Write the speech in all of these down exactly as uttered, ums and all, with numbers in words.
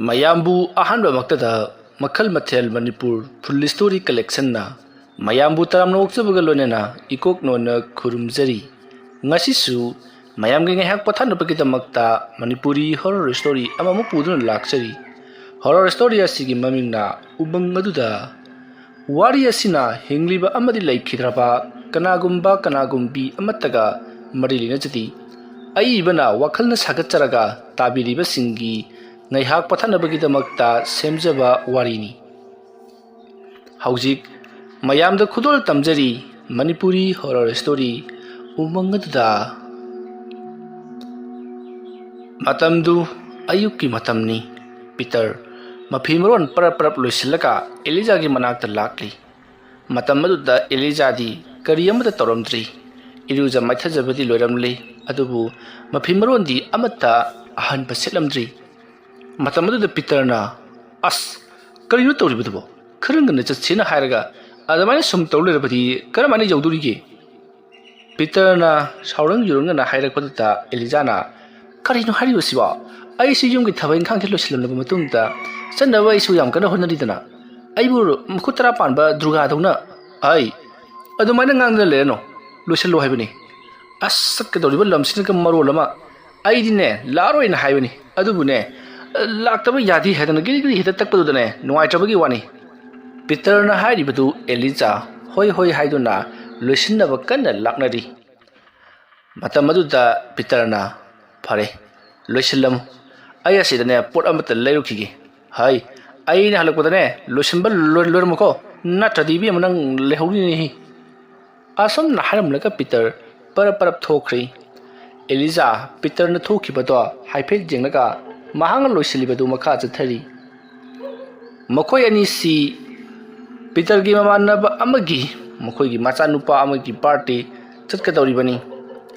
ꯃꯌꯥꯝꯕꯨ ꯑꯍꯥꯟꯕꯃꯛꯇꯗ ꯃꯈꯜ ꯃꯊꯦꯜ ꯃꯅꯤꯄꯨꯔ ꯐꯨꯜ ꯁ꯭ꯇꯣꯔꯤ ꯀꯂꯦꯛꯁꯟꯅ ꯃꯌꯥꯝꯕꯨ ꯇꯔꯥꯝꯅ ꯑꯣꯛꯆꯕꯒ ꯂꯣꯏꯅꯅ ꯏꯀꯣꯛ ꯅꯣꯟꯅ ꯈꯨꯔꯨꯝꯖꯔꯤ꯫ ꯉꯁꯤꯁꯨ ꯃꯌꯥꯝꯒꯤ ꯉꯥꯏꯍꯥꯛ ꯄꯣꯊꯥꯅꯕꯒꯤꯗꯃꯛꯇ ꯃꯅꯤꯄꯨꯔꯤ ꯍꯣꯔꯔ ꯁ꯭ꯇꯣꯔꯤ ꯑꯃꯃꯨꯛ ꯄꯨꯗꯨꯅ ꯂꯥꯛꯆꯔꯤ꯫ ꯍꯣꯔꯔ ꯁ꯭ꯇꯣꯔꯤ ꯑꯁꯤꯒꯤ ꯃꯃꯤꯡꯅ ꯎꯃꯪ ꯑꯗꯨꯗ꯫ ꯋꯥꯔꯤ ꯑꯁꯤꯅ ꯍꯤꯡꯂꯤꯕ ꯑꯃꯗꯤ ꯂꯩꯈꯤꯗ꯭ꯔꯕ ꯀꯅꯥꯒꯨꯝꯕ ꯀꯅꯥꯒꯨꯝꯕꯤ ꯑꯃꯠꯇꯒ ꯃꯔꯤ ꯂꯩꯅꯖꯗꯦ꯫ ꯑꯏꯕꯅ ꯋꯥꯈꯜꯅ ꯁꯥꯒꯠꯆꯔꯒ ꯇꯥꯕꯤꯔꯤꯕꯁꯤꯡꯒꯤ ꯉꯥꯏꯍꯥꯛ ꯄꯣꯊꯥꯅꯕꯒꯤꯗꯃꯛꯇ ꯁꯦꯝꯖꯕ ꯋꯥꯔꯤꯅꯤ꯫ ꯍꯧꯖꯤꯛ ꯃꯌꯥꯝꯗ ꯈꯨꯗꯣꯜ ꯇꯝꯖꯔꯤ ꯃꯅꯤꯄꯨꯔꯤ ꯍꯣꯔꯔ ꯁ꯭ꯇꯣꯔꯤ ꯎꯃꯪ ꯑꯗꯨꯗ꯫ ꯃꯇꯝꯗꯨ ꯑꯌꯨꯛꯀꯤ ꯃꯇꯝꯅꯤ꯫ ꯄꯤꯇꯔ ꯃꯐꯤ ꯃꯔꯣꯟ ꯄꯔꯞ ꯄꯔꯞ ꯂꯣꯏꯁꯤꯜꯂꯒ ꯑꯦꯂꯤꯖꯥꯒꯤ ꯃꯅꯥꯛꯇ ꯂꯥꯛꯂꯤ꯫ ꯃꯇꯝ ꯑꯗꯨꯗ ꯑꯦꯂꯤꯖꯥꯗꯤ ꯀꯔꯤ ꯑꯃꯠꯇ ꯇꯧꯔꯝꯗ꯭ꯔꯤ꯫ ꯏꯔꯨꯖ ꯃꯥꯏꯊꯖꯕꯗꯤ ꯂꯣꯏꯔꯝꯂꯤ, ꯑꯗꯨꯕꯨ ꯃꯐꯤ ꯃꯔꯣꯟꯗꯤ ꯑꯃꯠꯇ ꯑꯍꯟꯕ ꯁꯦꯠꯂꯝꯗ꯭ꯔꯤ꯫ ꯃꯇꯝ ꯑꯗꯨꯗ ꯄꯤꯇꯔꯅ, "ꯑꯁ, ꯀꯔꯤꯅꯣ ꯇꯧꯔꯤꯕꯗꯨꯕꯣ? ꯈꯔ ꯉꯟꯅ ꯆꯠꯁꯦꯅ ꯍꯥꯏꯔꯒ ꯑꯗꯨꯃꯥꯏꯅ ꯁꯨꯝ ꯇꯧ ꯂꯩꯔꯕꯗꯤ ꯀꯔꯝꯍꯥꯏꯅ ꯌꯧꯗꯣꯔꯤꯒꯦ?" ꯄꯤꯇꯔꯅ ꯁꯥꯎꯔꯪ ꯌꯨꯔꯪꯅꯅ ꯍꯥꯏꯔꯛꯄꯗꯨꯗ ꯑꯦꯂꯤꯖꯥꯅ, "ꯀꯔꯤꯅꯣ ꯍꯥꯏꯔꯤꯕꯁꯤꯕꯣ? ꯑꯩꯁꯨ ꯌꯨꯝꯒꯤ ꯊꯕꯛ ꯏꯪꯈꯥꯡꯁꯦ ꯂꯣꯏꯁꯤꯜꯂꯝꯂꯕ ꯃꯇꯨꯡꯗ ꯆꯠꯅꯕ ꯑꯩꯁꯨ ꯌꯥꯝ ꯀꯟꯅ ꯍꯣꯠꯅꯔꯤꯗꯅ꯫ ꯑꯩꯕꯨ ꯃꯈꯨꯠ ꯇꯔꯥ ꯄꯥꯟꯕ ꯗꯨꯔꯒꯥꯗꯧꯅ꯫ ꯑꯩ ꯑꯗꯨꯃꯥꯏꯅ ꯉꯥꯡꯗꯅ ꯂꯩꯔꯅꯨ, ꯂꯣꯏꯁꯤꯜꯂꯣ ꯍꯥꯏꯕꯅꯤ꯫ ꯑꯁ, ꯆꯠꯀꯗꯧꯔꯤꯕ ꯂꯝꯁꯤꯅꯒ ꯃꯔꯣꯜ ꯑꯃ꯫ ꯑꯩꯗꯤꯅꯦ, ꯂꯥꯛꯑꯔꯣꯏꯅ ꯍꯥꯏꯕꯅꯤ, ꯑꯗꯨꯕꯨꯅꯦ, ꯂꯥꯛꯇꯕ ꯌꯥꯗꯦ ꯍꯥꯏꯗꯅ ꯒꯤꯔꯤ ꯒꯤꯔꯤ ꯍꯦꯛꯇ ꯇꯛꯄꯗꯨꯗꯅꯦ ꯅꯨꯡꯉꯥꯏꯇ꯭ꯔꯕꯒꯤ ꯋꯥꯅꯤ꯫" ꯄꯤꯇꯔꯅ ꯍꯥꯏꯔꯤꯕꯗꯨ ꯑꯦꯂꯤꯖꯥ ꯍꯣꯏ ꯍꯣꯏ ꯍꯥꯏꯗꯨꯅ ꯂꯣꯏꯁꯤꯟꯅꯕ ꯀꯟꯅ ꯂꯥꯛꯅꯔꯤ꯫ ꯃꯇꯝ ꯑꯗꯨꯗ ꯄꯤꯇꯔꯅ, "ꯐꯔꯦ, ꯂꯣꯏꯁꯤꯜꯂꯝꯃꯨ꯫ ꯑꯩ ꯑꯁꯤꯗꯅꯦ ꯄꯣꯠ ꯑꯃꯠꯇ ꯂꯩꯔꯨꯈꯤꯒꯦ꯫ ꯍꯩ, ꯑꯩꯅ ꯍꯜꯂꯛꯄꯗꯅꯦ ꯂꯣꯏꯁꯤꯟꯕ ꯂꯣꯏ-, ꯂꯣꯏꯔꯝꯃꯨꯀꯣ, ꯅꯠꯇ꯭ꯔꯗꯤ ꯏꯕꯦꯝꯃ ꯅꯪ ꯂꯩꯍꯧꯅꯤꯅꯦꯍꯦ꯫" ꯑꯁꯨꯝꯅ ꯍꯥꯏꯔꯝꯂꯒ ꯄꯤꯇꯔ ꯄꯔꯞ ꯄꯔꯞ ꯊꯣꯛꯈ꯭ꯔꯦ꯫ ꯑꯦꯂꯤꯖꯥ ꯄꯤꯇꯔꯅ ꯊꯣꯛꯈꯤꯕꯗꯣ ꯍꯥꯏꯐꯦꯠ ꯌꯦꯡꯂꯒ ꯃꯍꯥꯛꯅ ꯂꯣꯏꯁꯤꯜꯂꯤꯕꯗꯨ ꯃꯈꯥ ꯆꯠꯊꯔꯤ꯫ ꯃꯈꯣꯏ ꯑꯅꯤꯁꯤ ꯄꯤꯇꯔꯒꯤ ꯃꯃꯥꯟꯅꯕ ꯑꯃꯒꯤ, ꯃꯈꯣꯏꯒꯤ ꯃꯆꯥꯅꯨꯄꯥ ꯑꯃꯒꯤ ꯕꯥꯔꯗꯦ ꯆꯠꯀꯗꯧꯔꯤꯕꯅꯤ꯫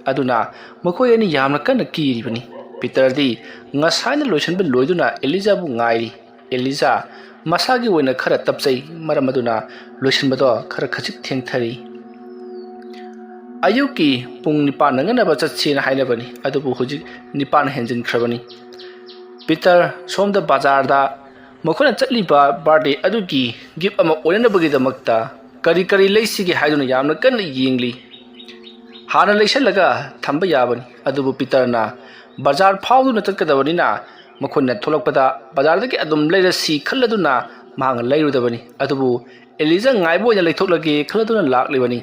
ꯑꯗꯨꯅ ꯃꯈꯣꯏ ꯑꯅꯤ ꯌꯥꯝꯅ ꯀꯟꯅ ꯀꯤꯔꯤꯕꯅꯤ꯫ ꯄꯤꯇꯔꯗꯤ ꯉꯁꯥꯏꯅ ꯂꯣꯏꯁꯤꯟꯕ ꯂꯣꯏꯗꯨꯅ ꯑꯦꯂꯤꯖꯥꯕꯨ ꯉꯥꯏꯔꯤ꯫ ꯑꯦꯂꯤꯖꯥ ꯃꯁꯥꯒꯤ ꯑꯣꯏꯅ ꯈꯔ ꯇꯞꯆꯩ, ꯃꯔꯝ ꯑꯗꯨꯅ ꯂꯣꯏꯁꯤꯟꯕꯗꯣ ꯈꯔ ꯈꯖꯤꯛ ꯊꯦꯡꯊꯔꯤ꯫ ꯑꯌꯨꯛꯀꯤ ꯄꯨꯡ ꯅꯤꯄꯥꯟ ꯅꯪꯅꯅꯕ ꯆꯠꯁꯦꯅ ꯍꯥꯏꯅꯕꯅꯤ, ꯑꯗꯨꯕꯨ ꯍꯧꯖꯤꯛ ꯅꯤꯄꯥꯟ ꯍꯦꯟꯖꯤꯟꯈ꯭ꯔꯕꯅꯤ꯫ ꯄꯤꯇꯔ ꯁꯣꯝꯗ ꯕꯖꯥꯔꯗ ꯃꯈꯣꯏꯅ ꯆꯠꯂꯤꯕ ꯕꯥꯔꯗꯦ ꯑꯗꯨꯒꯤ ꯒꯤꯐ ꯑꯃ ꯑꯣꯏꯅꯅꯕꯒꯤꯗꯃꯛꯇ ꯀꯔꯤ ꯀꯔꯤ ꯂꯩꯁꯤꯒꯦ ꯍꯥꯏꯗꯨꯅ ꯌꯥꯝꯅ ꯀꯟꯅ ꯌꯦꯡꯂꯤ꯫ ꯍꯥꯟꯅ ꯂꯩꯁꯜꯂꯒ ꯊꯝꯕ ꯌꯥꯕꯅꯤ, ꯑꯗꯨꯕꯨ ꯄꯤꯇꯔꯅ ꯕꯖꯥꯔ ꯐꯥꯎꯗꯨꯅ ꯆꯠꯀꯗꯕꯅꯤꯅ ꯃꯈꯣꯏꯅ ꯊꯣꯛꯂꯛꯄꯗ ꯕꯖꯥꯔꯗꯒꯤ ꯑꯗꯨꯝ ꯂꯩꯔꯁꯤ ꯈꯜꯂꯗꯨꯅ ꯃꯍꯥꯛꯅ ꯂꯩꯔꯨꯗꯕꯅꯤ꯫ ꯑꯗꯨꯕꯨ ꯑꯦꯂꯤꯖꯥ ꯉꯥꯏꯕ ꯑꯣꯏꯅ ꯂꯩꯊꯣꯛꯂꯒꯦ ꯈꯜꯂꯗꯨꯅ ꯂꯥꯛꯂꯤꯕꯅꯤ꯫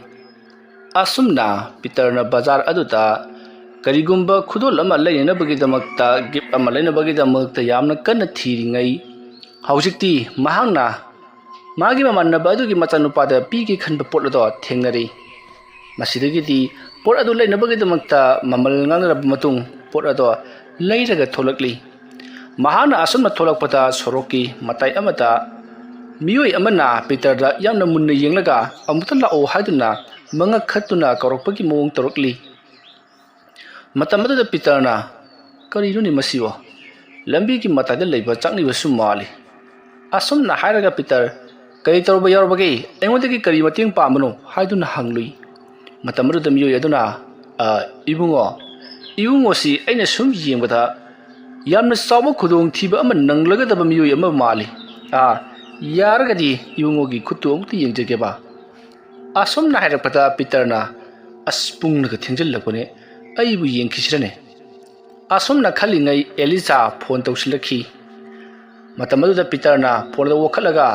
ꯑꯁꯨꯝꯅ ꯄꯤꯇꯔꯅ ꯕꯖꯥꯔ ꯑꯗꯨꯗ ꯀꯔꯤꯒꯨꯝꯕ ꯈꯨꯗꯣꯜ ꯑꯃ ꯂꯩꯅꯅꯕꯒꯤꯗꯃꯛꯇ, ꯒꯤꯐ ꯑꯃ ꯂꯩꯅꯕꯒꯤꯗꯃꯛꯇ ꯌꯥꯝꯅ ꯀꯟꯅ ꯊꯤꯔꯤꯉꯩ, ꯍꯧꯖꯤꯛꯇꯤ ꯃꯍꯥꯛꯅ ꯃꯥꯒꯤ ꯃꯃꯥꯟꯅꯕ ꯑꯗꯨꯒꯤ ꯃꯆꯥꯅꯨꯄꯥꯗ ꯄꯤꯒꯦ ꯈꯟꯕ ꯄꯣꯠ ꯑꯗꯣ ꯊꯦꯡꯅꯔꯤ꯫ ꯃꯁꯤꯗꯒꯤꯗꯤ ꯄꯣꯠ ꯑꯗꯨ ꯂꯩꯅꯕꯒꯤꯗꯃꯛꯇ ꯃꯃꯜ ꯉꯥꯡꯅꯔꯕ ꯃꯇꯨꯡ ꯄꯣꯠ ꯑꯗꯣ ꯂꯩꯔꯒ ꯊꯣꯛꯂꯛꯂꯤ꯫ ꯃꯍꯥꯛꯅ ꯑꯁꯨꯝꯅ ꯊꯣꯛꯂꯛꯄꯗ ꯁꯣꯔꯣꯛꯀꯤ ꯃꯇꯥꯏ ꯑꯃꯗ ꯃꯤꯑꯣꯏ ꯑꯃꯅ ꯄꯤꯇꯔꯗ ꯌꯥꯝꯅ ꯃꯨꯟꯅ ꯌꯦꯡꯂꯒ "ꯑꯃꯨꯛꯇ ꯂꯥꯛꯑꯣ" ꯍꯥꯏꯗꯨꯅ ꯃꯉꯛ ꯈꯠꯇꯨꯅ ꯀꯧꯔꯛꯄꯒꯤ ꯃꯑꯣꯡ ꯇꯧꯔꯛꯂꯤ꯫ ꯃꯇꯝ ꯑꯗꯨꯗ ꯄꯤꯇꯔꯅ, "ꯀꯔꯤꯅꯣꯅꯦ ꯃꯁꯤꯕꯣ? ꯂꯝꯕꯤꯒꯤ ꯃꯇꯥꯏꯗ ꯂꯩꯕ ꯆꯥꯛꯅꯤꯕꯁꯨ ꯃꯥꯜꯂꯤ"꯫ ꯑꯁꯨꯝꯅ ꯍꯥꯏꯔꯒ ꯄꯤꯇꯔ, "ꯀꯔꯤ ꯇꯧꯔꯕ ꯌꯥꯎꯔꯕꯒꯦ? ꯑꯩꯉꯣꯟꯗꯒꯤ ꯀꯔꯤ ꯃꯇꯦꯡ ꯄꯥꯝꯕꯅꯣ?" ꯍꯥꯏꯗꯨꯅ ꯍꯪꯂꯨꯏ꯫ ꯃꯇꯝ ꯑꯗꯨꯗ ꯃꯤꯑꯣꯏ ꯑꯗꯨꯅ, "ꯑ, ꯏꯕꯨꯡꯉꯣ, ꯏꯕꯨꯡꯉꯣꯁꯤ ꯑꯩꯅ ꯁꯨꯝ ꯌꯦꯡꯕꯗ ꯌꯥꯝꯅ ꯆꯥꯎꯕ ꯈꯨꯗꯣꯡꯊꯤꯕ ꯑꯃ ꯅꯪꯂꯒꯗꯕ ꯃꯤꯑꯣꯏ ꯑꯃ ꯃꯥꯜꯂꯤ꯫ ꯑ, ꯌꯥꯔꯒꯗꯤ ꯏꯕꯨꯡꯉꯣꯒꯤ ꯈꯨꯠꯇꯨ ꯑꯃꯨꯛꯇ ꯌꯦꯡꯖꯒꯦꯕ"꯫ ꯑꯁꯨꯝꯅ ꯍꯥꯏꯔꯛꯄꯗ ꯄꯤꯇꯔꯅ, "ꯑꯁ, ꯄꯨꯡꯅꯒ ꯊꯦꯡꯖꯤꯜꯂꯛꯄꯅꯦ, ꯑꯩꯕꯨ ꯌꯦꯡꯈꯤꯁꯤꯔꯅꯦ?" ꯑꯁꯨꯝꯅ ꯈꯜꯂꯤꯉꯩ ꯑꯦꯂꯤꯖꯥ ꯐꯣꯟ ꯇꯧꯁꯤꯜꯂꯛꯈꯤ꯫ ꯃꯇꯝ ꯑꯗꯨꯗ ꯄꯤꯇꯔꯅ ꯐꯣꯟ ꯑꯗꯨ ꯑꯣꯈꯠꯂꯒ,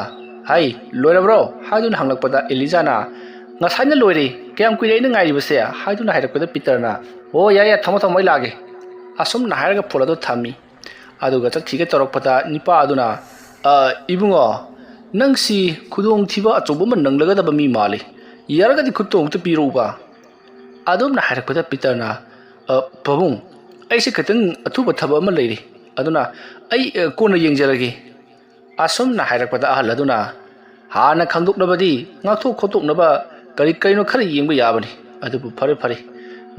"ꯍꯥꯏ, ꯂꯣꯏꯔꯕ꯭ꯔꯣ?" ꯍꯥꯏꯗꯨꯅ ꯍꯪꯂꯛꯄꯗ ꯑꯦꯂꯤꯖꯥꯅ, "ꯉꯁꯥꯏꯅ ꯂꯣꯏꯔꯦ, ꯀꯌꯥꯝ ꯀꯨꯏꯔꯦ ꯑꯩꯅ ꯉꯥꯏꯔꯤꯕꯁꯦ?" ꯍꯥꯏꯗꯨꯅ ꯍꯥꯏꯔꯛꯄꯗ ꯄꯤꯇꯔꯅ, "ꯑꯣ, ꯌꯥꯏ ꯌꯥꯏ, ꯊꯝꯃꯣ ꯊꯝꯃꯣ, ꯑꯩ ꯂꯥꯛꯑꯒꯦ"꯫ ꯑꯁꯨꯝꯅ ꯍꯥꯏꯔꯒ ꯐꯣꯟ ꯑꯗꯨ ꯊꯝꯃꯤ꯫ ꯑꯗꯨꯒ ꯆꯠꯈꯤꯒꯦ ꯇꯧꯔꯛꯄꯗ ꯅꯤꯄꯥ ꯑꯗꯨꯅ, "ꯑ, ꯏꯕꯨꯡꯉꯣ, ꯅꯪꯁꯤ ꯈꯨꯗꯣꯡꯊꯤꯕ ꯑꯆꯧꯕ ꯑꯃ ꯅꯪꯂꯒꯗꯕ ꯃꯤ ꯃꯥꯜꯂꯤ꯫ ꯌꯥꯔꯒꯗꯤ ꯈꯨꯠꯇꯣ ꯑꯃꯨꯛꯇ ꯄꯤꯔꯛꯎꯕ"꯫ ꯑꯗꯨꯝꯅ ꯍꯥꯏꯔꯛꯄꯗ ꯄꯤꯇꯔꯅ, "ꯑ, ꯄꯥꯕꯨꯡ, ꯑꯩꯁꯦ ꯈꯤꯇꯪ ꯑꯊꯨꯕ ꯊꯕꯛ ꯑꯃ ꯂꯩꯔꯤ, ꯑꯗꯨꯅ ꯑꯩ, ꯑ, ꯀꯣꯟꯅ ꯌꯦꯡꯖꯔꯒꯦ"꯫ ꯑꯁꯨꯝꯅ ꯍꯥꯏꯔꯛꯄꯗ ꯑꯍꯜ ꯑꯗꯨꯅ, "ꯍꯥꯟꯅ ꯈꯪꯗꯣꯛꯅꯕꯗꯤ ꯉꯥꯛꯊꯣꯛ ꯈꯣꯠꯇꯣꯛꯅꯕ ꯀꯔꯤ ꯀꯔꯤꯅꯣ ꯈꯔ ꯌꯦꯡꯕ ꯌꯥꯕꯅꯤ꯫ ꯑꯗꯨꯕꯨ ꯐꯔꯦ ꯐꯔꯦ,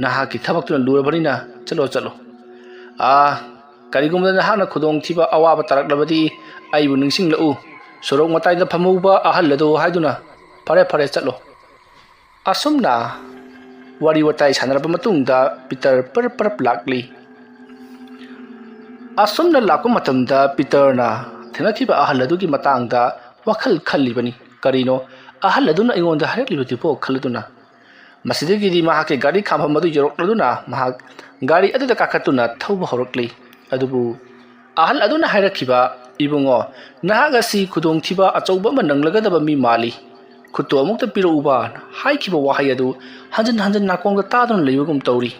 ꯅꯍꯥꯛꯀꯤ ꯊꯕꯛꯇꯨꯅ ꯂꯨꯔꯕꯅꯤꯅ ꯆꯠꯂꯣ ꯆꯠꯂꯣ꯫ ꯑꯥ, ꯀꯔꯤꯒꯨꯝꯕꯗ ꯅꯍꯥꯛꯅ ꯈꯨꯗꯣꯡꯊꯤꯕ ꯑꯋꯥꯕ ꯇꯥꯔꯛꯂꯕꯗꯤ ꯑꯩꯕꯨ ꯅꯤꯡꯁꯤꯡꯂꯛꯎ꯫ ꯁꯣꯔꯣꯛ ꯃꯇꯥꯏꯗ ꯐꯝꯍꯧꯕ ꯑꯍꯜ ꯑꯗꯨ" ꯍꯥꯏꯗꯨꯅ, "ꯐꯔꯦ ꯐꯔꯦ, ꯆꯠꯂꯣ"꯫ ꯑꯁꯨꯝꯅ ꯋꯥꯔꯤ ꯋꯥꯇꯥꯏ ꯁꯥꯟꯅꯔꯕ ꯃꯇꯨꯡꯗ ꯄꯤꯇꯔ ꯄꯔꯞ ꯄꯔꯞ ꯂꯥꯛꯂꯤ꯫ ꯑꯁꯨꯝꯅ ꯂꯥꯛꯄ ꯃꯇꯝꯗ ꯄꯤꯇꯔꯅ ꯊꯦꯡꯅꯈꯤꯕ ꯑꯍꯜ ꯑꯗꯨꯒꯤ ꯃꯇꯥꯡꯗ ꯋꯥꯈꯜ ꯈꯜꯂꯤꯕꯅꯤ꯫ ꯀꯔꯤꯅꯣ ꯑꯍꯜ ꯑꯗꯨꯅ ꯑꯩꯉꯣꯟꯗ ꯍꯥꯏꯔꯛꯂꯤꯕꯗꯨꯕꯣ ꯈꯜꯂꯗꯨꯅ꯫ ꯃꯁꯤꯗꯒꯤꯗꯤ ꯃꯍꯥꯛꯀꯤ ꯒꯥꯔꯤ ꯈꯥꯝꯐꯝ ꯑꯗꯨ ꯌꯧꯔꯛꯂꯗꯨꯅ ꯃꯍꯥꯛ ꯒꯥꯔꯤ ꯑꯗꯨꯗ ꯀꯥꯈꯠꯇꯨꯅ ꯊꯧꯕ ꯍꯧꯔꯛꯂꯤ꯫ ꯑꯗꯨꯕꯨ ꯑꯍꯜ ꯑꯗꯨꯅ ꯍꯥꯏꯔꯛꯈꯤꯕ, "ꯏꯕꯨꯡꯉꯣ, ꯅꯍꯥꯛ ꯑꯁꯤ ꯈꯨꯗꯣꯡꯊꯤꯕ ꯑꯆꯧꯕ ꯑꯃ ꯅꯪꯂꯒꯗꯕ ꯃꯤ ꯃꯥꯜꯂꯤ꯫ ꯈꯨꯠꯇꯨ ꯑꯃꯨꯛꯇ ꯄꯤꯔꯛꯎꯕ" ꯍꯥꯏꯈꯤꯕ ꯋꯥꯍꯩ ꯑꯗꯨ ꯍꯟꯖꯤꯟ ꯍꯟꯖꯤꯟ ꯅꯥꯀꯣꯡꯗ ꯇꯥꯗꯨꯅ ꯂꯩꯕꯒꯨꯝ ꯇꯧꯔꯤ꯫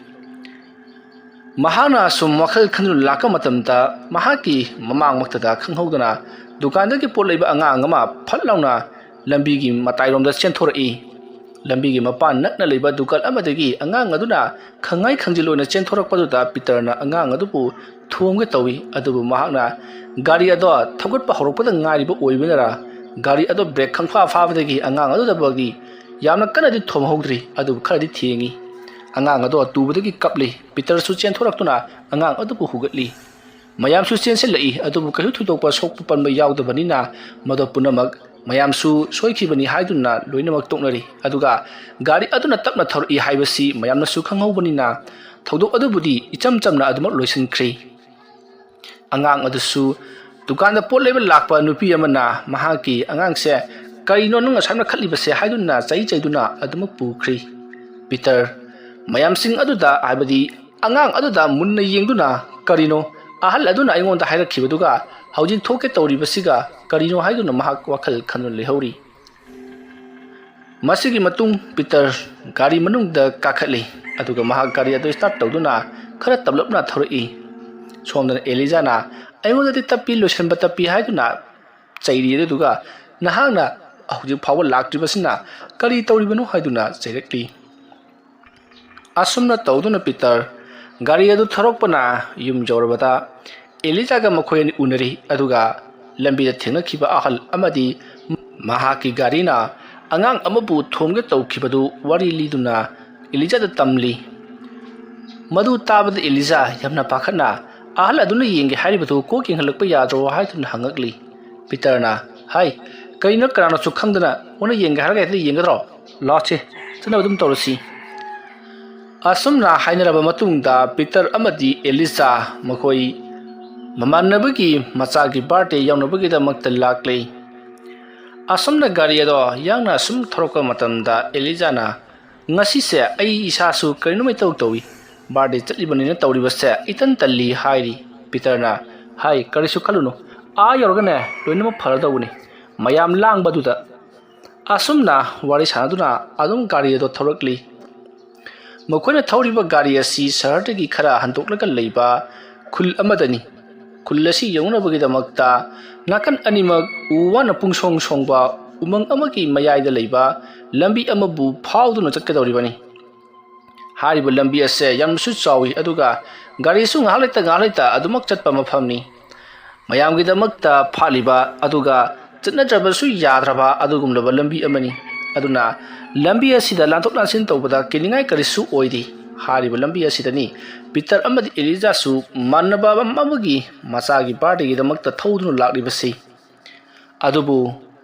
ꯃꯍꯥꯛꯅ ꯑꯁꯨꯝ ꯋꯥꯈꯜ ꯈꯟꯗꯨꯅ ꯂꯥꯛꯄ ꯃꯇꯝꯗ, ꯃꯍꯥꯛꯀꯤ ꯃꯃꯥꯡꯃꯛꯇꯗ ꯈꯪꯍꯧꯗꯅ ꯗꯨꯀꯥꯟꯗꯒꯤ ꯄꯣꯠ ꯂꯩꯕ ꯑꯉꯥꯡ ꯑꯃ ꯐꯠ ꯂꯥꯎꯅ ꯂꯝꯕꯤꯒꯤ ꯃꯇꯥꯏꯔꯣꯝꯗ ꯆꯦꯟꯊꯣꯔꯛꯏ꯫ ꯂꯝꯕꯤꯒꯤ ꯃꯄꯥꯟ ꯅꯛꯅ ꯂꯩꯕ ꯗꯨꯀꯥꯟ ꯑꯃꯗꯒꯤ ꯑꯉꯥꯡ ꯑꯗꯨꯅ ꯈꯪꯉꯥꯏ ꯈꯪꯖꯤꯜ ꯑꯣꯏꯅ ꯆꯦꯟꯊꯣꯔꯛꯄꯗꯨꯗ ꯄꯤꯇꯔꯅ ꯑꯉꯥꯡ ꯑꯗꯨꯕꯨ ꯊꯣꯝꯒꯦ ꯇꯧꯏ꯫ ꯑꯗꯨꯕꯨ ꯃꯍꯥꯛꯅ ꯒꯥꯔꯤ ꯑꯗꯣ ꯊꯧꯒꯠꯄ ꯍꯧꯔꯛꯄꯗ ꯉꯥꯏꯔꯤꯕ ꯑꯣꯏꯕꯅꯔ, ꯒꯥꯔꯤ ꯑꯗꯣ ꯕ꯭ꯔꯦꯛ ꯈꯪꯐꯥ ꯐꯥꯕꯗꯒꯤ ꯑꯉꯥꯡ ꯑꯗꯨꯗ ꯐꯥꯎꯗꯤ ꯌꯥꯝꯅ ꯀꯟꯅꯗꯤ ꯊꯣꯝꯍꯧꯗ꯭ꯔꯤ, ꯑꯗꯨꯕꯨ ꯈꯔꯗꯤ ꯊꯦꯡꯉꯤ꯫ ꯑꯉꯥꯡ ꯑꯗꯣ ꯇꯨꯕꯗꯒꯤ ꯀꯞꯂꯤ꯫ ꯄꯤꯇꯔꯁꯨ ꯆꯦꯟꯊꯣꯔꯛꯇꯨꯅ ꯑꯉꯥꯡ ꯑꯗꯨꯕꯨ ꯍꯨꯒꯠꯂꯤ꯫ ꯃꯌꯥꯝꯁꯨ ꯆꯦꯟꯁꯤꯜꯂꯛꯏ, ꯑꯗꯨꯕꯨ ꯀꯩꯁꯨ ꯊꯣꯏꯗꯣꯛꯄ ꯁꯣꯛꯄ ꯄꯟꯕ ꯌꯥꯎꯗꯕꯅꯤꯅ ꯃꯗꯨ ꯄꯨꯝꯅꯃꯛ ꯃꯌꯥꯝꯁꯨ ꯁꯣꯏꯈꯤꯕꯅꯤ ꯍꯥꯏꯗꯨꯅ ꯂꯣꯏꯅꯃꯛ ꯇꯣꯛꯅꯔꯤ꯫ ꯑꯗꯨꯒ ꯒꯥꯔꯤ ꯑꯗꯨꯅ ꯇꯞꯅ ꯊꯧꯔꯛꯏ ꯍꯥꯏꯕꯁꯤ ꯃꯌꯥꯝꯅꯁꯨ ꯈꯪꯍꯧꯕꯅꯤꯅ ꯊꯧꯗꯣꯛ ꯑꯗꯨꯕꯨꯗꯤ ꯏꯆꯝ ꯆꯝꯅ ꯑꯗꯨꯃꯛ ꯂꯣꯏꯁꯤꯟꯈ꯭ꯔꯤ꯫ ꯑꯉꯥꯡ ꯑꯗꯨꯁꯨ ꯗꯨꯀꯥꯟꯗ ꯄꯣꯠ ꯂꯩꯕ ꯂꯥꯛꯄ ꯅꯨꯄꯤ ꯑꯃꯅ ꯃꯍꯥꯛꯀꯤ ꯑꯉꯥꯡꯁꯦ "ꯀꯔꯤꯅꯣ ꯅꯪꯅ ꯑꯁꯨꯛ ꯌꯥꯝꯅ ꯈꯠꯂꯤꯕꯁꯦ?" ꯍꯥꯏꯗꯨꯅ ꯆꯩ ꯆꯩꯗꯨꯅ ꯑꯗꯨꯃꯛ ꯄꯨꯈ꯭ꯔꯤ꯫ ꯄꯤꯇꯔ ꯃꯌꯥꯝꯁꯤꯡ ꯑꯗꯨꯗ, ꯍꯥꯏꯕꯗꯤ ꯑꯉꯥꯡ ꯑꯗꯨꯗ ꯃꯨꯟꯅ ꯌꯦꯡꯗꯨꯅ, "ꯀꯔꯤꯅꯣ ꯑꯍꯜ ꯑꯗꯨꯅ ꯑꯩꯉꯣꯟꯗ ꯍꯥꯏꯔꯛꯈꯤꯕꯗꯨꯒ ꯍꯧꯖꯤꯛ ꯊꯣꯛꯀꯦ ꯇꯧꯔꯤꯕꯁꯤꯒ ꯀꯔꯤꯅꯣ?" ꯍꯥꯏꯗꯨꯅ ꯃꯍꯥꯛ ꯋꯥꯈꯜ ꯈꯟꯗꯨꯅ ꯂꯩꯍꯧꯔꯤ꯫ ꯃꯁꯤꯒꯤ ꯃꯇꯨꯡ ꯄꯤꯇꯔ ꯒꯥꯔꯤ ꯃꯅꯨꯡꯗ ꯀꯥꯈꯠꯂꯤ, ꯑꯗꯨꯒ ꯃꯍꯥꯛ ꯒꯥꯔꯤ ꯑꯗꯨ ꯁ꯭ꯇꯥꯔꯠ ꯇꯧꯗꯨꯅ ꯈꯔ ꯇꯞꯂꯞꯅ ꯊꯧꯔꯛꯏ꯫ ꯁꯣꯝꯗꯅ ꯑꯦꯂꯤꯖꯥꯅ, "ꯑꯩꯉꯣꯟꯗꯗꯤ ꯇꯞꯄꯤ, ꯂꯣꯏꯁꯤꯟꯕ ꯇꯞꯄꯤ" ꯍꯥꯏꯗꯨꯅ ꯆꯩꯔꯤ꯫ ꯑꯗꯨꯗꯨꯒ ꯅꯍꯥꯛꯅ ꯍꯧꯖꯤꯛ ꯐꯥꯎꯕ ꯂꯥꯛꯇ꯭ꯔꯤꯕꯁꯤꯅ ꯀꯔꯤ ꯇꯧꯔꯤꯕꯅꯣ ꯍꯥꯏꯗꯨꯅ ꯆꯩꯔꯛꯂꯤ꯫ ꯑꯁꯨꯝꯅ ꯇꯧꯗꯨꯅ ꯄꯤꯇꯔ ꯒꯥꯔꯤ ꯑꯗꯨ ꯊꯧꯔꯛꯄꯅ ꯌꯨꯝ ꯌꯧꯔꯕꯗ ꯑꯦꯂꯤꯖꯥꯒ ꯃꯈꯣꯏ ꯑꯅꯤ ꯎꯅꯔꯤ꯫ ꯑꯗꯨꯒ ꯂꯝꯕꯤꯗ ꯊꯦꯡꯅꯈꯤꯕ ꯑꯍꯜ ꯑꯃꯗꯤ ꯃꯍꯥꯛꯀꯤ ꯒꯥꯔꯤꯅ ꯑꯉꯥꯡ ꯑꯃꯕꯨ ꯊꯣꯝꯒꯦ ꯇꯧꯈꯤꯕꯗꯨ ꯋꯥꯔꯤ ꯂꯤꯗꯨꯅ ꯑꯦꯂꯤꯖꯥꯗ ꯇꯝꯂꯤ꯫ ꯃꯗꯨ ꯇꯥꯕꯗ ꯑꯦꯂꯤꯖꯥ ꯌꯥꯝꯅ ꯄꯥꯈꯠꯅ, "ꯑꯍꯜ ꯑꯗꯨꯅ ꯌꯦꯡꯒꯦ ꯍꯥꯏꯔꯤꯕꯗꯨ ꯀꯣꯛ ꯌꯦꯡꯍꯜꯂꯛꯄ ꯌꯥꯗ꯭ꯔꯣ?" ꯍꯥꯏꯗꯨꯅ ꯍꯪꯉꯛꯂꯤ꯫ ꯄꯤꯇꯔꯅ, "ꯍꯥꯏ, ꯀꯩꯅꯣ, ꯀꯅꯥꯅꯣꯁꯨ ꯈꯪꯗꯅ ꯃꯣꯏꯅ ꯌꯦꯡꯒꯦ ꯍꯥꯏꯔꯒ ꯍꯦꯛꯇ ꯌꯦꯡꯒꯗ꯭ꯔꯣ? ꯂꯥꯛꯁꯦ, ꯆꯠꯅꯕ ꯑꯗꯨꯝ ꯇꯧꯔꯁꯤ"꯫ ꯑꯁꯨꯝꯅ ꯍꯥꯏꯅꯔꯕ ꯃꯇꯨꯡꯗ ꯄꯤꯇꯔ ꯑꯃꯗꯤ ꯑꯦꯂꯤꯖꯥ ꯃꯈꯣꯏ ꯃꯃꯥꯟꯅꯕꯒꯤ ꯃꯆꯥꯒꯤ ꯕꯥꯔꯗꯦ ꯌꯥꯎꯅꯕꯒꯤꯗꯃꯛꯇ ꯂꯥꯛꯂꯤ꯫ ꯑꯁꯨꯝꯅ ꯒꯥꯔꯤ ꯑꯗꯣ ꯌꯥꯡꯅ ꯑꯁꯨꯝ ꯊꯧꯔꯛꯄ ꯃꯇꯝꯗ ꯑꯦꯂꯤꯖꯥꯅ, "ꯉꯁꯤꯁꯦ ꯑꯩ ꯏꯁꯥꯁꯨ ꯀꯔꯤꯅꯣꯝ ꯏꯇꯧ ꯇꯧꯏ, ꯕꯥꯔꯗꯦ ꯆꯠꯂꯤꯕꯅꯤꯅ ꯇꯧꯔꯤꯕꯁꯦ ꯏꯇꯟ ꯇꯜꯂꯤ" ꯍꯥꯏꯔꯤ꯫ ꯄꯤꯇꯔꯅ, "ꯍꯥꯏ, ꯀꯔꯤꯁꯨ ꯈꯜꯂꯨꯅꯨ, ꯑꯥ ꯌꯧꯔꯒꯅꯦ ꯂꯣꯏꯅꯃꯛ ꯐꯔꯗꯧꯕꯅꯤ, ꯃꯌꯥꯝ ꯂꯥꯡꯕꯗꯨꯗ"꯫ ꯑꯁꯨꯝꯅ ꯋꯥꯔꯤ ꯁꯥꯟꯅꯗꯨꯅ ꯑꯗꯨꯝ ꯒꯥꯔꯤ ꯑꯗꯣ ꯊꯧꯔꯛꯂꯤ꯫ ꯃꯈꯣꯏꯅ ꯊꯧꯔꯤꯕ ꯒꯥꯔꯤ ꯑꯁꯤ ꯁꯍꯔꯗꯒꯤ ꯈꯔ ꯍꯟꯗꯣꯛꯂꯒ ꯂꯩꯕ ꯈꯨꯜ ꯑꯃꯗꯅꯤ꯫ ꯈꯨꯜ ꯑꯁꯤ ꯌꯧꯅꯕꯒꯤꯗꯃꯛꯇ ꯅꯥꯀꯟ ꯑꯅꯤꯃꯛ ꯎ ꯋꯥꯅ ꯄꯨꯡꯁꯣꯡ ꯁꯣꯡꯕ ꯎꯃꯪ ꯑꯃꯒꯤ ꯃꯌꯥꯏꯗ ꯂꯩꯕ ꯂꯝꯕꯤ ꯑꯃꯕꯨ ꯐꯥꯎꯗꯨꯅ ꯆꯠꯀꯗꯧꯔꯤꯕꯅꯤ꯫ ꯍꯥꯏꯔꯤꯕ ꯂꯝꯕꯤ ꯑꯁꯦ ꯌꯥꯝꯅꯁꯨ ꯆꯥꯎꯏ, ꯑꯗꯨꯒ ꯒꯥꯔꯤꯁꯨ ꯉꯥꯏꯍꯥꯛ ꯂꯩꯇ ꯉꯥꯏꯍꯥꯛ ꯂꯩꯇ ꯑꯗꯨꯃꯛ ꯆꯠꯄ ꯃꯐꯝꯅꯤ꯫ ꯃꯌꯥꯝꯒꯤꯗꯃꯛꯇ ꯐꯥꯠꯂꯤꯕ, ꯑꯗꯨꯒ ꯆꯠꯅꯗ꯭ꯔꯕꯁꯨ ꯌꯥꯗ꯭ꯔꯕ ꯑꯗꯨꯒꯨꯝꯂꯕ ꯂꯝꯕꯤ ꯑꯃꯅꯤ꯫ ꯑꯗꯨꯅ ꯂꯝꯕꯤ ꯑꯁꯤꯗ ꯂꯥꯟꯊꯣꯛ ꯂꯥꯟꯁꯤꯟ ꯇꯧꯕꯗ ꯀꯤꯅꯤꯡꯉꯥꯏ ꯀꯔꯤꯁꯨ ꯑꯣꯏꯗꯦ꯫ ꯍꯥꯏꯔꯤꯕ ꯂꯝꯕꯤ ꯑꯁꯤꯗꯅꯤ ꯄꯤꯇꯔ ꯑꯃꯗꯤ ꯑꯦꯂꯤꯖꯥꯁꯨ ꯃꯥꯟꯅꯕ ꯑꯃꯒꯤ ꯃꯆꯥꯒꯤ ꯕꯥꯔꯗꯦꯒꯤꯗꯃꯛꯇ ꯊꯧꯗꯨꯅ ꯂꯥꯛꯂꯤꯕꯁꯤ꯫ ꯑꯗꯨꯕꯨ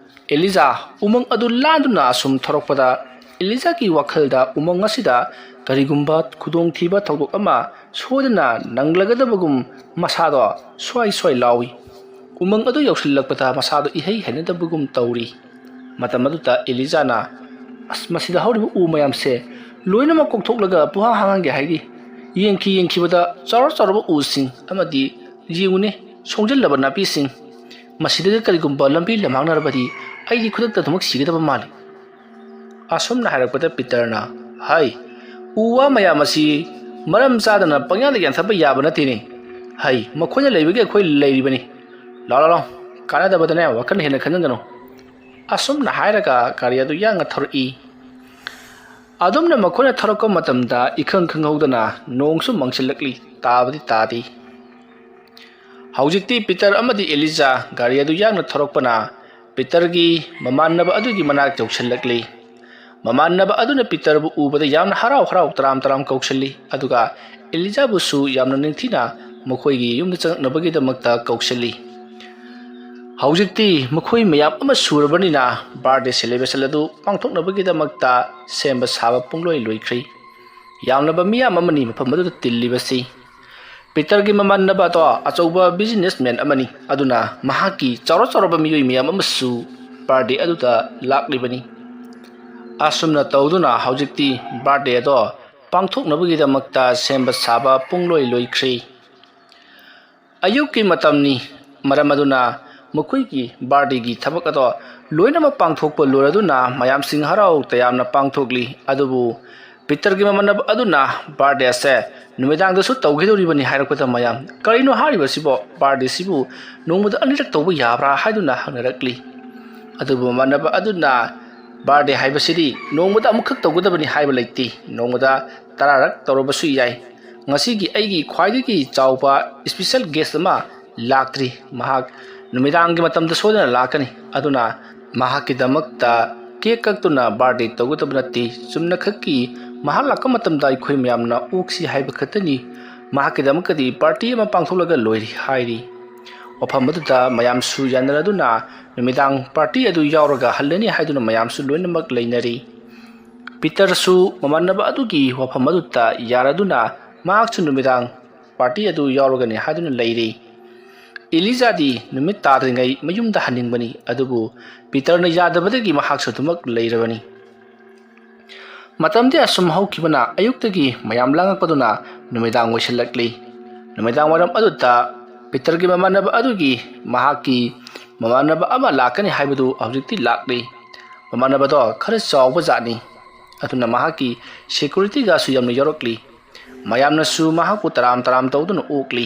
ꯑꯦꯂꯤꯖꯥ ꯎꯃꯪ ꯑꯗꯨ ꯂꯥꯟꯗꯨꯅ ꯑꯁꯨꯝ ꯊꯧꯔꯛꯄꯗ, ꯑꯦꯂꯤꯖꯥꯒꯤ ꯋꯥꯈꯜꯗ ꯎꯃꯪ ꯑꯁꯤꯗ ꯀꯔꯤꯒꯨꯝꯕ ꯈꯨꯗꯣꯡꯊꯤꯕ ꯊꯧꯗꯣꯛ ꯑꯃ ꯁꯣꯏꯗꯅ ꯅꯪꯂꯒꯗꯕꯒꯨꯝ ꯃꯁꯥꯗꯣ ꯁ꯭ꯋꯥꯏ ꯁ꯭ꯋꯥꯏ ꯂꯥꯎꯏ꯫ ꯎꯃꯪ ꯑꯗꯨ ꯌꯧꯁꯤꯜꯂꯛꯄꯗ ꯃꯁꯥꯗꯣ ꯏꯍꯩ ꯍꯩꯅꯗꯕꯒꯨꯝ ꯇꯧꯔꯤ꯫ ꯃꯇꯝ ꯑꯗꯨꯗ ꯑꯦꯂꯤꯖꯥꯅ, "ꯑꯁ, ꯃꯁꯤꯗ ꯍꯧꯔꯤꯕ ꯎ ꯃꯌꯥꯝꯁꯦ ꯂꯣꯏꯅꯃꯛ ꯀꯣꯛꯊꯣꯛꯂꯒ ꯄꯨꯡꯍꯥꯡ ꯍꯥꯡꯍꯟꯒꯦ ꯍꯥꯏꯔꯤ꯫ ꯌꯦꯡꯈꯤ ꯌꯦꯡꯈꯤꯕꯗ ꯆꯥꯎꯔ ꯆꯥꯎꯔꯕ ꯎꯁꯤꯡ ꯑꯃꯗꯤ ꯌꯦꯡꯉꯨꯅꯦ, ꯁꯣꯡꯖꯜꯂꯕ ꯅꯥꯄꯤꯁꯤꯡ꯫ ꯃꯁꯤꯗꯒꯤ ꯀꯔꯤꯒꯨꯝꯕ ꯂꯝꯕꯤ ꯂꯝꯍꯥꯡꯅꯔꯕꯗꯤ ꯑꯩꯗꯤ ꯈꯨꯗꯛꯇ ꯑꯗꯨꯃꯛ ꯁꯤꯒꯗꯕ ꯃꯥꯜꯂꯤ"꯫ ꯑꯁꯨꯝꯅ ꯍꯥꯏꯔꯛꯄꯗ ꯄꯤꯇꯔꯅ, "ꯍꯩ, ꯎ ꯋꯥ ꯃꯌꯥꯝ ꯑꯁꯤ ꯃꯔꯝ ꯆꯥꯗꯅ ꯄꯪꯌꯥꯟꯗ ꯌꯥꯟꯊꯠꯄ ꯌꯥꯕ ꯅꯠꯇꯦꯅꯦ꯫ ꯍꯩ, ꯃꯈꯣꯏꯅ ꯂꯩꯕꯒꯤ ꯑꯩꯈꯣꯏ ꯂꯩꯔꯤꯕꯅꯤ꯫ ꯂꯥꯎ, ꯂꯥꯎ, ꯂꯥꯎ, ꯀꯥꯟꯅꯗꯕꯗꯅꯦ ꯋꯥꯈꯜ ꯍꯦꯟꯅ ꯈꯟꯖꯤꯟꯒꯅꯨ"꯫ ꯑꯁꯨꯝꯅ ꯍꯥꯏꯔꯒ ꯒꯥꯔꯤ ꯑꯗꯨ ꯌꯥꯡꯅ ꯊꯧꯔꯛꯏ꯫ ꯑꯗꯨꯝꯅ ꯃꯈꯣꯏꯅ ꯊꯧꯔꯛꯄ ꯃꯇꯝꯗ ꯏꯈꯪ ꯈꯪꯍꯧꯗꯅ ꯅꯣꯡꯁꯨ ꯃꯪꯁꯤꯜꯂꯛꯂꯤ, ꯇꯥꯕꯗꯤ ꯇꯥꯗꯦ꯫ ꯍꯧꯖꯤꯛꯇꯤ ꯄꯤꯇꯔ ꯑꯃꯗꯤ ꯑꯦꯂꯤꯖꯥ ꯒꯥꯔꯤ ꯑꯗꯨ ꯌꯥꯡꯅ ꯊꯧꯔꯛꯄꯅ ꯄꯤꯇꯔꯒꯤ ꯃꯃꯥꯟꯅꯕ ꯑꯗꯨꯒꯤ ꯃꯅꯥꯛ ꯌꯧꯁꯤꯜꯂꯛꯂꯤ꯫ ꯃꯃꯥꯟꯅꯕ ꯑꯗꯨꯅ ꯄꯤꯇꯔꯕꯨ ꯎꯕꯗ ꯌꯥꯝꯅ ꯍꯔꯥꯎ ꯍꯔꯥꯎ ꯇꯔꯥꯝ ꯇꯔꯥꯝ ꯀꯧꯁꯤꯜꯂꯤ, ꯑꯗꯨꯒ ꯑꯦꯂꯤꯖꯥꯕꯨꯁꯨ ꯌꯥꯝꯅ ꯅꯤꯡꯊꯤꯅ ꯃꯈꯣꯏꯒꯤ ꯌꯨꯝꯗ ꯆꯪꯂꯛꯅꯕꯒꯤꯗꯃꯛꯇ ꯀꯧꯁꯤꯜꯂꯤ꯫ ꯍꯧꯖꯤꯛꯇꯤ ꯃꯈꯣꯏ ꯃꯌꯥꯝ ꯑꯃ ꯁꯨꯔꯕꯅꯤꯅ ꯕꯥꯔꯗꯦ ꯁꯦꯂꯦꯕ꯭ꯔꯦꯁꯟ ꯑꯗꯨ ꯄꯥꯡꯊꯣꯛꯅꯕꯒꯤꯗꯃꯛꯇ ꯁꯦꯝꯕ ꯁꯥꯕ ꯄꯨꯡꯂꯣꯏ ꯂꯣꯏꯈ꯭ꯔꯦ꯫ ꯌꯥꯝꯂꯕ ꯃꯤꯌꯥꯝ ꯑꯃꯅꯤ ꯃꯐꯝ ꯑꯗꯨꯗ ꯇꯤꯜꯂꯤꯕꯁꯤ꯫ ꯄꯤꯇꯔꯒꯤ ꯃꯃꯥꯟꯅꯕ ꯑꯗꯣ ꯑꯆꯧꯕ businessman ꯑꯃꯅꯤ, ꯑꯗꯨꯅ ꯃꯍꯥꯛꯀꯤ ꯆꯥꯎꯔ ꯆꯥꯎꯔꯕ ꯃꯤꯑꯣꯏ ꯃꯌꯥꯝ ꯑꯃꯁꯨ party ꯑꯗꯨꯗ ꯂꯥꯛꯂꯤꯕꯅꯤ꯫ ꯑꯁꯨꯝꯅ ꯇꯧꯗꯨꯅ ꯍꯧꯖꯤꯛꯇꯤ party ꯑꯗꯣ ꯄꯥꯡꯊꯣꯛꯅꯕꯒꯤꯗꯃꯛꯇ ꯁꯦꯝꯕ ꯁꯥꯕ ꯄꯨꯡꯂꯣꯏ ꯂꯣꯏꯈ꯭ꯔꯦ꯫ ꯑꯌꯨꯛꯀꯤ ꯃꯇꯝꯅꯤ, ꯃꯔꯝ ꯑꯗꯨꯅ ꯃꯈꯣꯏꯒꯤ partyꯒꯤ ꯊꯕꯛ ꯑꯗꯣ ꯂꯣꯏꯅꯃꯛ ꯄꯥꯡꯊꯣꯛꯄ ꯂꯣꯏꯔꯗꯨꯅ ꯃꯌꯥꯝꯁꯤꯡ ꯍꯔꯥꯎ ꯇꯌꯥꯝꯅ ꯄꯥꯡꯊꯣꯛꯂꯤ꯫ ꯑꯗꯨꯕꯨ ꯄꯤꯇꯔꯒꯤ ꯃꯃꯥꯟꯅꯕ ꯑꯗꯨꯅ party ꯑꯁꯦ ꯅꯨꯃꯤꯗꯥꯡꯗꯁꯨ ꯇꯧꯒꯗꯧꯔꯤꯕꯅꯤ ꯍꯥꯏꯔꯛꯄꯗ ꯃꯌꯥꯝ, "ꯀꯔꯤꯅꯣ ꯍꯥꯏꯔꯤꯕꯁꯤꯕꯣ? Partyꯁꯤꯕꯨ ꯅꯣꯡꯃꯗ ꯑꯅꯤꯔꯛ ꯇꯧꯕ ꯌꯥꯕ꯭ꯔꯥ?" ꯍꯥꯏꯗꯨꯅ ꯍꯪꯅꯔꯛꯂꯤ꯫ ꯑꯗꯨꯕꯨ ꯃꯃꯥꯟꯅꯕ ꯑꯗꯨꯅ, "Party ꯍꯥꯏꯕꯁꯤꯗꯤ ꯅꯣꯡꯃꯗ ꯑꯃꯨꯛꯈꯛ ꯇꯧꯒꯗꯕꯅꯤ ꯍꯥꯏꯕ ꯂꯩꯇꯦ, ꯅꯣꯡꯃꯗ ꯇꯔꯥꯔꯛ ꯇꯧꯔꯕꯁꯨ ꯌꯥꯏ꯫ ꯉꯁꯤꯒꯤ ꯑꯩꯒꯤ ꯈ꯭ꯋꯥꯏꯗꯒꯤ ꯆꯥꯎꯕ special guest ꯑꯃ ꯂꯥꯛꯇ꯭ꯔꯤ, ꯃꯍꯥꯛ ꯅꯨꯃꯤꯗꯥꯡꯒꯤ ꯃꯇꯝꯗ ꯁꯣꯏꯗꯅ ꯂꯥꯛꯀꯅꯤ, ꯑꯗꯨꯅ ꯃꯍꯥꯛꯀꯤꯗꯃꯛꯇ cake ꯀꯛꯇꯨꯅ party ꯇꯧꯒꯗꯕ ꯅꯠꯇꯦ꯫ ꯆꯨꯝꯅꯈꯛꯀꯤ ꯃꯍꯥꯛ ꯂꯥꯛꯄ ꯃꯇꯝꯗ ꯑꯩꯈꯣꯏ ꯃꯌꯥꯝꯅ ꯑꯣꯛꯁꯤ ꯍꯥꯏꯕ ꯈꯛꯇꯅꯤ꯫ ꯃꯍꯥꯛꯀꯤꯗꯃꯛꯇꯗꯤ party ꯑꯃ ꯄꯥꯡꯊꯣꯛꯂꯒ ꯂꯣꯏꯔꯦ" ꯍꯥꯏꯔꯤ꯫ ꯋꯥꯐꯝ ꯑꯗꯨꯗ ꯃꯌꯥꯝꯁꯨ ꯌꯥꯅꯔꯗꯨꯅ ꯅꯨꯃꯤꯗꯥꯡ party ꯑꯗꯨ ꯌꯥꯎꯔꯒ ꯍꯜꯂꯅꯤ ꯍꯥꯏꯗꯨꯅ ꯃꯌꯥꯝꯁꯨ ꯂꯣꯏꯅꯃꯛ ꯂꯩꯅꯔꯤ꯫ ꯄꯤꯇꯔꯁꯨ ꯃꯃꯥꯟꯅꯕ ꯑꯗꯨꯒꯤ ꯋꯥꯐꯝ ꯑꯗꯨꯗ ꯌꯥꯔꯗꯨꯅ ꯃꯍꯥꯛꯁꯨ ꯅꯨꯃꯤꯗꯥꯡ party ꯑꯗꯨ ꯌꯥꯎꯔꯒꯅꯤ ꯍꯥꯏꯗꯨꯅ ꯂꯩꯔꯤ꯫ ꯑꯦꯂꯤꯖꯥꯗꯤ ꯅꯨꯃꯤꯠ ꯇꯥꯗ꯭ꯔꯤꯉꯩ ꯃꯌꯨꯝꯗ ꯍꯟꯅꯤꯡꯕꯅꯤ, ꯑꯗꯨꯕꯨ ꯄꯤꯇꯔꯅ ꯌꯥꯗꯕꯗꯒꯤ ꯃꯍꯥꯛꯁꯨ ꯑꯗꯨꯃꯛ ꯂꯩꯔꯕꯅꯤ꯫ ꯃꯇꯝꯗꯤ ꯑꯁꯨꯝ ꯍꯧꯈꯤꯕꯅ ꯑꯌꯨꯛꯇꯒꯤ ꯃꯌꯥꯝ ꯂꯥꯡꯉꯛꯄꯗꯨꯅ ꯅꯨꯃꯤꯗꯥꯡ ꯑꯣꯏꯁꯤꯜꯂꯛꯂꯤ꯫ ꯅꯨꯃꯤꯗꯥꯡ ꯋꯥꯏꯔꯝ ꯑꯗꯨꯗ ꯄꯤꯇꯔꯒꯤ ꯃꯃꯥꯟꯅꯕ ꯑꯗꯨꯒꯤ ꯃꯍꯥꯛꯀꯤ ꯃꯃꯥꯟꯅꯕ ꯑꯃ ꯂꯥꯛꯀꯅꯤ ꯍꯥꯏꯕꯗꯨ ꯍꯧꯖꯤꯛꯇꯤ ꯂꯥꯛꯂꯤ꯫ ꯃꯃꯥꯟꯅꯕꯗꯣ ꯈꯔ ꯆꯥꯎꯕ ꯖꯥꯠꯅꯤ, ꯑꯗꯨꯅ ꯃꯍꯥꯛꯀꯤ securityꯒꯁꯨ ꯌꯥꯝꯅ ꯌꯥꯎꯔꯛꯂꯤ꯫ ꯃꯌꯥꯝꯅꯁꯨ ꯃꯍꯥꯛꯄꯨ ꯇꯔꯥꯝ ꯇꯔꯥꯝ ꯇꯧꯗꯨꯅ ꯑꯣꯛꯂꯤ꯫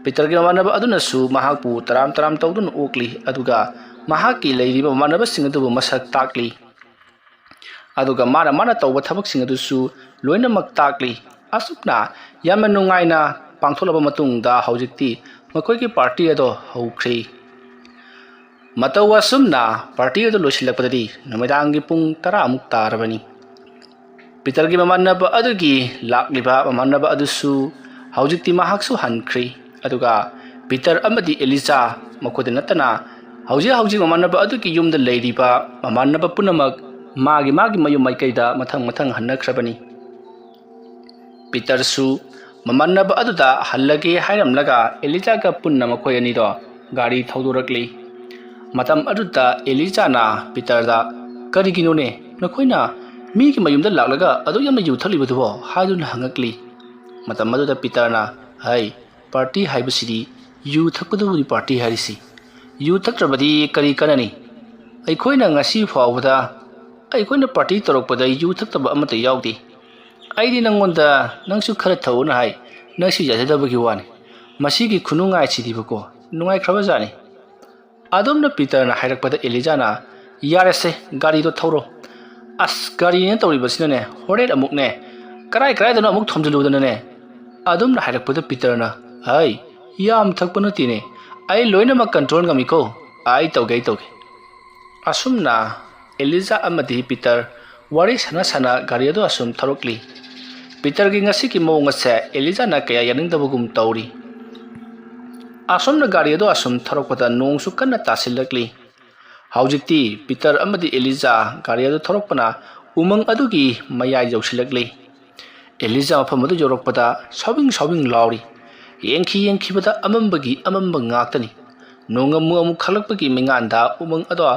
ꯄꯤꯇꯔꯒꯤ ꯃꯃꯥꯟꯅꯕ ꯑꯗꯨꯅꯁꯨ ꯃꯍꯥꯛꯄꯨ ꯇꯔꯥꯝ ꯇꯔꯥꯝ ꯇꯧꯗꯨꯅ ꯑꯣꯛꯂꯤ, ꯑꯗꯨꯒ ꯃꯍꯥꯛꯀꯤ ꯂꯩꯔꯤꯕ ꯃꯃꯥꯟꯅꯕꯁꯤꯡ ꯑꯗꯨꯕꯨ ꯃꯁꯛ ꯇꯥꯛꯂꯤ꯫ ꯑꯗꯨꯒ ꯃꯥꯅ ꯃꯥꯅ ꯇꯧꯕ ꯊꯕꯛꯁꯤꯡ ꯑꯗꯨꯁꯨ ꯂꯣꯏꯅꯃꯛ ꯇꯥꯛꯂꯤ꯫ ꯑꯁꯨꯝꯅ ꯌꯥꯝꯅ ꯅꯨꯡꯉꯥꯏꯅ ꯄꯥꯡꯊꯣꯛꯂꯕ ꯃꯇꯨꯡꯗ ꯍꯧꯖꯤꯛꯇꯤ ꯃꯈꯣꯏꯒꯤ party ꯑꯗꯣ ꯍꯧꯈ꯭ꯔꯦ꯫ ꯃꯇꯧ ꯑꯁꯨꯝꯅ party ꯑꯗꯨ ꯂꯣꯏꯁꯤꯜꯂꯛꯄꯗꯗꯤ ꯅꯨꯃꯤꯗꯥꯡꯒꯤ ꯄꯨꯡ ꯇꯔꯥꯃꯨꯛ ꯇꯥꯔꯕꯅꯤ꯫ ꯄꯤꯇꯔꯒꯤ ꯃꯃꯥꯟꯅꯕ ꯑꯗꯨꯒꯤ ꯂꯥꯛꯂꯤꯕ ꯃꯃꯥꯟꯅꯕ ꯑꯗꯨꯁꯨ ꯍꯧꯖꯤꯛꯇꯤ ꯃꯍꯥꯛꯁꯨ ꯍꯟꯈ꯭ꯔꯦ꯫ ꯑꯗꯨꯒ ꯄꯤꯇꯔ ꯑꯃꯗꯤ ꯑꯦꯂꯤꯖꯥ ꯃꯈꯣꯏꯗ ꯅꯠꯇꯅ ꯍꯧꯖꯤꯛ ꯍꯧꯖꯤꯛ ꯃꯃꯥꯟꯅꯕ ꯑꯗꯨꯒꯤ ꯌꯨꯝꯗ ꯂꯩꯔꯤꯕ ꯃꯃꯥꯟꯅꯕ ꯄꯨꯝꯅꯃꯛ ꯃꯥꯒꯤ ꯃꯥꯒꯤ ꯃꯌꯨꯝ ꯃꯥꯏꯀꯩꯗ ꯃꯊꯪ ꯃꯊꯪ ꯍꯟꯅꯈ꯭ꯔꯕꯅꯤ꯫ ꯄꯤꯇꯔꯁꯨ ꯃꯃꯥꯟꯅꯕ ꯑꯗꯨꯗ ꯍꯜꯂꯒꯦ ꯍꯥꯏꯔꯝꯂꯒ ꯑꯦꯂꯤꯖꯥꯒ ꯄꯨꯟꯅ ꯃꯈꯣꯏ ꯑꯅꯤꯗꯣ ꯒꯥꯔꯤ ꯊꯧꯗꯣꯔꯛꯂꯤ꯫ ꯃꯇꯝ ꯑꯗꯨꯗ ꯑꯦꯂꯤꯖꯥꯅ ꯄꯤꯇꯔꯗ, "ꯀꯔꯤꯒꯤꯅꯣꯅꯦ ꯅꯈꯣꯏꯅ ꯃꯤꯒꯤ ꯃꯌꯨꯝꯗ ꯂꯥꯛꯂꯒ ꯑꯗꯨꯛ ꯌꯥꯝꯅ ꯌꯨ ꯊꯛꯂꯤꯕꯗꯨꯕꯣ?" ꯍꯥꯏꯗꯨꯅ ꯍꯪꯉꯛꯂꯤ꯫ ꯃꯇꯝ ꯑꯗꯨꯗ ꯄꯤꯇꯔꯅ, "ꯍꯩ, ꯄꯥꯔꯇꯤ ꯍꯥꯏꯕꯁꯤꯗꯤ ꯌꯨ ꯊꯛꯄꯗꯨꯕꯨꯗꯤ ꯄꯥꯔꯇꯤ ꯍꯥꯏꯔꯤꯁꯤ꯫ ꯌꯨ ꯊꯛꯇ꯭ꯔꯕꯗꯤ ꯀꯔꯤ ꯀꯥꯟꯅꯅꯤ? ꯑꯩꯈꯣꯏꯅ ꯉꯁꯤ ꯐꯥꯎꯕꯗ ꯑꯩꯈꯣꯏꯅ ꯄꯥꯔꯇꯤ ꯇꯧꯔꯛꯄꯗ ꯌꯨ ꯊꯛꯇꯕ ꯑꯃꯠꯇ ꯌꯥꯎꯗꯦ꯫ ꯑꯩꯗꯤ ꯅꯪꯉꯣꯟꯗ ꯅꯪꯁꯨ ꯈꯔ ꯊꯛꯎꯅ ꯍꯥꯏ, ꯅꯪꯁꯨ ꯌꯥꯖꯗꯕꯒꯤ ꯋꯥꯅꯤ꯫ ꯃꯁꯤꯒꯤ ꯈꯨꯅꯨꯡꯉꯥꯏꯁꯤꯗꯤꯕꯀꯣ, ꯅꯨꯡꯉꯥꯏꯈ꯭ꯔꯕꯖꯥꯠꯅꯤ꯫" ꯑꯗꯨꯝꯅ ꯄꯤꯇꯔꯅ ꯍꯥꯏꯔꯛꯄꯗ ꯑꯦꯂꯤꯖꯥꯅ, "ꯌꯥꯔꯦꯁꯦ, ꯒꯥꯔꯤꯗꯣ ꯊꯧꯔꯣ꯫ ꯑꯁ, ꯒꯥꯔꯤꯅꯦ ꯇꯧꯔꯤꯕꯁꯤꯅꯅꯦ, ꯍꯣꯔꯦꯟ ꯑꯃꯨꯛꯅꯦ, ꯀꯔꯥꯏ ꯀꯔꯥꯏꯗꯅꯣ ꯑꯃꯨꯛ ꯊꯣꯝꯖꯤꯜꯂꯨꯗꯅꯅꯦ꯫" ꯑꯗꯨꯝꯅ ꯍꯥꯏꯔꯛꯄꯗ ꯄꯤꯇꯔꯅ, "ꯍꯩ, ꯌꯥꯝ ꯊꯛꯄ ꯅꯠꯇꯦꯅꯦ, ꯑꯩ ꯂꯣꯏꯅꯃꯛ ꯀꯟꯇ꯭ꯔꯣꯜ ꯉꯝꯃꯤꯀꯣ꯫ ꯑꯩ ꯇꯧꯒꯦ, ꯑꯩ ꯇꯧꯒꯦ꯫" ꯑꯁꯨꯝꯅ ꯑꯦꯂꯤꯖꯥ ꯑꯃꯗꯤ ꯄꯤꯇꯔ ꯋꯥꯔꯤ ꯁꯥꯟꯅ ꯁꯥꯟꯅ ꯒꯥꯔꯤ ꯑꯗꯨ ꯑꯁꯨꯝ ꯊꯧꯔꯛꯂꯤ꯫ ꯄꯤꯇꯔꯒꯤ ꯉꯁꯤꯒꯤ ꯃꯑꯣꯡ ꯑꯁꯦ ꯑꯦꯂꯤꯖꯥꯅ ꯀꯌꯥ ꯌꯥꯅꯤꯡꯗꯕꯒꯨꯝ ꯇꯧꯔꯤ꯫ ꯑꯁꯨꯝꯅ ꯒꯥꯔꯤ ꯑꯗꯨ ꯑꯁꯨꯝ ꯊꯧꯔꯛꯄꯗ ꯅꯣꯡꯁꯨ ꯀꯟꯅ ꯇꯥꯁꯤꯜꯂꯛꯂꯤ꯫ ꯍꯧꯖꯤꯛꯇꯤ ꯄꯤꯇꯔ ꯑꯃꯗꯤ ꯑꯦꯂꯤꯖꯥ ꯒꯥꯔꯤ ꯑꯗꯨ ꯊꯧꯔꯛꯄꯅ ꯎꯃꯪ ꯑꯗꯨꯒꯤ ꯃꯌꯥꯏ ꯌꯧꯁꯤꯜꯂꯛꯂꯤ꯫ ꯑꯦꯂꯤꯖꯥ ꯃꯐꯝ ꯑꯗꯨ ꯌꯧꯔꯛꯄꯗ ꯁꯥꯎꯕꯤꯡ ꯁꯥꯎꯕꯤꯡ ꯂꯥꯎꯔꯤ꯫ ꯌꯦꯡꯈꯤ ꯌꯦꯡꯈꯤꯕꯗ ꯑꯃꯝꯕꯒꯤ ꯑꯃꯝꯕ ꯉꯥꯛꯇꯅꯤ꯫ ꯅꯣꯡ ꯑꯃꯨꯛ ꯑꯃꯨꯛ ꯈꯥꯛꯂꯛꯄꯒꯤ ꯃꯩꯉꯥꯟꯗ ꯎꯃꯪ ꯑꯗꯣ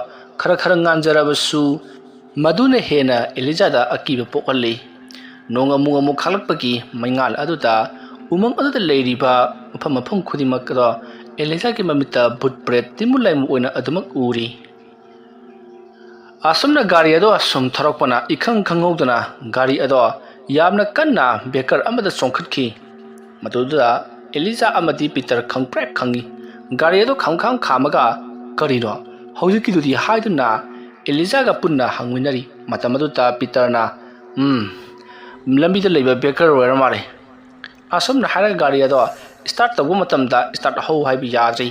ꯈꯔ ꯈꯔ ꯉꯥꯟꯖꯔꯕꯁꯨ, ꯃꯗꯨꯅ ꯍꯦꯟꯅ ꯑꯦꯂꯤꯖꯥꯗ ꯑꯀꯤꯕ ꯄꯣꯛꯍꯜꯂꯤ꯫ ꯅꯣꯡ ꯑꯃꯨꯛ ꯑꯃꯨꯛ ꯈꯥꯛꯂꯛꯄꯒꯤ ꯃꯩꯉꯥꯜ ꯑꯗꯨꯗ ꯎꯃꯪ ꯑꯗꯨꯗ ꯂꯩꯔꯤꯕ ꯃꯐꯝ ꯃꯐꯝ ꯈꯨꯗꯤꯡꯃꯛ ꯑꯗꯣ ꯑꯦꯂꯤꯖꯥꯒꯤ ꯃꯃꯤꯠꯇ ꯚꯨꯠ ꯄ꯭ꯔꯦꯠ ꯇꯤꯟꯃꯨ ꯂꯥꯏꯃꯨ ꯑꯣꯏꯅ ꯑꯗꯨꯃꯛ ꯎꯔꯤ꯫ ꯑꯁꯨꯝꯅ ꯒꯥꯔꯤ ꯑꯗꯣ ꯑꯁꯨꯝ ꯊꯧꯔꯛꯄꯅ ꯏꯈꯪ ꯈꯪꯍꯧꯗꯅ ꯒꯥꯔꯤ ꯑꯗꯣ ꯌꯥꯝꯅ ꯀꯟꯅ ꯕꯦꯀꯔ ꯑꯃꯗ ꯆꯣꯡꯈꯠꯈꯤ꯫ ꯃꯗꯨꯗ ꯑꯦꯂꯤꯖꯥ ꯑꯃꯗꯤ ꯄꯤꯇꯔ ꯈꯪꯄ꯭ꯔꯦꯛ ꯈꯪꯉꯤ꯫ ꯒꯥꯔꯤ ꯑꯗꯣ ꯈꯝꯈꯥꯝ ꯈꯥꯝꯃꯒ, "ꯀꯔꯤꯅꯣ ꯍꯧꯖꯤꯛꯀꯤꯗꯨꯗꯤ?" ꯍꯥꯏꯗꯨꯅ ꯑꯦꯂꯤꯖꯥꯒ ꯄꯨꯟꯅ ꯍꯪꯃꯤꯟꯅꯔꯤ꯫ ꯃꯇꯝ ꯑꯗꯨꯗ ꯄꯤꯇꯔꯅ, "ꯎꯝ, ꯂꯝꯕꯤꯗ ꯂꯩꯕ ꯕꯦꯀꯔ ꯑꯣꯏꯔ ꯃꯥꯜꯂꯦ꯫" ꯑꯁꯨꯝꯅ ꯍꯥꯏꯔꯒ ꯒꯥꯔꯤ ꯑꯗꯣ ꯁ꯭ꯇꯥꯔꯠ ꯇꯧꯕ ꯃꯇꯝꯗ ꯁ꯭ꯇꯥꯔꯠ ꯍꯧ ꯍꯥꯏꯕ ꯌꯥꯗ꯭ꯔꯤ꯫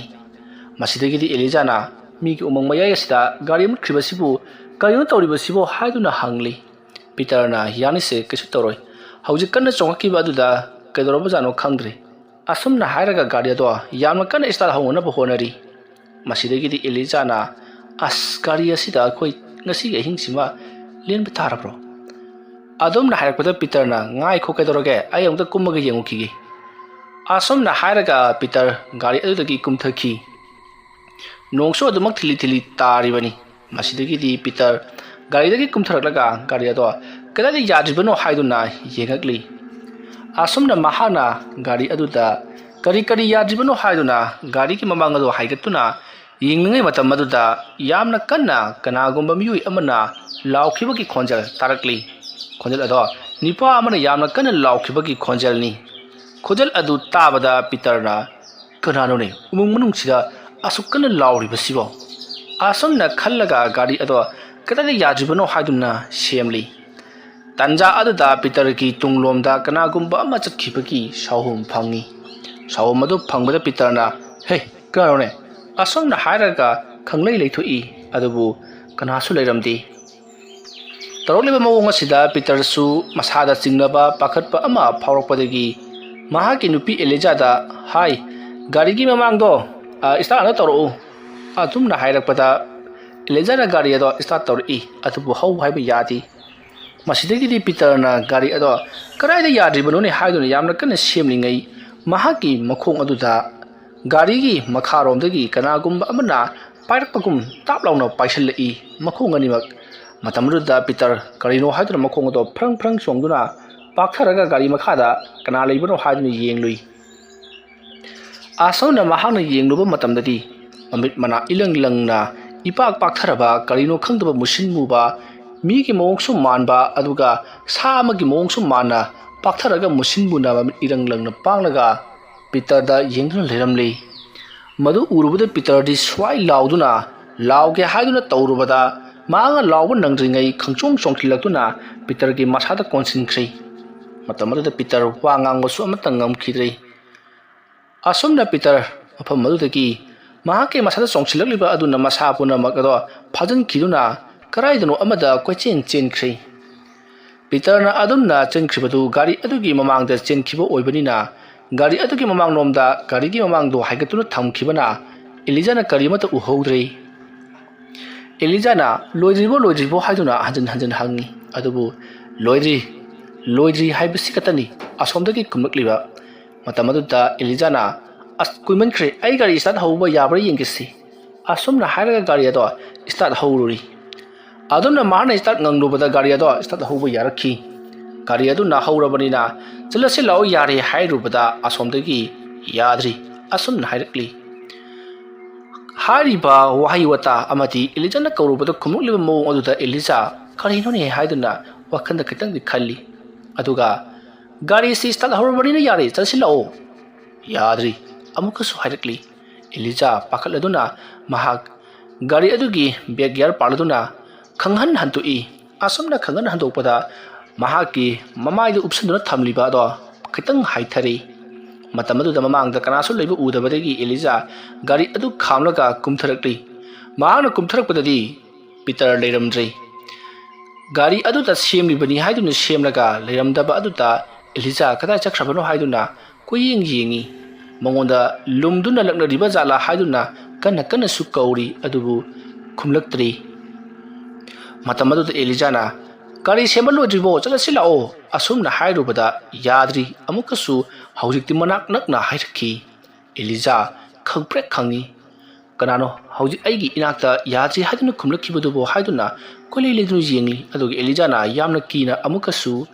ꯃꯁꯤꯗꯒꯤꯗꯤ ꯑꯦꯂꯤꯖꯥꯅ, "ꯃꯤꯒꯤ ꯎꯃꯪ ꯃꯌꯥꯏ ꯑꯁꯤꯗ ꯒꯥꯔꯤ ꯃꯨꯠꯈ꯭ꯔꯤꯕꯁꯤꯕꯨ ꯀꯔꯤꯅꯣ ꯇꯧꯔꯤꯕꯁꯤꯕꯣ?" ꯍꯥꯏꯗꯨꯅ ꯍꯪꯂꯤ꯫ ꯄꯤꯇꯔꯅ, "ꯌꯥꯅꯤꯁꯦ, ꯀꯩꯁꯨ ꯇꯧꯔꯣꯏ꯫ ꯍꯧꯖꯤꯛ ꯀꯟꯅ ꯆꯣꯡꯈꯠꯈꯤꯕ ꯑꯗꯨꯗ ꯀꯩꯗꯧꯔꯕꯖꯥꯠꯅꯣ ꯈꯪꯗ꯭ꯔꯦ꯫" ꯑꯁꯨꯝꯅ ꯍꯥꯏꯔꯒ ꯒꯥꯔꯤ ꯑꯗꯣ ꯌꯥꯝꯅ ꯀꯟꯅ ꯁ꯭ꯇꯥꯔꯠ ꯍꯧꯅꯅꯕ ꯍꯣꯠꯅꯔꯤ꯫ ꯃꯁꯤꯗꯒꯤꯗꯤ ꯑꯦꯂꯤꯖꯥꯅ, "ꯑꯁ, ꯒꯥꯔꯤ ꯑꯁꯤꯗ ꯑꯩꯈꯣꯏ ꯉꯁꯤꯒꯤ ꯑꯍꯤꯡꯁꯤꯃ ꯂꯦꯟꯕ ꯇꯥꯔꯕ꯭ꯔꯣ?" ꯑꯗꯨꯝꯅ ꯍꯥꯏꯔꯛꯄꯗ ꯄꯤꯇꯔꯅ, "ꯉꯥꯏꯈꯣ, ꯀꯩꯗꯧꯔꯒꯦ? ꯑꯩ ꯑꯃꯨꯛꯇ ꯀꯨꯝꯃꯒ ꯌꯦꯡꯉꯨꯈꯤꯒꯦ"꯫ ꯑꯁꯨꯝꯅ ꯍꯥꯏꯔꯒ ꯄꯤꯇꯔ ꯒꯥꯔꯤ ꯑꯗꯨꯗꯒꯤ ꯀꯨꯝꯊꯈꯤ꯫ ꯅꯣꯡꯁꯨ ꯑꯗꯨꯃꯛ ꯊꯤꯂꯤ ꯊꯤꯂꯤ ꯇꯥꯔꯤꯕꯅꯤ꯫ ꯃꯁꯤꯗꯒꯤꯗꯤ ꯄꯤꯇꯔ ꯒꯥꯔꯤꯗꯒꯤ ꯀꯨꯝꯊꯔꯛꯂꯒ ꯒꯥꯔꯤ ꯑꯗꯣ ꯀꯗꯥꯏꯗ ꯌꯥꯗ꯭ꯔꯤꯕꯅꯣ ꯍꯥꯏꯗꯨꯅ ꯌꯦꯡꯉꯛꯂꯤ꯫ ꯑꯁꯨꯝꯅ ꯃꯍꯥꯛꯅ ꯒꯥꯔꯤ ꯑꯗꯨꯗ ꯀꯔꯤ ꯀꯔꯤ ꯌꯥꯗ꯭ꯔꯤꯕꯅꯣ ꯍꯥꯏꯗꯨꯅ ꯒꯥꯔꯤꯒꯤ ꯃꯃꯥꯡ ꯑꯗꯨ ꯍꯥꯏꯒꯠꯇꯨꯅ ꯌꯦꯡꯂꯤꯉꯩ ꯃꯇꯝ ꯑꯗꯨꯗ ꯌꯥꯝꯅ ꯀꯟꯅ ꯀꯅꯥꯒꯨꯝꯕ ꯃꯤꯑꯣꯏ ꯑꯃꯅ ꯂꯥꯎꯈꯤꯕꯒꯤ ꯈꯣꯟꯖꯦꯜ ꯇꯥꯔꯛꯂꯤ꯫ ꯈꯣꯟꯖꯦꯜ ꯑꯗꯣ ꯅꯨꯄꯥ ꯑꯃꯅ ꯌꯥꯝꯅ ꯀꯟꯅ ꯂꯥꯎꯈꯤꯕꯒꯤ ꯈꯣꯟꯖꯦꯜꯅꯤ꯫ ꯈꯣꯟꯖꯦꯜ ꯑꯗꯨ ꯇꯥꯕꯗ ꯄꯤꯇꯔꯅ, "ꯀꯅꯥꯅꯣꯅꯦ ꯎꯃꯪ ꯃꯅꯨꯡꯁꯤꯗ ꯑꯁꯨꯛ ꯀꯟꯅ ꯂꯥꯎꯔꯤꯕꯁꯤꯕꯣ?" ꯑꯁꯨꯝꯅ ꯈꯜꯂꯒ ꯒꯥꯔꯤ ꯑꯗꯣ ꯀꯗꯥꯏꯗ ꯌꯥꯗ꯭ꯔꯤꯕꯅꯣ ꯍꯥꯏꯗꯨꯅ ꯁꯦꯝꯂꯤ꯫ ꯇꯟꯖꯥ ꯑꯗꯨꯗ ꯄꯤꯇꯔꯒꯤ ꯇꯨꯡꯂꯣꯝꯗ ꯀꯅꯥꯒꯨꯝꯕ ꯑꯃ ꯆꯠꯈꯤꯕꯒꯤ ꯁꯥꯎꯍꯨꯝ ꯐꯪꯉꯤ꯫ ꯁꯥꯎꯍꯨꯝ ꯑꯗꯨ ꯐꯪꯕꯗ ꯄꯤꯇꯔꯅ, "ꯍꯦ, ꯀꯅꯥꯅꯣꯅꯦ?" ꯑꯁꯨꯝꯅ ꯍꯥꯏꯔꯒ ꯈꯪꯂꯩ ꯂꯩꯊꯣꯛꯏ꯫ ꯑꯗꯨꯕꯨ ꯀꯅꯥꯁꯨ ꯂꯩꯔꯝꯗꯦ꯫ ꯇꯧꯔꯛꯂꯤꯕ ꯃꯑꯣꯡ ꯑꯁꯤꯗ ꯄꯤꯇꯔꯁꯨ ꯃꯁꯥꯗ ꯆꯤꯡꯅꯕ, ꯄꯥꯈꯠꯄ ꯑꯃ ꯐꯥꯎꯔꯛꯄꯗꯒꯤ ꯃꯍꯥꯛꯀꯤ ꯅꯨꯄꯤ ꯑꯦꯂꯤꯖꯥꯗ, "ꯍꯥꯏ, ꯒꯥꯔꯤꯒꯤ ꯃꯃꯥꯡꯗꯣ, ꯑ, ꯁ꯭ꯇꯥꯔꯠ ꯑꯝꯇ ꯇꯧꯔꯛꯎ"꯫ ꯑꯗꯨꯝꯅ ꯍꯥꯏꯔꯛꯄꯗ ꯑꯦꯂꯤꯖꯥꯅ ꯒꯥꯔꯤ ꯑꯗꯣ ꯁ꯭ꯇꯥꯔꯠ ꯇꯧꯔꯛꯏ, ꯑꯗꯨꯕꯨ ꯍꯧ ꯍꯥꯏꯕ ꯌꯥꯗꯦ꯫ ꯃꯁꯤꯗꯒꯤꯗꯤ ꯄꯤꯇꯔꯅ ꯒꯥꯔꯤ ꯑꯗꯣ ꯀꯗꯥꯏꯗ ꯌꯥꯗ꯭ꯔꯤꯕꯅꯣꯅꯦ ꯍꯥꯏꯗꯨꯅ ꯌꯥꯝꯅ ꯀꯟꯅ ꯁꯦꯝꯂꯤꯉꯩ, ꯃꯍꯥꯛꯀꯤ ꯃꯈꯣꯡ ꯑꯗꯨꯗ ꯒꯥꯔꯤꯒꯤ ꯃꯈꯥꯔꯣꯝꯗꯒꯤ ꯀꯅꯥꯒꯨꯝꯕ ꯑꯃꯅ ꯄꯥꯏꯔꯛꯄꯒꯨꯝ ꯇꯥꯞ ꯂꯥꯎꯅ ꯄꯥꯏꯁꯤꯜꯂꯛꯏ, ꯃꯈꯣꯡ ꯑꯅꯤꯃꯛ꯫ ꯃꯇꯝ ꯑꯗꯨꯗ ꯄꯤꯇꯔ ꯀꯔꯤꯅꯣ ꯍꯥꯏꯗꯨꯅ ꯃꯈꯣꯡ ꯑꯗꯣ ꯐ꯭ꯔꯪ ꯐ꯭ꯔꯪ ꯆꯣꯡꯗꯨꯅ ꯄꯥꯛꯊꯔꯒ ꯒꯥꯔꯤ ꯃꯈꯥꯗ ꯀꯅꯥ ꯂꯩꯕꯅꯣ ꯍꯥꯏꯗꯨꯅ ꯌꯦꯡꯂꯨꯏ꯫ ꯑꯁꯨꯝꯅ ꯃꯍꯥꯛꯅ ꯌꯦꯡꯂꯨꯕ ꯃꯇꯝꯗꯗꯤ ꯃꯃꯤꯠ ꯃꯅꯥ ꯏꯂꯪ ꯂꯪꯅ, ꯏꯄꯥꯛ ꯄꯥꯛꯊꯔꯕ, ꯀꯔꯤꯅꯣ ꯈꯪꯗꯕ ꯃꯨꯁꯤꯟ ꯃꯨꯕ, ꯃꯤꯒꯤ ꯃꯑꯣꯡꯁꯨ ꯃꯥꯟꯕ, ꯑꯗꯨꯒ ꯁꯥ ꯑꯃꯒꯤ ꯃꯑꯣꯡꯁꯨ ꯃꯥꯟꯅ ꯄꯥꯛꯊꯔꯒ ꯃꯨꯁꯤꯟ ꯃꯨꯅ ꯃꯃꯤꯠ ꯏꯔꯪ ꯂꯪꯅ ꯄꯥꯡꯂꯒ ꯄꯤꯇꯔꯗ ꯌꯦꯡꯗꯨꯅ ꯂꯩꯔꯝꯂꯤ꯫ ꯃꯗꯨ ꯎꯔꯨꯕꯗ ꯄꯤꯇꯔꯗꯤ ꯁ꯭ꯋꯥꯏ ꯂꯥꯎꯗꯨꯅ, ꯂꯥꯎꯒꯦ ꯍꯥꯏꯗꯨꯅ ꯇꯧꯔꯨꯕꯗ, ꯃꯍꯥꯛꯅ ꯂꯥꯎꯕ ꯅꯪꯗ꯭ꯔꯤꯉꯩ ꯈꯪꯆꯣꯡ ꯆꯣꯡꯁꯤꯜꯂꯛꯇꯨꯅ ꯄꯤꯇꯔꯒꯤ ꯃꯁꯥꯗ ꯀꯣꯟꯁꯤꯟꯈ꯭ꯔꯦ꯫ ꯃꯇꯝ ꯑꯗꯨꯗ ꯄꯤꯇꯔ ꯋꯥ ꯉꯥꯡꯕꯁꯨ ꯑꯃꯠꯇ ꯉꯝꯈꯤꯗ꯭ꯔꯦ꯫ ꯑꯁꯨꯝꯅ ꯄꯤꯇꯔ ꯃꯐꯝ ꯑꯗꯨꯗꯒꯤ ꯃꯍꯥꯛꯀꯤ ꯃꯁꯥꯗ ꯆꯣꯡꯁꯤꯜꯂꯛꯂꯤꯕ ꯑꯗꯨꯅ ꯃꯁꯥ ꯄꯨꯝꯅꯃꯛ ꯑꯗꯣ ꯐꯥꯖꯤꯟꯈꯤꯗꯨꯅ ꯀꯗꯥꯏꯗꯅꯣ ꯑꯃꯗ ꯀꯣꯏꯆꯦꯟ ꯆꯦꯟꯈ꯭ꯔꯦ꯫ ꯄꯤꯇꯔꯅ ꯑꯗꯨꯝꯅ ꯆꯦꯟꯈ꯭ꯔꯤꯕꯗꯨ ꯒꯥꯔꯤ ꯑꯗꯨꯒꯤ ꯃꯃꯥꯡꯗ ꯆꯦꯟꯈꯤꯕ ꯑꯣꯏꯕꯅꯤꯅ, ꯒꯥꯔꯤ ꯑꯗꯨꯒꯤ ꯃꯃꯥꯡꯂꯣꯝꯗ ꯒꯥꯔꯤꯒꯤ ꯃꯃꯥꯡꯗꯣ ꯍꯥꯏꯒꯠꯇꯨꯅ ꯊꯝꯈꯤꯕꯅ ꯑꯦꯂꯤꯖꯥꯅ ꯀꯔꯤꯃꯠꯇ ꯎꯍꯧꯗ꯭ꯔꯦ꯫ ꯑꯦꯂꯤꯖꯥꯅ "ꯂꯣꯏꯗ꯭ꯔꯤꯕꯣ, ꯂꯣꯏꯗ꯭ꯔꯤꯕꯣ?" ꯍꯥꯏꯗꯨꯅ ꯍꯟꯖꯤꯟ ꯍꯟꯖꯤꯟ ꯍꯪꯉꯤ꯫ ꯑꯗꯨꯕꯨ "ꯂꯣꯏꯗ꯭ꯔꯤ, ꯂꯣꯏꯗ꯭ꯔꯤ ꯍꯥꯏꯕꯁꯤ ꯈꯛꯇꯅꯤ ꯑꯁꯣꯝꯗꯒꯤ ꯈꯨꯝꯂꯛꯂꯤꯕ"꯫ ꯃꯇꯝ ꯑꯗꯨꯗ ꯑꯦꯂꯤꯖꯥꯅ, "ꯑꯁ, ꯀꯨꯏꯃꯟꯈ꯭ꯔꯦ, ꯑꯩ ꯒꯥꯔꯤ start ꯍꯧꯕ ꯌꯥꯕ꯭ꯔꯥ ꯌꯦꯡꯒꯦꯁꯤ"꯫ ꯑꯁꯨꯝꯅ ꯍꯥꯏꯔꯒ ꯒꯥꯔꯤ ꯑꯗꯣ start ꯍꯧꯔꯨꯔꯤ꯫ ꯑꯗꯨꯝꯅ ꯃꯍꯥꯛꯅ start ꯉꯪꯂꯨꯕꯗ ꯒꯥꯔꯤ ꯑꯗꯣ start ꯍꯧꯕ ꯌꯥꯔꯛꯈꯤ꯫ ꯒꯥꯔꯤ ꯑꯗꯨꯅ ꯍꯧꯔꯕꯅꯤꯅ "ꯆꯠꯂꯁꯤ ꯂꯥꯛꯑꯣ, ꯌꯥꯔꯦ" ꯍꯥꯏꯔꯨꯕꯗ ꯑꯁꯣꯝꯗꯒꯤ "ꯌꯥꯗ꯭ꯔꯤ" ꯑꯁꯨꯝꯅ ꯍꯥꯏꯔꯛꯂꯤ꯫ ꯍꯥꯏꯔꯤꯕ ꯋꯥꯍꯩ ꯋꯥꯇꯥ ꯑꯃꯗꯤ ꯑꯦꯂꯤꯖꯥꯅ ꯀꯧꯔꯨꯕꯗ ꯈꯨꯝꯂꯛꯂꯤꯕ ꯃꯑꯣꯡ ꯑꯗꯨꯗ ꯑꯦꯂꯤꯖꯥ "ꯀꯔꯤꯅꯣꯅꯦ?" ꯍꯥꯏꯗꯨꯅ ꯋꯥꯈꯜꯗ ꯈꯤꯇꯪꯗꯤ ꯈꯜꯂꯤ꯫ ꯑꯗꯨꯒ "ꯒꯥꯔꯤꯁꯤ start ꯍꯧꯔꯕꯅꯤꯅ ꯌꯥꯔꯦ, ꯆꯠꯁꯤ ꯂꯥꯛꯑꯣ"꯫ "ꯌꯥꯗ꯭ꯔꯤ" ꯑꯃꯨꯛꯀꯁꯨ ꯍꯥꯏꯔꯛꯂꯤ꯫ ꯑꯦꯂꯤꯖꯥ ꯄꯥꯈꯠꯂꯗꯨꯅ ꯃꯍꯥꯛ ꯒꯥꯔꯤ ꯑꯗꯨꯒꯤ back gear ꯄꯥꯜꯂꯗꯨꯅ ꯈꯪꯍꯟ ꯍꯟꯗꯣꯛꯏ꯫ ꯑꯁꯨꯝꯅ ꯈꯪꯍꯟ ꯍꯟꯗꯣꯛꯄꯗ ꯃꯍꯥꯛꯀꯤ ꯃꯃꯥꯏꯗ ꯎꯞꯁꯟꯗꯨꯅ ꯊꯝꯂꯤꯕ ꯑꯗꯣ ꯈꯤꯇꯪ ꯍꯥꯏꯊꯔꯤ꯫ ꯃꯇꯝ ꯑꯗꯨꯗ ꯃꯃꯥꯡꯗ ꯀꯅꯥꯁꯨ ꯂꯩꯕ ꯎꯗꯕꯗꯒꯤ ꯑꯦꯂꯤꯖꯥ ꯒꯥꯔꯤ ꯑꯗꯨ ꯈꯥꯝꯂꯒ ꯀꯨꯝꯊꯔꯛꯂꯤ꯫ ꯃꯍꯥꯛꯅ ꯀꯨꯝꯊꯔꯛꯄꯗꯗꯤ ꯄꯤꯇꯔ ꯂꯩꯔꯝꯗ꯭ꯔꯦ꯫ ꯒꯥꯔꯤ ꯑꯗꯨꯗ ꯁꯦꯝꯂꯤꯕꯅꯤ ꯍꯥꯏꯗꯨꯅ ꯁꯦꯝꯂꯒ ꯂꯩꯔꯝꯗꯕ ꯑꯗꯨꯗ ꯑꯦꯂꯤꯖꯥ ꯀꯗꯥꯏ ꯆꯠꯈ꯭ꯔꯕꯅꯣ ꯍꯥꯏꯗꯨꯅ ꯀꯣꯏꯌꯦꯡ ꯌꯦꯡꯉꯤ꯫ ꯃꯉꯣꯟꯗ ꯂꯨꯝꯗꯨꯅ ꯂꯛꯅꯔꯤꯕ ꯖꯥꯠꯂꯥ ꯍꯥꯏꯗꯨꯅ ꯀꯟꯅ ꯀꯟꯅꯁꯨ ꯀꯧꯔꯤ, ꯑꯗꯨꯕꯨ ꯈꯨꯝꯂꯛꯇ꯭ꯔꯤ꯫ ꯃꯇꯝ ꯑꯗꯨꯗ ꯑꯦꯂꯤꯖꯥꯅ, "ꯒꯥꯔꯤ ꯁꯦꯝꯕ ꯂꯣꯏꯗ꯭ꯔꯤꯕꯣ? ꯆꯠꯂꯁꯤ ꯂꯥꯛꯑꯣ" ꯑꯁꯨꯝꯅ ꯍꯥꯏꯔꯨꯕꯗ "ꯌꯥꯗ꯭ꯔꯤ" ꯑꯃꯨꯛꯀꯁꯨ ꯍꯧꯖꯤꯛꯇꯤ ꯃꯅꯥꯛ ꯅꯛꯅ ꯍꯥꯏꯔꯛꯈꯤ꯫ ꯑꯦꯂꯤꯖꯥ ꯈꯪꯄ꯭ꯔꯦꯛ ꯈꯪꯉꯤ꯫ "ꯀꯅꯥꯅꯣ ꯍꯧꯖꯤꯛ ꯑꯩꯒꯤ ꯏꯅꯥꯛꯇ ꯌꯥꯗ꯭ꯔꯤ ꯍꯥꯏꯗꯨꯅ ꯈꯨꯝꯂꯛꯈꯤꯕꯗꯨꯕꯨ?" ꯍꯥꯏꯗꯨꯅ ꯀꯣꯏꯂꯩ ꯂꯩꯗꯨꯅ ꯌꯦꯡꯂꯤ꯫ ꯑꯗꯨꯒ ꯑꯦꯂꯤꯖꯥꯅ ꯌꯥꯝꯅ ꯀꯤꯅ ꯑꯃꯨꯛꯀꯁꯨ,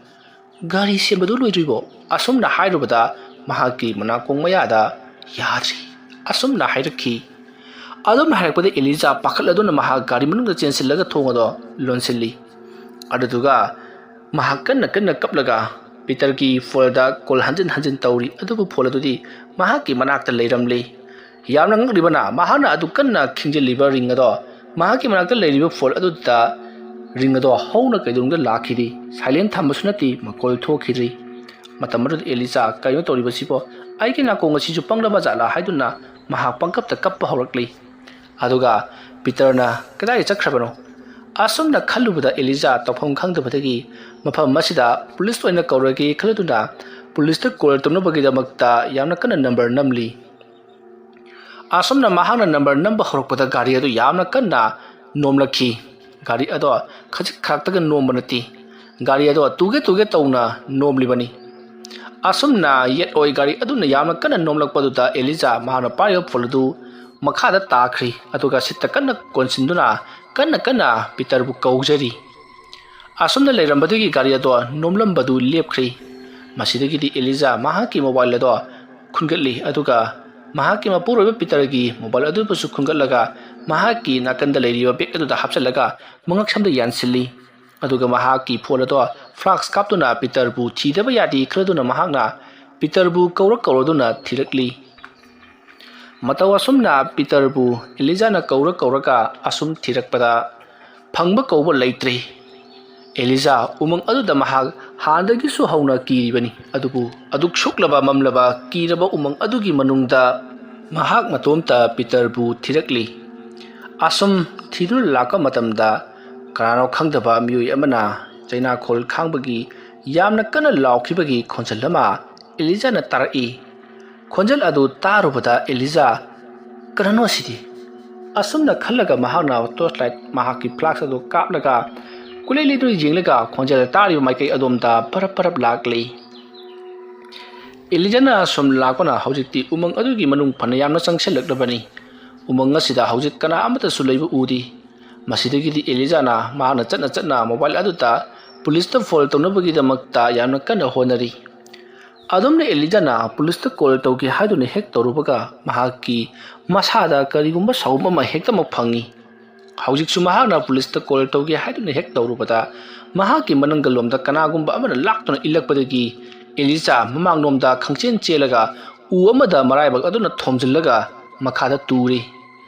"ꯒꯥꯔꯤ ꯁꯦꯝꯕꯗꯨ ꯂꯣꯏꯗ꯭ꯔꯤꯕꯣ?" ꯑꯁꯨꯝꯅ ꯍꯥꯏꯔꯨꯕꯗ ꯃꯍꯥꯛꯀꯤ ꯃꯅꯥꯀꯣꯡ ꯃꯌꯥꯗ "ꯌꯥꯗ꯭ꯔꯤ" ꯑꯁꯨꯝꯅ ꯍꯥꯏꯔꯛꯈꯤ꯫ ꯑꯗꯨꯝꯅ ꯍꯥꯏꯔꯛꯄꯗ ꯑꯦꯂꯤꯖꯥ ꯄꯥꯈꯠꯂꯗꯨꯅ ꯃꯍꯥꯛ ꯒꯥꯔꯤ ꯃꯅꯨꯡꯗ ꯆꯦꯟꯁꯤꯜꯂꯒ ꯊꯣꯡ ꯑꯗꯣ ꯂꯣꯟꯁꯤꯜꯂꯤ꯫ ꯑꯗꯨꯗꯨꯒ ꯃꯍꯥꯛ ꯀꯟꯅ ꯀꯟꯅ ꯀꯞꯂꯒ ꯄꯤꯇꯔꯒꯤ ꯐꯣꯟꯗ ꯀꯣꯜ ꯍꯟꯖꯤꯟ ꯍꯟꯖꯤꯟ ꯇꯧꯔꯤ, ꯑꯗꯨꯕꯨ ꯐꯣꯟ ꯑꯗꯨꯗꯤ ꯃꯍꯥꯛꯀꯤ ꯃꯅꯥꯛꯇ ꯂꯩꯔꯝꯂꯤ꯫ ꯌꯥꯝꯅ ꯉꯛꯂꯤꯕꯅ, ꯃꯍꯥꯛꯅ ꯑꯗꯨ ꯀꯟꯅ ꯈꯤꯡꯖꯤꯜꯂꯤꯕ ꯔꯤꯡ ꯑꯗꯣ ꯃꯍꯥꯛꯀꯤ ꯃꯅꯥꯛꯇ ꯂꯩꯔꯤꯕ ꯐꯣꯟ ꯑꯗꯨꯗ ꯔꯤꯡ ꯑꯗꯣ ꯍꯧꯅ ꯀꯩꯗꯧꯅꯨꯡꯗ ꯂꯥꯛꯈꯤꯗꯦ꯫ ꯁꯥꯏꯂꯦꯟ ꯊꯝꯕꯁꯨ ꯅꯠꯇꯦ, ꯃꯈꯣꯜ ꯊꯣꯛꯈꯤꯗ꯭ꯔꯤ꯫ ꯃꯇꯝ ꯑꯗꯨꯗ ꯑꯦꯂꯤꯖꯥ, "ꯀꯔꯤꯅꯣ ꯇꯧꯔꯤꯕꯁꯤꯕꯣ? ꯑꯩꯒꯤ ꯅꯥꯀꯣꯡ ꯑꯁꯤꯁꯨ ꯄꯪꯂꯕ ꯖꯥꯠꯂꯥ?" ꯍꯥꯏꯗꯨꯅ ꯃꯍꯥꯛ ꯄꯪꯀꯞꯇ ꯀꯞꯄ ꯍꯧꯔꯛꯂꯤ꯫ ꯑꯗꯨꯒ ꯄꯤꯇꯔꯅ ꯀꯗꯥꯏꯗ ꯆꯠꯈ꯭ꯔꯕꯅꯣ? ꯑꯁꯨꯝꯅ ꯈꯜꯂꯨꯕꯗ ꯑꯦꯂꯤꯖꯥ ꯇꯧꯐꯝ ꯈꯪꯗꯕꯗꯒꯤ ꯃꯐꯝ ꯑꯁꯤꯗ ꯄꯨꯂꯤꯁ ꯑꯣꯏꯅ ꯀꯧꯔꯒꯦ ꯈꯜꯂꯗꯨꯅ ꯄꯨꯂꯤꯁꯇ ꯀꯣꯜ ꯇꯧꯅꯕꯒꯤꯗꯃꯛꯇ ꯌꯥꯝꯅ ꯀꯟꯅ ꯅꯝꯕꯔ ꯅꯝꯂꯤ꯫ ꯑꯁꯨꯝꯅ ꯃꯍꯥꯛꯅ ꯅꯝꯕꯔ ꯅꯝꯕ ꯍꯧꯔꯛꯄꯗ ꯒꯥꯔꯤ ꯑꯗꯨ ꯌꯥꯝꯅ ꯀꯟꯅ ꯅꯣꯝꯂꯛꯈꯤ꯫ ꯒꯥꯔꯤ ꯑꯗꯣ ꯈꯖꯤꯛ ꯈꯔꯥꯛꯇꯒ ꯅꯣꯝꯕ ꯅꯠꯇꯦ, ꯒꯥꯔꯤ ꯑꯗꯣ ꯇꯨꯒꯦ ꯇꯨꯒꯦ ꯇꯧꯅ ꯅꯣꯝꯂꯤꯕꯅꯤ꯫ ꯑꯁꯨꯝꯅ ꯌꯦꯠ ꯑꯣꯏ ꯒꯥꯔꯤ ꯑꯗꯨꯅ ꯌꯥꯝꯅ ꯀꯟꯅ ꯅꯣꯝꯂꯛꯄꯗꯨꯗ ꯑꯦꯂꯤꯖꯥ ꯃꯍꯥꯛꯅ ꯄꯥꯏꯔꯤꯕ ꯐꯣꯟ ꯑꯗꯨ ꯃꯈꯥꯗ ꯇꯥꯈ꯭ꯔꯤ, ꯑꯗꯨꯒ ꯁꯤꯠꯇ ꯀꯟꯅ ꯀꯣꯟꯁꯤꯟꯗꯨꯅ ꯀꯟꯅ ꯀꯟꯅ ꯄꯤꯇꯔꯕꯨ ꯀꯧꯖꯔꯤ꯫ ꯑꯁꯨꯝꯅ ꯂꯩꯔꯝꯕꯗꯒꯤ ꯒꯥꯔꯤ ꯑꯗꯣ ꯅꯣꯝꯂꯝꯕꯗꯨ ꯂꯦꯞꯈ꯭ꯔꯤ꯫ ꯃꯁꯤꯗꯒꯤꯗꯤ ꯑꯦꯂꯤꯖꯥ ꯃꯍꯥꯛꯀꯤ ꯃꯣꯕꯥꯏꯜ ꯑꯗꯣ ꯈꯨꯟꯒꯠꯂꯤ, ꯑꯗꯨꯒ ꯃꯍꯥꯛꯀꯤ ꯃꯄꯨꯔꯣꯏꯕ ꯄꯤꯇꯔꯒꯤ ꯃꯣꯕꯥꯏꯜ ꯑꯗꯨꯕꯨꯁꯨ ꯈꯨꯟꯒꯠꯂꯒ ꯃꯍꯥꯛꯀꯤ ꯅꯥꯀꯟꯗ ꯂꯩꯔꯤꯕ ꯕꯦꯒ ꯑꯗꯨꯗ ꯍꯥꯞꯆꯤꯜꯂꯒ ꯃꯉꯛꯁꯝꯗ ꯌꯥꯟꯁꯤꯜꯂꯤ꯫ ꯑꯗꯨꯒ ꯃꯍꯥꯛꯀꯤ ꯐꯣꯟ ꯑꯗꯣ ꯐ꯭ꯂꯥꯁ ꯀꯥꯞꯇꯨꯅ ꯄꯤꯇꯔꯕꯨ ꯊꯤꯗꯕ ꯌꯥꯗꯦ ꯈꯜꯂꯗꯨꯅ ꯃꯍꯥꯛꯅ ꯄꯤꯇꯔꯕꯨ ꯀꯧꯔ ꯀꯧꯔꯗꯨꯅ ꯊꯤꯔꯛꯂꯤ꯫ ꯃꯇꯧ ꯑꯁꯨꯝꯅ ꯄꯤꯇꯔꯕꯨ ꯑꯦꯂꯤꯖꯥꯅ ꯀꯧꯔ ꯀꯧꯔꯒ ꯑꯁꯨꯝ ꯊꯤꯔꯛꯄꯗ ꯐꯪꯕ ꯀꯧꯕ ꯂꯩꯇ꯭ꯔꯦ꯫ ꯑꯦꯂꯤꯖꯥ ꯎꯃꯪ ꯑꯗꯨꯗ ꯃꯍꯥꯛ ꯍꯥꯟꯅꯗꯒꯤꯁꯨ ꯍꯧꯅ ꯀꯤꯔꯤꯕꯅꯤ, ꯑꯗꯨꯕꯨ ꯑꯗꯨꯛ ꯁꯨꯛꯂꯕ ꯃꯝꯂꯕ ꯀꯤꯔꯕ ꯎꯃꯪ ꯑꯗꯨꯒꯤ ꯃꯅꯨꯡꯗ ꯃꯍꯥꯛ ꯃꯇꯣꯝꯇ ꯄꯤꯇꯔꯕꯨ ꯊꯤꯔꯛꯂꯤ꯫ ꯑꯁꯨꯝ ꯊꯤꯗꯨꯅ ꯂꯥꯛꯄ ꯃꯇꯝꯗ ꯀꯅꯥꯅꯣ ꯈꯪꯗꯕ ꯃꯤꯑꯣꯏ ꯑꯃꯅ ꯆꯩꯅꯥꯈꯣꯜ ꯈꯥꯡꯕꯒꯤ ꯌꯥꯝꯅ ꯀꯟꯅ ꯂꯥꯎꯈꯤꯕꯒꯤ ꯈꯣꯟꯖꯦꯜ ꯑꯃ ꯑꯦꯂꯤꯖꯥꯅ ꯇꯥꯔꯛꯏ꯫ ꯈꯣꯟꯖꯦꯜ ꯑꯗꯨ ꯇꯥꯔꯨꯕꯗ ꯑꯦꯂꯤꯖꯥ, "ꯀꯅꯥꯅꯣ ꯑꯁꯤꯗꯤ?" ꯑꯁꯨꯝꯅ ꯈꯜꯂꯒ ꯃꯍꯥꯛꯅ ꯇꯣꯔꯆ ꯂꯥꯏꯠ ꯃꯍꯥꯛꯀꯤ ꯐ꯭ꯂꯥꯁ ꯑꯗꯨ ꯀꯥꯞꯂꯒ ꯀꯨꯂꯩ ꯂꯩꯗꯨꯅ ꯌꯦꯡꯂꯒ ꯈꯣꯟꯖꯦꯜ ꯇꯥꯔꯤꯕ ꯃꯥꯏꯀꯩ ꯑꯗꯣꯝꯗ ꯄꯔꯞ ꯄꯔꯞ ꯂꯥꯛꯂꯤ꯫ ꯑꯦꯂꯤꯖꯥꯅ ꯁꯨꯝ ꯂꯥꯛꯄꯅ ꯍꯧꯖꯤꯛꯇꯤ ꯎꯃꯪ ꯑꯗꯨꯒꯤ ꯃꯅꯨꯡ ꯐꯅ ꯌꯥꯝꯅ ꯆꯪꯁꯤꯜꯂꯛꯂꯕꯅꯤ꯫ ꯎꯃꯪ ꯑꯁꯤꯗ ꯍꯧꯖꯤꯛ ꯀꯅꯥ ꯑꯃꯠꯇꯁꯨ ꯂꯩꯕ ꯎꯗꯦ꯫ ꯃꯁꯤꯗꯒꯤꯗꯤ ꯑꯦꯂꯤꯖꯥꯅ ꯃꯍꯥꯛꯅ ꯆꯠꯅ ꯆꯠꯅ ꯃꯣꯕꯥꯏꯜ ꯑꯗꯨꯗ ꯄꯨꯂꯤꯁꯇ ꯐꯣꯟ ꯇꯧꯅꯕꯒꯤꯗꯃꯛꯇ ꯌꯥꯝꯅ ꯀꯟꯅ ꯍꯣꯠꯅꯔꯤ꯫ ꯑꯗꯨꯝꯅ ꯑꯦꯂꯤꯖꯥꯅ ꯄꯨꯂꯤꯁꯇ ꯀꯣꯜ ꯇꯧꯒꯦ ꯍꯥꯏꯗꯨꯅ ꯍꯦꯛ ꯇꯧꯔꯨꯕꯒ ꯃꯍꯥꯛꯀꯤ ꯃꯁꯥꯗ ꯀꯔꯤꯒꯨꯝꯕ ꯁꯥꯎꯝ ꯑꯃ ꯍꯦꯛꯇꯃꯛ ꯐꯪꯏ꯫ ꯍꯧꯖꯤꯛꯁꯨ ꯃꯍꯥꯛꯅ ꯄꯨꯂꯤꯁꯇ ꯀꯣꯜ ꯇꯧꯒꯦ ꯍꯥꯏꯗꯨꯅ ꯍꯦꯛ ꯇꯧꯔꯨꯕꯗ ꯃꯍꯥꯛꯀꯤ ꯃꯅꯪꯒꯜꯂꯣꯝꯗ ꯀꯅꯥꯒꯨꯝꯕ ꯑꯃꯅ ꯂꯥꯛꯇꯨꯅ ꯏꯜꯂꯛꯄꯗꯒꯤ ꯑꯦꯂꯤꯖꯥ ꯃꯃꯥꯡꯂꯣꯝꯗ ꯈꯪꯆꯦꯟ ꯆꯦꯜꯂꯒ ꯎ ꯑꯃꯗ ꯃꯔꯥꯏꯕꯛ ꯑꯗꯨꯅ ꯊꯣꯝꯖꯤꯜꯂꯒ ꯃꯈꯥꯗ ꯇꯨꯔꯤ꯫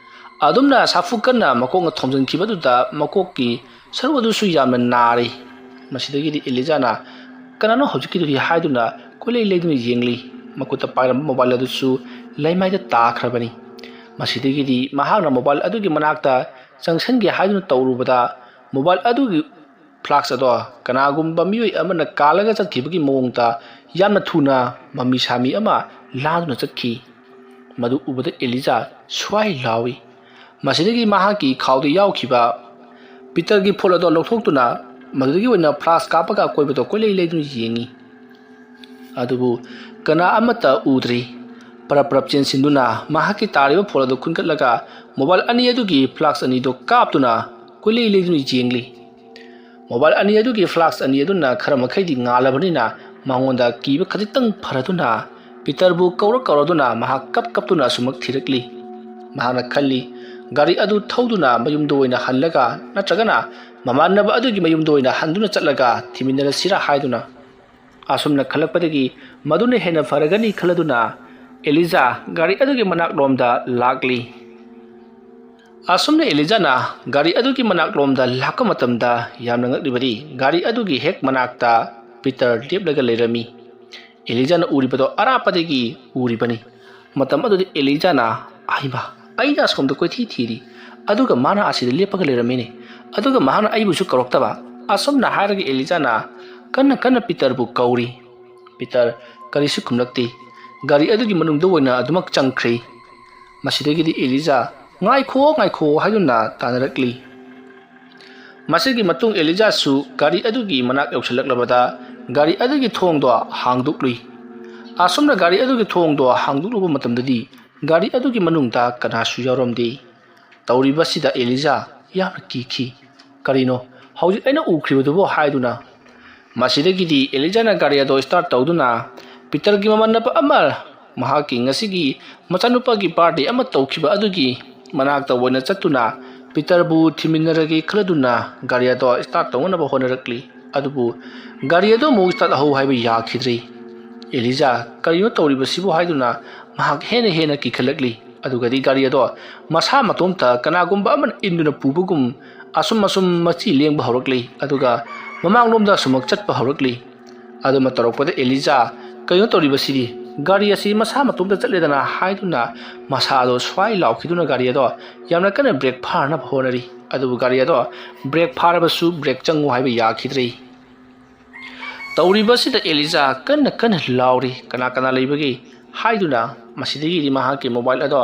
ꯑꯗꯨꯝꯅ ꯁꯥꯐꯨ ꯀꯟꯅ ꯃꯀꯣꯛꯅ ꯊꯣꯝꯖꯤꯟꯈꯤꯕꯗꯨꯗ ꯃꯀꯣꯛꯀꯤ ꯁꯔꯨꯛ ꯑꯗꯨꯁꯨ ꯌꯥꯝꯅ ꯅꯥꯔꯤ꯫ ꯃꯁꯤꯗꯒꯤꯗꯤ ꯑꯦꯂꯤꯖꯥꯅ ꯀꯅꯥꯅꯣ ꯍꯧꯖꯤꯛꯀꯤꯗꯨꯗꯤ ꯍꯥꯏꯗꯨꯅ ꯀꯣꯏꯂꯩ ꯂꯩꯗꯨꯅ ꯌꯦꯡꯂꯤ꯫ ꯃꯈꯨꯠꯇ ꯄꯥꯏꯔꯝꯕ ꯃꯣꯕꯥꯏꯜ ꯑꯗꯨꯁꯨ ꯂꯩꯃꯥꯏꯗ ꯇꯥꯈ꯭ꯔꯕꯅꯤ꯫ ꯃꯁꯤꯗꯒꯤꯗꯤ ꯃꯍꯥꯛꯅ ꯃꯣꯕꯥꯏꯜ ꯑꯗꯨꯒꯤ ꯃꯅꯥꯛꯇ ꯆꯪꯁꯤꯟꯒꯦ ꯍꯥꯏꯗꯨꯅ ꯇꯧꯔꯨꯕꯗ ꯃꯣꯕꯥꯏꯜ ꯑꯗꯨꯒꯤ ꯐ꯭ꯂꯥꯁ ꯑꯗꯣ ꯀꯅꯥꯒꯨꯝꯕ ꯃꯤꯑꯣꯏ ꯑꯃꯅ ꯀꯥꯜꯂꯒ ꯆꯠꯈꯤꯕꯒꯤ ꯃꯑꯣꯡꯗ ꯌꯥꯝꯅ ꯊꯨꯅ ꯃꯃꯤ ꯁꯥꯃꯤ ꯑꯃ ꯂꯥꯟꯗꯨꯅ ꯆꯠꯈꯤ꯫ ꯃꯗꯨ ꯎꯕꯗ ꯑꯦꯂꯤꯖꯥ ꯁ꯭ꯋꯥꯏ ꯂꯥꯎꯏ꯫ ꯃꯁꯤꯗꯒꯤ ꯃꯍꯥꯛꯀꯤ ꯈꯥꯎꯗ ꯌꯥꯎꯈꯤꯕ ꯄꯤꯇꯔꯒꯤ ꯐꯣꯟ ꯑꯗꯣ ꯂꯧꯊꯣꯛꯇꯨꯅ ꯃꯗꯨꯗꯒꯤ ꯑꯣꯏꯅ ꯐ꯭ꯂꯥꯁ ꯀꯥꯞꯄꯒ ꯑꯀꯣꯏꯕꯗꯣ ꯀꯣꯏꯂꯩ ꯂꯩꯗꯨꯅ ꯌꯦꯡꯉꯤ꯫ ꯑꯗꯨꯕꯨ ꯀꯅꯥ ꯑꯃꯠꯇ ꯎꯗ꯭ꯔꯤ꯫ ꯄꯔꯞ ꯄꯔꯞ ꯆꯦꯟꯁꯤꯟꯗꯨꯅ ꯃꯍꯥꯛꯀꯤ ꯇꯥꯔꯤꯕ ꯐꯣꯟ ꯑꯗꯨ ꯈꯨꯟꯒꯠꯂꯒ ꯃꯣꯕꯥꯏꯜ ꯑꯅꯤ ꯑꯗꯨꯒꯤ ꯐ꯭ꯂꯥꯁ ꯑꯅꯤꯗꯨ ꯀꯥꯞꯇꯨꯅ ꯀꯣꯏꯂꯩ ꯂꯩꯗꯨꯅ ꯌꯦꯡꯂꯤ꯫ ꯃꯣꯕꯥꯏꯜ ꯑꯅꯤ ꯑꯗꯨꯒꯤ ꯐ꯭ꯂꯥꯁ ꯑꯅꯤ ꯑꯗꯨꯅ ꯈꯔ ꯃꯈꯩꯗꯤ ꯉꯥꯜꯂꯕꯅꯤꯅ ꯃꯉꯣꯟꯗ ꯀꯤꯕ ꯈꯖꯤꯛꯇꯪ ꯐꯔꯗꯨꯅ ꯄꯤꯇꯔꯕꯨ ꯀꯧꯔ ꯀꯧꯔꯗꯨꯅ ꯃꯍꯥꯛ ꯀꯞ ꯀꯞꯇꯨꯅ ꯑꯁꯨꯃꯛ ꯊꯤꯔꯛꯂꯤ꯫ ꯃꯍꯥꯛꯅ ꯈꯜꯂꯤ, ꯒꯥꯔꯤ ꯑꯗꯨ ꯊꯧꯗꯨꯅ ꯃꯌꯨꯝꯗ ꯑꯣꯏꯅ ꯍꯜꯂꯒ ꯅꯠꯇ꯭ꯔꯒꯅ ꯃꯃꯥꯟꯅꯕ ꯑꯗꯨꯒꯤ ꯃꯌꯨꯝꯗ ꯑꯣꯏꯅ ꯍꯟꯗꯨꯅ ꯆꯠꯂꯒ ꯊꯤꯃꯤꯟꯅꯔꯁꯤꯔꯥ ꯍꯥꯏꯗꯨꯅ꯫ ꯑꯁꯨꯝꯅ ꯈꯜꯂꯛꯄꯗꯒꯤ ꯃꯗꯨꯅ ꯍꯦꯟꯅ ꯐꯔꯒꯅꯤ ꯈꯜꯂꯗꯨꯅ ꯑꯦꯂꯤꯖꯥ ꯒꯥꯔꯤ ꯑꯗꯨꯒꯤ ꯃꯅꯥꯛꯂꯣꯝꯗ ꯂꯥꯛꯂꯤ꯫ ꯑꯁꯨꯝꯅ ꯑꯦꯂꯤꯖꯥꯅ ꯒꯥꯔꯤ ꯑꯗꯨꯒꯤ ꯃꯅꯥꯛꯂꯣꯝꯗ ꯂꯥꯛꯄ ꯃꯇꯝꯗ ꯌꯥꯝꯅ ꯉꯛꯂꯤꯕꯗꯤ ꯒꯥꯔꯤ ꯑꯗꯨꯒꯤ ꯍꯦꯛ ꯃꯅꯥꯛꯇ ꯄꯤꯇꯔ ꯂꯦꯞꯂꯒ ꯂꯩꯔꯝꯃꯤ꯫ ꯑꯦꯂꯤꯖꯥꯅ ꯎꯔꯤꯕꯗꯣ ꯑꯔꯥꯞꯄꯗꯒꯤ ꯎꯔꯤꯕꯅꯤ꯫ ꯃꯇꯝ ꯑꯗꯨꯗ ꯑꯦꯂꯤꯖꯥꯅ, "ꯑꯩꯃ, ꯑꯩꯅ ꯑꯁꯣꯝꯗ ꯀꯣꯏꯊꯤ ꯊꯤꯔꯤ, ꯑꯗꯨꯒ ꯃꯥꯅ ꯑꯁꯤꯗ ꯂꯦꯞꯄꯒ ꯂꯩꯔꯝꯃꯤꯅꯦ, ꯑꯗꯨꯒ ꯃꯍꯥꯛꯅ ꯑꯩꯕꯨꯁꯨ ꯀꯧꯔꯛꯇꯕ, ꯑꯁꯨꯝꯅ" ꯍꯥꯏꯔꯒ ꯑꯦꯂꯤꯖꯥꯅ ꯀꯟꯅ ꯀꯟꯅ ꯄꯤꯇꯔꯕꯨ ꯀꯧꯔꯤ꯫ ꯄꯤꯇꯔ ꯀꯔꯤꯁꯨ ꯈꯨꯝꯂꯛꯇꯦ꯫ ꯒꯥꯔꯤ ꯑꯗꯨꯒꯤ ꯃꯅꯨꯡꯗ ꯑꯣꯏꯅ ꯑꯗꯨꯃꯛ ꯆꯪꯈ꯭ꯔꯦ꯫ ꯃꯁꯤꯗꯒꯤꯗꯤ ꯑꯦꯂꯤꯖꯥ "ꯉꯥꯏꯈꯣ, ꯉꯥꯏꯈꯣ" ꯍꯥꯏꯗꯨꯅ ꯇꯥꯅꯔꯛꯂꯤ꯫ ꯃꯁꯤꯒꯤ ꯃꯇꯨꯡ ꯑꯦꯂꯤꯖꯥꯁꯨ ꯒꯥꯔꯤ ꯑꯗꯨꯒꯤ ꯃꯅꯥꯛ ꯌꯧꯁꯤꯜꯂꯛꯂꯕꯗ ꯒꯥꯔꯤ ꯑꯗꯨꯒꯤ ꯊꯣꯡꯗꯣ ꯍꯥꯡꯗꯣꯛꯂꯨꯏ꯫ ꯑꯁꯨꯝꯅ ꯒꯥꯔꯤ ꯑꯗꯨꯒꯤ ꯊꯣꯡꯗꯣ ꯍꯥꯡꯗꯣꯛꯂꯨꯕ ꯃꯇꯝꯗꯗꯤ ꯒꯥꯔꯤ ꯑꯗꯨꯒꯤ ꯃꯅꯨꯡꯗ ꯀꯅꯥꯁꯨ ꯌꯥꯎꯔꯝꯗꯦ꯫ ꯇꯧꯔꯤꯕꯁꯤꯗ ꯑꯦꯂꯤꯖꯥ ꯌꯥꯝꯅ ꯀꯤꯈꯤ꯫ "ꯀꯔꯤꯅꯣ? ꯍꯧꯖꯤꯛ ꯑꯩꯅ ꯎꯈ꯭ꯔꯤꯕꯗꯨꯕꯨ?" ꯍꯥꯏꯗꯨꯅ꯫ ꯃꯁꯤꯗꯒꯤꯗꯤ ꯑꯦꯂꯤꯖꯥꯅ ꯒꯥꯔꯤ ꯑꯗꯣ ꯁ꯭ꯇꯥꯔꯠ ꯇꯧꯗꯨꯅ ꯄꯤꯇꯔꯒꯤ ꯃꯃꯥꯟꯅꯕ ꯑꯃ ꯃꯍꯥꯛꯀꯤ ꯉꯁꯤꯒꯤ ꯃꯆꯥꯅꯨꯄꯥꯒꯤ ꯕꯥꯔꯗꯦ ꯑꯃ ꯇꯧꯈꯤꯕ ꯑꯗꯨꯒꯤ ꯃꯅꯥꯛꯇ ꯑꯣꯏꯅ ꯆꯠꯇꯨꯅ ꯄꯤꯇꯔꯕꯨ ꯊꯤꯃꯤꯟꯅꯔꯒꯦ ꯈꯜꯂꯗꯨꯅ ꯒꯥꯔꯤ ꯑꯗꯣ ꯁ꯭ꯇꯥꯔꯠ ꯇꯧꯅꯅꯕ ꯍꯣꯠꯅꯔꯛꯂꯤ꯫ ꯑꯗꯨꯕꯨ ꯒꯥꯔꯤ ꯑꯗꯨ ꯑꯃꯨꯛ ꯁ꯭ꯇꯥꯔꯠ ꯍꯧ ꯍꯥꯏꯕ ꯌꯥꯈꯤꯗ꯭ꯔꯦ꯫ ꯑꯦꯂꯤꯖꯥ, "ꯀꯔꯤꯅꯣ ꯇꯧꯔꯤꯕꯁꯤꯕꯨ?" ꯍꯥꯏꯗꯨꯅ ꯃꯍꯥꯛ ꯍꯦꯟꯅ ꯍꯦꯟꯅ ꯀꯤꯈꯠꯂꯛꯂꯤ꯫ ꯑꯗꯨꯒꯗꯤ ꯒꯥꯔꯤ ꯑꯗꯣ ꯃꯁꯥ ꯃꯇꯣꯝꯇ ꯀꯅꯥꯒꯨꯝꯕ ꯑꯃꯅ ꯏꯟꯗꯨꯅ ꯄꯨꯕꯒꯨꯝ ꯑꯁꯨꯝ ꯑꯁꯨꯝ ꯃꯆꯤ ꯂꯦꯡꯕ ꯍꯧꯔꯛꯂꯤ꯫ ꯑꯗꯨꯒ ꯃꯃꯥꯡꯂꯣꯝꯗ ꯑꯁꯨꯃꯛ ꯆꯠꯄ ꯍꯧꯔꯛꯂꯤ꯫ ꯑꯗꯨꯃ ꯇꯧꯔꯛꯄꯗ ꯑꯦꯂꯤꯖꯥ, "ꯀꯩꯅꯣ ꯇꯧꯔꯤꯕꯁꯤꯗꯤ? ꯒꯥꯔꯤ ꯑꯁꯤ ꯃꯁꯥ ꯃꯇꯣꯝꯇ ꯆꯠꯂꯦꯗꯅ" ꯍꯥꯏꯗꯨꯅ ꯃꯁꯥꯗꯣ ꯁ꯭ꯋꯥꯏ ꯂꯥꯎꯈꯤꯗꯨꯅ ꯒꯥꯔꯤ ꯑꯗꯣ ꯌꯥꯝꯅ ꯀꯟꯅ ꯕ꯭ꯔꯦꯛ ꯐꯥꯅꯕ ꯍꯣꯠꯅꯔꯤ꯫ ꯑꯗꯨꯕꯨ ꯒꯥꯔꯤ ꯑꯗꯣ ꯕ꯭ꯔꯦꯛ ꯐꯥꯔꯕꯁꯨ ꯕ꯭ꯔꯦꯛ ꯆꯪꯉꯨ ꯍꯥꯏꯕ ꯌꯥꯈꯤꯗ꯭ꯔꯦ꯫ ꯇꯧꯔꯤꯕꯁꯤꯗ ꯑꯦꯂꯤꯖꯥ ꯀꯟꯅ ꯀꯟꯅ ꯂꯥꯎꯔꯤ꯫ "ꯀꯅꯥ ꯀꯅꯥ ꯂꯩꯕꯒꯦ?" ꯍꯥꯏꯗꯨꯅ ꯃꯁꯤꯗꯒꯤꯗꯤ ꯃꯍꯥꯛꯀꯤ ꯃꯣꯕꯥꯏꯜ ꯑꯗꯣ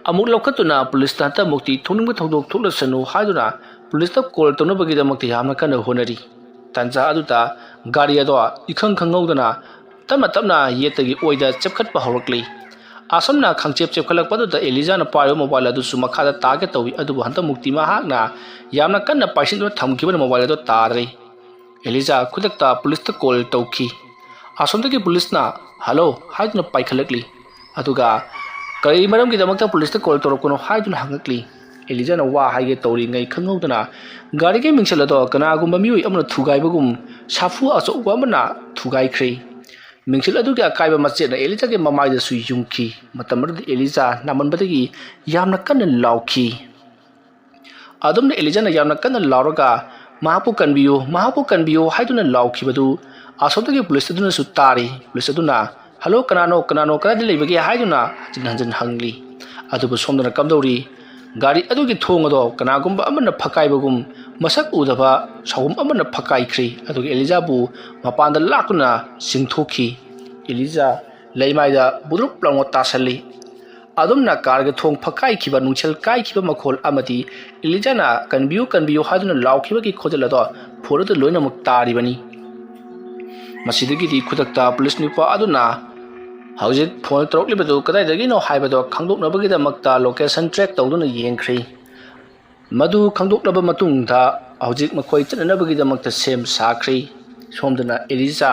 ꯑꯃꯨꯛ ꯂꯧꯈꯠꯇꯨꯅ ꯄꯨꯂꯤꯁꯇ ꯍꯟꯇꯃꯨꯛꯇꯤ ꯊꯣꯛꯅꯤꯡꯕ ꯊꯧꯗꯣꯛ ꯊꯣꯛꯂꯁꯅꯨ ꯍꯥꯏꯗꯨꯅ ꯄꯨꯂꯤꯁꯇ ꯀꯣꯜ ꯇꯧꯅꯕꯒꯤꯗꯃꯛꯇ ꯌꯥꯝꯅ ꯀꯟꯅ ꯍꯣꯠꯅꯔꯤ꯫ ꯇꯥꯟꯖꯥ ꯑꯗꯨꯗ ꯒꯥꯔꯤ ꯑꯗꯣ ꯏꯈꯪ ꯈꯪꯍꯧꯗꯅ ꯇꯞꯅ ꯇꯞꯅ ꯌꯦꯠꯇꯒꯤ ꯑꯣꯏꯗ ꯆꯦꯞꯈꯠꯄ ꯍꯧꯔꯛꯂꯤ꯫ ꯑꯁꯨꯝꯅ ꯈꯪꯆꯦꯞ ꯆꯦꯞꯈꯠꯂꯛꯄ ꯑꯗꯨꯗ ꯑꯦꯂꯤꯖꯥꯅ ꯄꯥꯏꯔꯤꯕ ꯃꯣꯕꯥꯏꯜ ꯑꯗꯨꯁꯨ ꯃꯈꯥꯗ ꯇꯥꯒꯦ ꯇꯧꯏ, ꯑꯗꯨꯕꯨ ꯍꯟꯗꯛꯃꯨꯛꯇꯤ ꯃꯍꯥꯛꯅ ꯌꯥꯝꯅ ꯀꯟꯅ ꯄꯥꯏꯁꯤꯟꯗꯨꯅ ꯊꯝꯈꯤꯕꯅ ꯃꯣꯕꯥꯏꯜ ꯑꯗꯨ ꯇꯥꯗ꯭ꯔꯦ꯫ ꯑꯦꯂꯤꯖꯥ ꯈꯨꯗꯛꯇ ꯄꯨꯂꯤꯁꯇ ꯀꯣꯜ ꯇꯧꯈꯤ꯫ ꯑꯁꯣꯝꯗꯒꯤ ꯄꯨꯂꯤꯁꯅ "ꯍꯜꯂꯣ" ꯍꯥꯏꯗꯨꯅ ꯄꯥꯏꯈꯠꯂꯛꯂꯤ꯫ ꯑꯗꯨꯒ "ꯀꯔꯤ ꯃꯔꯝꯒꯤꯗꯃꯛꯇ ꯄꯨꯂꯤꯁꯇ ꯀꯣꯜ ꯇꯧꯔꯛꯄꯅꯣ?" ꯍꯥꯏꯗꯨꯅ ꯍꯪꯉꯛꯂꯤ꯫ ꯑꯦꯂꯤꯖꯥꯅ ꯋꯥ ꯍꯥꯏꯒꯦ ꯇꯧꯔꯤꯉꯩ ꯈꯪꯍꯧꯗꯅ ꯒꯥꯔꯤꯒꯤ ꯃꯤꯡꯁꯦꯜ ꯑꯗꯣ ꯀꯅꯥꯒꯨꯝꯕ ꯃꯤꯑꯣꯏ ꯑꯃꯅ ꯊꯨꯒꯥꯏꯕꯒꯨꯝ ꯁꯥꯐꯨ ꯑꯆꯧꯕ ꯑꯃꯅ ꯊꯨꯒꯥꯏꯈ꯭ꯔꯦ꯫ ꯃꯤꯡꯁꯦꯜ ꯑꯗꯨꯒꯤ ꯑꯀꯥꯏꯕ ꯃꯆꯦꯠꯅ ꯑꯦꯂꯤꯖꯥꯒꯤ ꯃꯃꯥꯏꯗꯁꯨ ꯌꯨꯡꯈꯤ꯫ ꯃꯇꯝ ꯑꯗꯨꯗ ꯑꯦꯂꯤꯖꯥ ꯅꯥꯃꯟꯕꯗꯒꯤ ꯌꯥꯝꯅ ꯀꯟꯅ ꯂꯥꯎꯈꯤ꯫ ꯑꯗꯨꯝꯅ ꯑꯦꯂꯤꯖꯥꯅ ꯌꯥꯝꯅ ꯀꯟꯅ ꯂꯥꯎꯔꯒ "ꯃꯍꯥꯛꯄꯨ ꯀꯟꯕꯤꯌꯨ, ꯃꯍꯥꯛꯄꯨ ꯀꯟꯕꯤꯌꯨ" ꯍꯥꯏꯗꯨꯅ ꯂꯥꯎꯈꯤꯕꯗꯨ ꯑꯁꯣꯝꯗꯒꯤ ꯄꯨꯂꯤꯁ ꯑꯗꯨꯅꯁꯨ ꯇꯥꯔꯤ꯫ ꯄꯨꯂꯤꯁ ꯑꯗꯨꯅ "ꯍꯜꯂꯣ, ꯀꯅꯥꯅꯣ, ꯀꯅꯥꯅꯣ, ꯀꯗꯥꯏꯗ ꯂꯩꯕꯒꯦ?" ꯍꯥꯏꯗꯨꯅ ꯍꯟꯖꯤꯟ ꯍꯟꯖꯤꯟ ꯍꯪꯂꯤ꯫ ꯑꯗꯨꯕꯨ ꯁꯣꯝꯗꯅ ꯀꯝꯗꯧꯔꯤ? ꯒꯥꯔꯤ ꯑꯗꯨꯒꯤ ꯊꯣꯡ ꯑꯗꯣ ꯀꯅꯥꯒꯨꯝꯕ ꯑꯃꯅ ꯐꯛꯀꯥꯏꯕꯒꯨꯝ ꯃꯁꯛ ꯎꯗꯕ ꯁꯥꯎꯍꯨꯝ ꯑꯃꯅ ꯐꯛꯀꯥꯏꯈ꯭ꯔꯤ꯫ ꯑꯗꯨꯒ ꯑꯦꯂꯤꯖꯥꯕꯨ ꯃꯄꯥꯟꯗ ꯂꯥꯛꯇꯨꯅ ꯆꯤꯡꯊꯣꯛꯈꯤ꯫ ꯑꯦꯂꯤꯖꯥ ꯂꯩꯃꯥꯏꯗ ꯕꯨꯗ꯭ꯔꯨꯞ ꯂꯥꯎꯅ ꯇꯥꯁꯜꯂꯤ꯫ ꯑꯗꯨꯝꯅ ꯀꯥꯔꯒꯤ ꯊꯣꯡ ꯐꯛꯀꯥꯏꯈꯤꯕ, ꯅꯨꯡꯁꯦꯜ ꯀꯥꯏꯈꯤꯕ ꯃꯈꯣꯜ ꯑꯃꯗꯤ ꯏꯂꯤꯖꯥꯅ "ꯀꯟꯕꯤꯌꯨ, ꯀꯟꯕꯤꯌꯨ" ꯍꯥꯏꯗꯨꯅ ꯂꯥꯎꯈꯤꯕꯒꯤ ꯈꯣꯟꯖꯦꯜ ꯑꯗꯣ ꯐꯣꯟ ꯑꯗꯨ ꯂꯣꯏꯅꯃꯛ ꯇꯥꯔꯤꯕꯅꯤ꯫ ꯃꯁꯤꯗꯒꯤꯗꯤ ꯈꯨꯗꯛꯇ ꯄꯨꯂꯤꯁ ꯅꯨꯄꯥ ꯑꯗꯨꯅ ꯍꯧꯖꯤꯛ ꯐꯣꯟ ꯇꯧꯔꯛꯂꯤꯕꯗꯨ ꯀꯗꯥꯏꯗꯒꯤꯅꯣ ꯍꯥꯏꯕꯗꯣ ꯈꯪꯗꯣꯛꯅꯕꯒꯤꯗꯃꯛꯇ ꯂꯣꯀꯦꯁꯟ ꯇ꯭ꯔꯦꯛ ꯇꯧꯗꯨꯅ ꯌꯦꯡꯈ꯭ꯔꯦ꯫ ꯃꯗꯨ ꯈꯪꯗꯣꯛꯂꯕ ꯃꯇꯨꯡꯗ ꯍꯧꯖꯤꯛ ꯃꯈꯣꯏ ꯆꯠꯅꯅꯕꯒꯤꯗꯃꯛꯇ ꯁꯦꯝ ꯁꯥꯈ꯭ꯔꯦ꯫ ꯁꯣꯝꯗꯅ ꯏꯂꯤꯖꯥ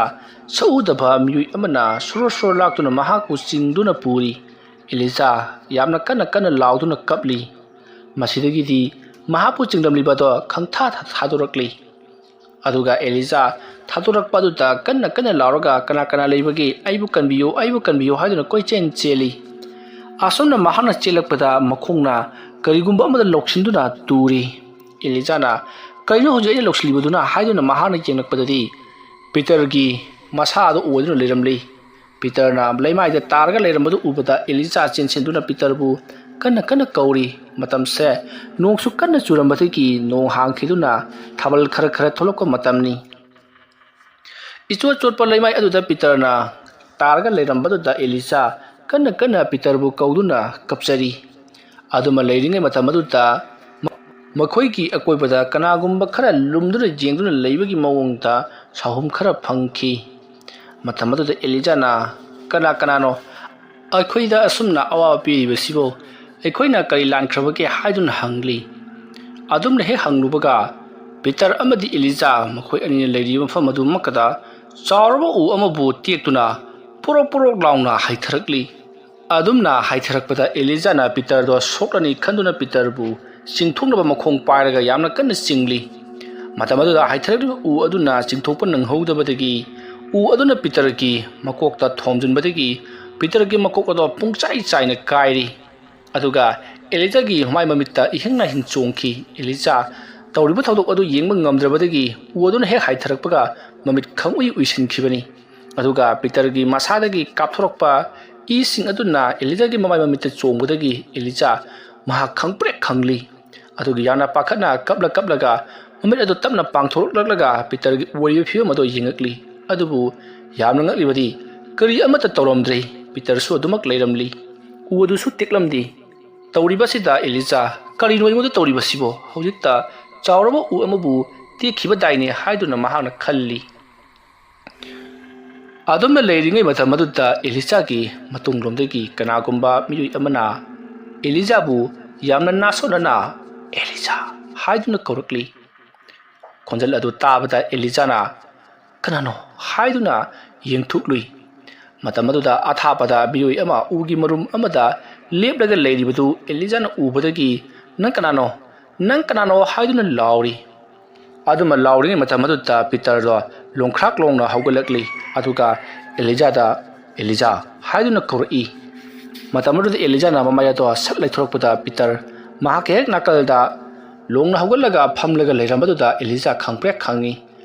ꯁꯛꯎꯗꯕ ꯃꯤꯑꯣꯏ ꯑꯃꯅ ꯁꯣꯔꯣ ꯁꯣꯔꯣ ꯂꯥꯛꯇꯨꯅ ꯃꯍꯥꯛꯄꯨ ꯆꯤꯡꯗꯨꯅ ꯄꯨꯔꯤ꯫ ꯏꯂꯤꯖꯥ ꯌꯥꯝꯅ ꯀꯟꯅ ꯀꯟꯅ ꯂꯥꯎꯗꯨꯅ ꯀꯞꯂꯤ꯫ ꯃꯁꯤꯗꯒꯤꯗꯤ ꯃꯍꯥꯛꯄꯨ ꯆꯤꯡꯂꯝꯂꯤꯕ ꯑꯗꯣ ꯈꯪꯊꯥ ꯊꯥ-, ꯊꯥꯗꯣꯔꯛꯂꯤ꯫ ꯑꯗꯨꯒ ꯑꯦꯂꯤꯖꯥ ꯊꯥꯗꯣꯔꯛꯄ ꯑꯗꯨꯗ ꯀꯟꯅ ꯀꯟꯅ ꯂꯥꯎꯔꯒ "ꯀꯅꯥ ꯀꯅꯥ ꯂꯩꯕꯒꯦ? ꯑꯩꯕꯨ ꯀꯟꯕꯤꯌꯨ, ꯑꯩꯕꯨ ꯀꯟꯕꯤꯌꯨ" ꯍꯥꯏꯗꯨꯅ ꯀꯣꯏꯆꯦꯟ ꯆꯦꯜꯂꯤ꯫ ꯑꯁꯨꯝꯅ ꯃꯍꯥꯛꯅ ꯆꯦꯜꯂꯛꯄꯗ ꯃꯈꯣꯡꯅ ꯀꯔꯤꯒꯨꯝꯕ ꯑꯃꯗ ꯂꯧꯁꯤꯟꯗꯨꯅ ꯇꯨꯔꯤ꯫ ꯑꯦꯂꯤꯖꯥꯅ "ꯀꯔꯤꯅꯣ ꯍꯧꯖꯤꯛ ꯑꯩꯅ ꯂꯧꯁꯤꯜꯂꯤꯕꯗꯨꯅ?" ꯍꯥꯏꯗꯨꯅ ꯃꯍꯥꯛꯅ ꯌꯦꯡꯂꯛꯄꯗꯗꯤ ꯄꯤꯇꯔꯒꯤ ꯃꯁꯥ ꯑꯗꯨ ꯑꯣꯏꯗꯨꯅ ꯂꯩꯔꯝꯂꯤ꯫ ꯄꯤꯇꯔꯅ ꯂꯩꯃꯥꯏꯗ ꯇꯥꯔꯒ ꯂꯩꯔꯝꯕꯗꯨ ꯎꯕꯗ ꯑꯦꯂꯤꯖꯥ ꯆꯦꯟꯁꯤꯟꯗꯨꯅ ꯄꯤꯇꯔꯕꯨ ꯀꯟꯅ ꯀꯟꯅ ꯀꯧꯔꯤ꯫ ꯃꯇꯝꯁꯦ ꯅꯣꯡꯁꯨ ꯀꯟꯅ ꯆꯨꯔꯝꯕꯗꯒꯤ ꯅꯣꯡ ꯍꯥꯡꯈꯤꯗꯨꯅ ꯊꯥꯕꯜ ꯈꯔ ꯈꯔ ꯊꯣꯛꯂꯛꯄ ꯃꯇꯝꯅꯤ꯫ ꯏꯆꯣꯠ ꯆꯣꯠꯄ ꯂꯩꯃꯥꯏ ꯑꯗꯨꯗ ꯄꯤꯇꯔꯅ ꯇꯥꯔꯒ ꯂꯩꯔꯝꯕꯗꯨꯗ ꯑꯦꯂꯤꯖꯥ ꯀꯟꯅ ꯀꯟꯅ ꯄꯤꯇꯔꯕꯨ ꯀꯧꯗꯨꯅ ꯀꯞꯆꯔꯤ꯫ ꯑꯗꯨꯃ ꯂꯩꯔꯤꯉꯩ ꯃꯇꯝ ꯑꯗꯨꯗ ꯃ-, ꯃꯈꯣꯏꯒꯤ ꯑꯀꯣꯏꯕꯗ ꯀꯅꯥꯒꯨꯝꯕ ꯈꯔ ꯂꯨꯝꯗꯨꯅ ꯌꯦꯡꯗꯨꯅ ꯂꯩꯕꯒꯤ ꯃꯑꯣꯡꯗ ꯁꯥꯍꯨꯝ ꯈꯔ ꯐꯪꯈꯤ꯫ ꯃꯇꯝ ꯑꯗꯨꯗ ꯑꯦꯂꯤꯖꯥꯅ, "ꯀꯅꯥ ꯀꯅꯥꯅꯣ ꯑꯩꯈꯣꯏꯗ ꯑꯁꯨꯝꯅ ꯑꯋꯥꯕ ꯄꯤꯔꯤꯕꯁꯤꯕꯨ? ꯑꯩꯈꯣꯏꯅ ꯀꯔꯤ ꯂꯥꯟꯈ꯭ꯔꯕꯒꯦ?" ꯍꯥꯏꯗꯨꯅ ꯍꯪꯂꯤ꯫ ꯑꯗꯨꯝꯅ ꯍꯦꯛ ꯍꯪꯂꯨꯕꯒ, ꯄꯤꯇꯔ ꯑꯃꯗꯤ ꯑꯦꯂꯤꯖꯥ ꯃꯈꯣꯏ ꯑꯅꯤꯅ ꯂꯩꯔꯤꯕ ꯃꯐꯝ ꯑꯗꯨꯃꯛꯇꯗ ꯆꯥꯎꯔꯕ ꯎ ꯑꯃꯕꯨ ꯇꯦꯛꯇꯨꯅ ꯄꯣꯔꯣꯛ ꯄꯣꯔꯣꯛ ꯂꯥꯎꯅ ꯍꯥꯏꯊꯔꯛꯂꯤ꯫ ꯑꯗꯨꯝꯅ ꯍꯥꯏꯊꯔꯛꯄꯗ ꯑꯦꯂꯤꯖꯥꯅ ꯄꯤꯇꯔꯗꯣ ꯁꯣꯛꯂꯅꯤ ꯈꯟꯗꯨꯅ ꯄꯤꯇꯔꯕꯨ ꯆꯤꯡꯊꯣꯛꯅꯕ ꯃꯈꯣꯡ ꯄꯥꯏꯔꯒ ꯌꯥꯝꯅ ꯀꯟꯅ ꯆꯤꯡꯂꯤ꯫ ꯃꯇꯝ ꯑꯗꯨꯗ ꯍꯥꯏꯊꯔꯛꯂꯤꯕ ꯎ ꯑꯗꯨꯅ ꯆꯤꯡꯊꯣꯛꯄ ꯅꯪꯍꯧꯗꯕꯗꯒꯤ ꯎ ꯑꯗꯨꯅ ꯄꯤꯇꯔꯒꯤ ꯃꯀꯣꯛꯇ ꯊꯣꯝꯖꯤꯟꯕꯗꯒꯤ ꯄꯤꯇꯔꯒꯤ ꯃꯀꯣꯛ ꯑꯗꯣ ꯄꯨꯡꯆꯥꯏ ꯆꯥꯏꯅ ꯀꯥꯏꯔꯤ꯫ ꯑꯗꯨꯒ ꯑꯦꯂꯤꯖꯥꯒꯤ ꯃꯃꯥꯏ ꯃꯃꯤꯠꯇ ꯏꯍꯤꯡ ꯅꯥꯍꯤꯡ ꯆꯣꯡꯈꯤ꯫ ꯑꯦꯂꯤꯖꯥ ꯇꯧꯔꯤꯕ ꯊꯧꯗꯣꯛ ꯑꯗꯨ ꯌꯦꯡꯕ ꯉꯝꯗ꯭ꯔꯕꯗꯒꯤ ꯎ ꯑꯗꯨꯅ ꯍꯦꯛ ꯍꯥꯏꯊꯔꯛꯄꯒ ꯃꯃꯤꯠ ꯈꯪꯎꯏ ꯎꯏꯁꯤꯟꯈꯤꯕꯅꯤ꯫ ꯑꯗꯨꯒ ꯄꯤꯇꯔꯒꯤ ꯃꯁꯥꯗꯒꯤ ꯀꯥꯞꯊꯣꯔꯛꯄ ꯏꯁꯤꯡ ꯑꯗꯨꯅ ꯑꯦꯂꯤꯖꯥꯒꯤ ꯃꯃꯥꯏ ꯃꯃꯤꯠꯇ ꯆꯣꯡꯕꯗꯒꯤ ꯑꯦꯂꯤꯖꯥ ꯃꯍꯥꯛ ꯈꯪꯄ꯭ꯔꯦꯛ ꯈꯪꯂꯤ꯫ ꯑꯗꯨꯒꯤ ꯌꯥꯝꯅ ꯄꯥꯈꯠꯅ ꯀꯞꯂ ꯀꯞꯂꯒ ꯃꯃꯤꯠ ꯑꯗꯨ ꯇꯞꯅ ꯄꯥꯡꯊꯣꯔꯛꯂꯛꯂꯒ ꯄꯤꯇꯔꯒꯤ ꯑꯣꯏꯔꯤꯕ ꯐꯤꯕꯝ ꯑꯗꯨ ꯌꯦꯡꯉꯛꯂꯤ꯫ ꯑꯗꯨꯕꯨ ꯌꯥꯝꯅ ꯉꯛꯂꯤꯕꯗꯤ ꯀꯔꯤ ꯑꯃꯠꯇ ꯇꯧꯔꯝꯗ꯭ꯔꯦ꯫ ꯄꯤꯇꯔꯁꯨ ꯑꯗꯨꯃꯛ ꯂꯩꯔꯝꯂꯤ꯫ ꯎ ꯑꯗꯨꯁꯨ ꯇꯦꯛꯂꯝꯗꯦ꯫ ꯇꯧꯔꯤꯕꯁꯤꯗ ꯑꯦꯂꯤꯖꯥ, "ꯀꯔꯤꯅꯣ ꯑꯩꯉꯣꯟꯗ ꯇꯧꯔꯤꯕꯁꯤꯕꯣ? ꯍꯧꯖꯤꯛꯇ ꯆꯥꯎꯔꯕ ꯎ ꯑꯃꯕꯨ ꯇꯦꯛꯈꯤꯕꯗꯥꯏꯅꯦ?" ꯍꯥꯏꯗꯨꯅ ꯃꯍꯥꯛꯅ ꯈꯜꯂꯤ꯫ ꯑꯗꯨꯝꯅ ꯂꯩꯔꯤꯉꯩ ꯃꯇꯝ ꯑꯗꯨꯗ ꯑꯦꯂꯤꯖꯥꯒꯤ ꯃꯇꯨꯡꯂꯣꯝꯗꯒꯤ ꯀꯅꯥꯒꯨꯝꯕ ꯃꯤꯑꯣꯏ ꯑꯃꯅ ꯑꯦꯂꯤꯖꯥꯕꯨ ꯌꯥꯝꯅ ꯅꯥꯁꯣꯟꯅꯅ, "ꯑꯦꯂꯤꯖꯥ" ꯍꯥꯏꯗꯨꯅ ꯀꯧꯔꯛꯂꯤ꯫ ꯈꯣꯟꯖꯦꯜ ꯑꯗꯨ ꯇꯥꯕꯗ ꯑꯦꯂꯤꯖꯥꯅ "ꯀꯅꯥꯅꯣ?" ꯍꯥꯏꯗꯨꯅ ꯌꯦꯡꯊꯣꯛꯂꯨꯏ꯫ ꯃꯇꯝ ꯑꯗꯨꯗ ꯑꯊꯥꯞꯄꯗ ꯃꯤꯑꯣꯏ ꯑꯃ ꯎꯒꯤ ꯃꯔꯨꯝ ꯑꯃꯗ ꯂꯦꯞꯂꯒ ꯂꯩꯔꯤꯕꯗꯨ ꯑꯦꯂꯤꯖꯥꯅ ꯎꯕꯗꯒꯤ, "ꯅꯪ ꯀꯅꯥꯅꯣ? ꯅꯪ ꯀꯅꯥꯅꯣ?" ꯍꯥꯏꯗꯨꯅ ꯂꯥꯎꯔꯤ꯫ ꯑꯗꯨꯝꯅ ꯂꯥꯎꯔꯤꯉꯩ ꯃꯇꯝ ꯑꯗꯨꯗ ꯄꯤꯇꯔꯗꯣ ꯂꯣꯡꯈ꯭ꯔꯥꯛ ꯂꯣꯡꯅ ꯍꯧꯒꯠꯂꯛꯂꯤ꯫ ꯑꯗꯨꯒ ꯑꯦꯂꯤꯖꯥꯗ, "ꯑꯦꯂꯤꯖꯥ" ꯍꯥꯏꯗꯨꯅ ꯀꯧꯔꯛꯏ꯫ ꯃꯇꯝ ꯑꯗꯨꯗ ꯑꯦꯂꯤꯖꯥꯅ ꯃꯃꯥꯏ ꯑꯗꯣ ꯁꯠ ꯂꯩꯊꯣꯔꯛꯄꯗ ꯄꯤꯇꯔ ꯃꯍꯥꯛꯀꯤ ꯍꯦꯛ ꯅꯥꯀꯜꯗ ꯂꯣꯡꯅ ꯍꯧꯒꯠꯂꯒ ꯐꯝꯂꯒ ꯂꯩꯔꯝꯕꯗꯨꯗ ꯑꯦꯂꯤꯖꯥ ꯈꯪꯄ꯭ꯔꯦꯛ ꯈꯪꯉꯤ꯫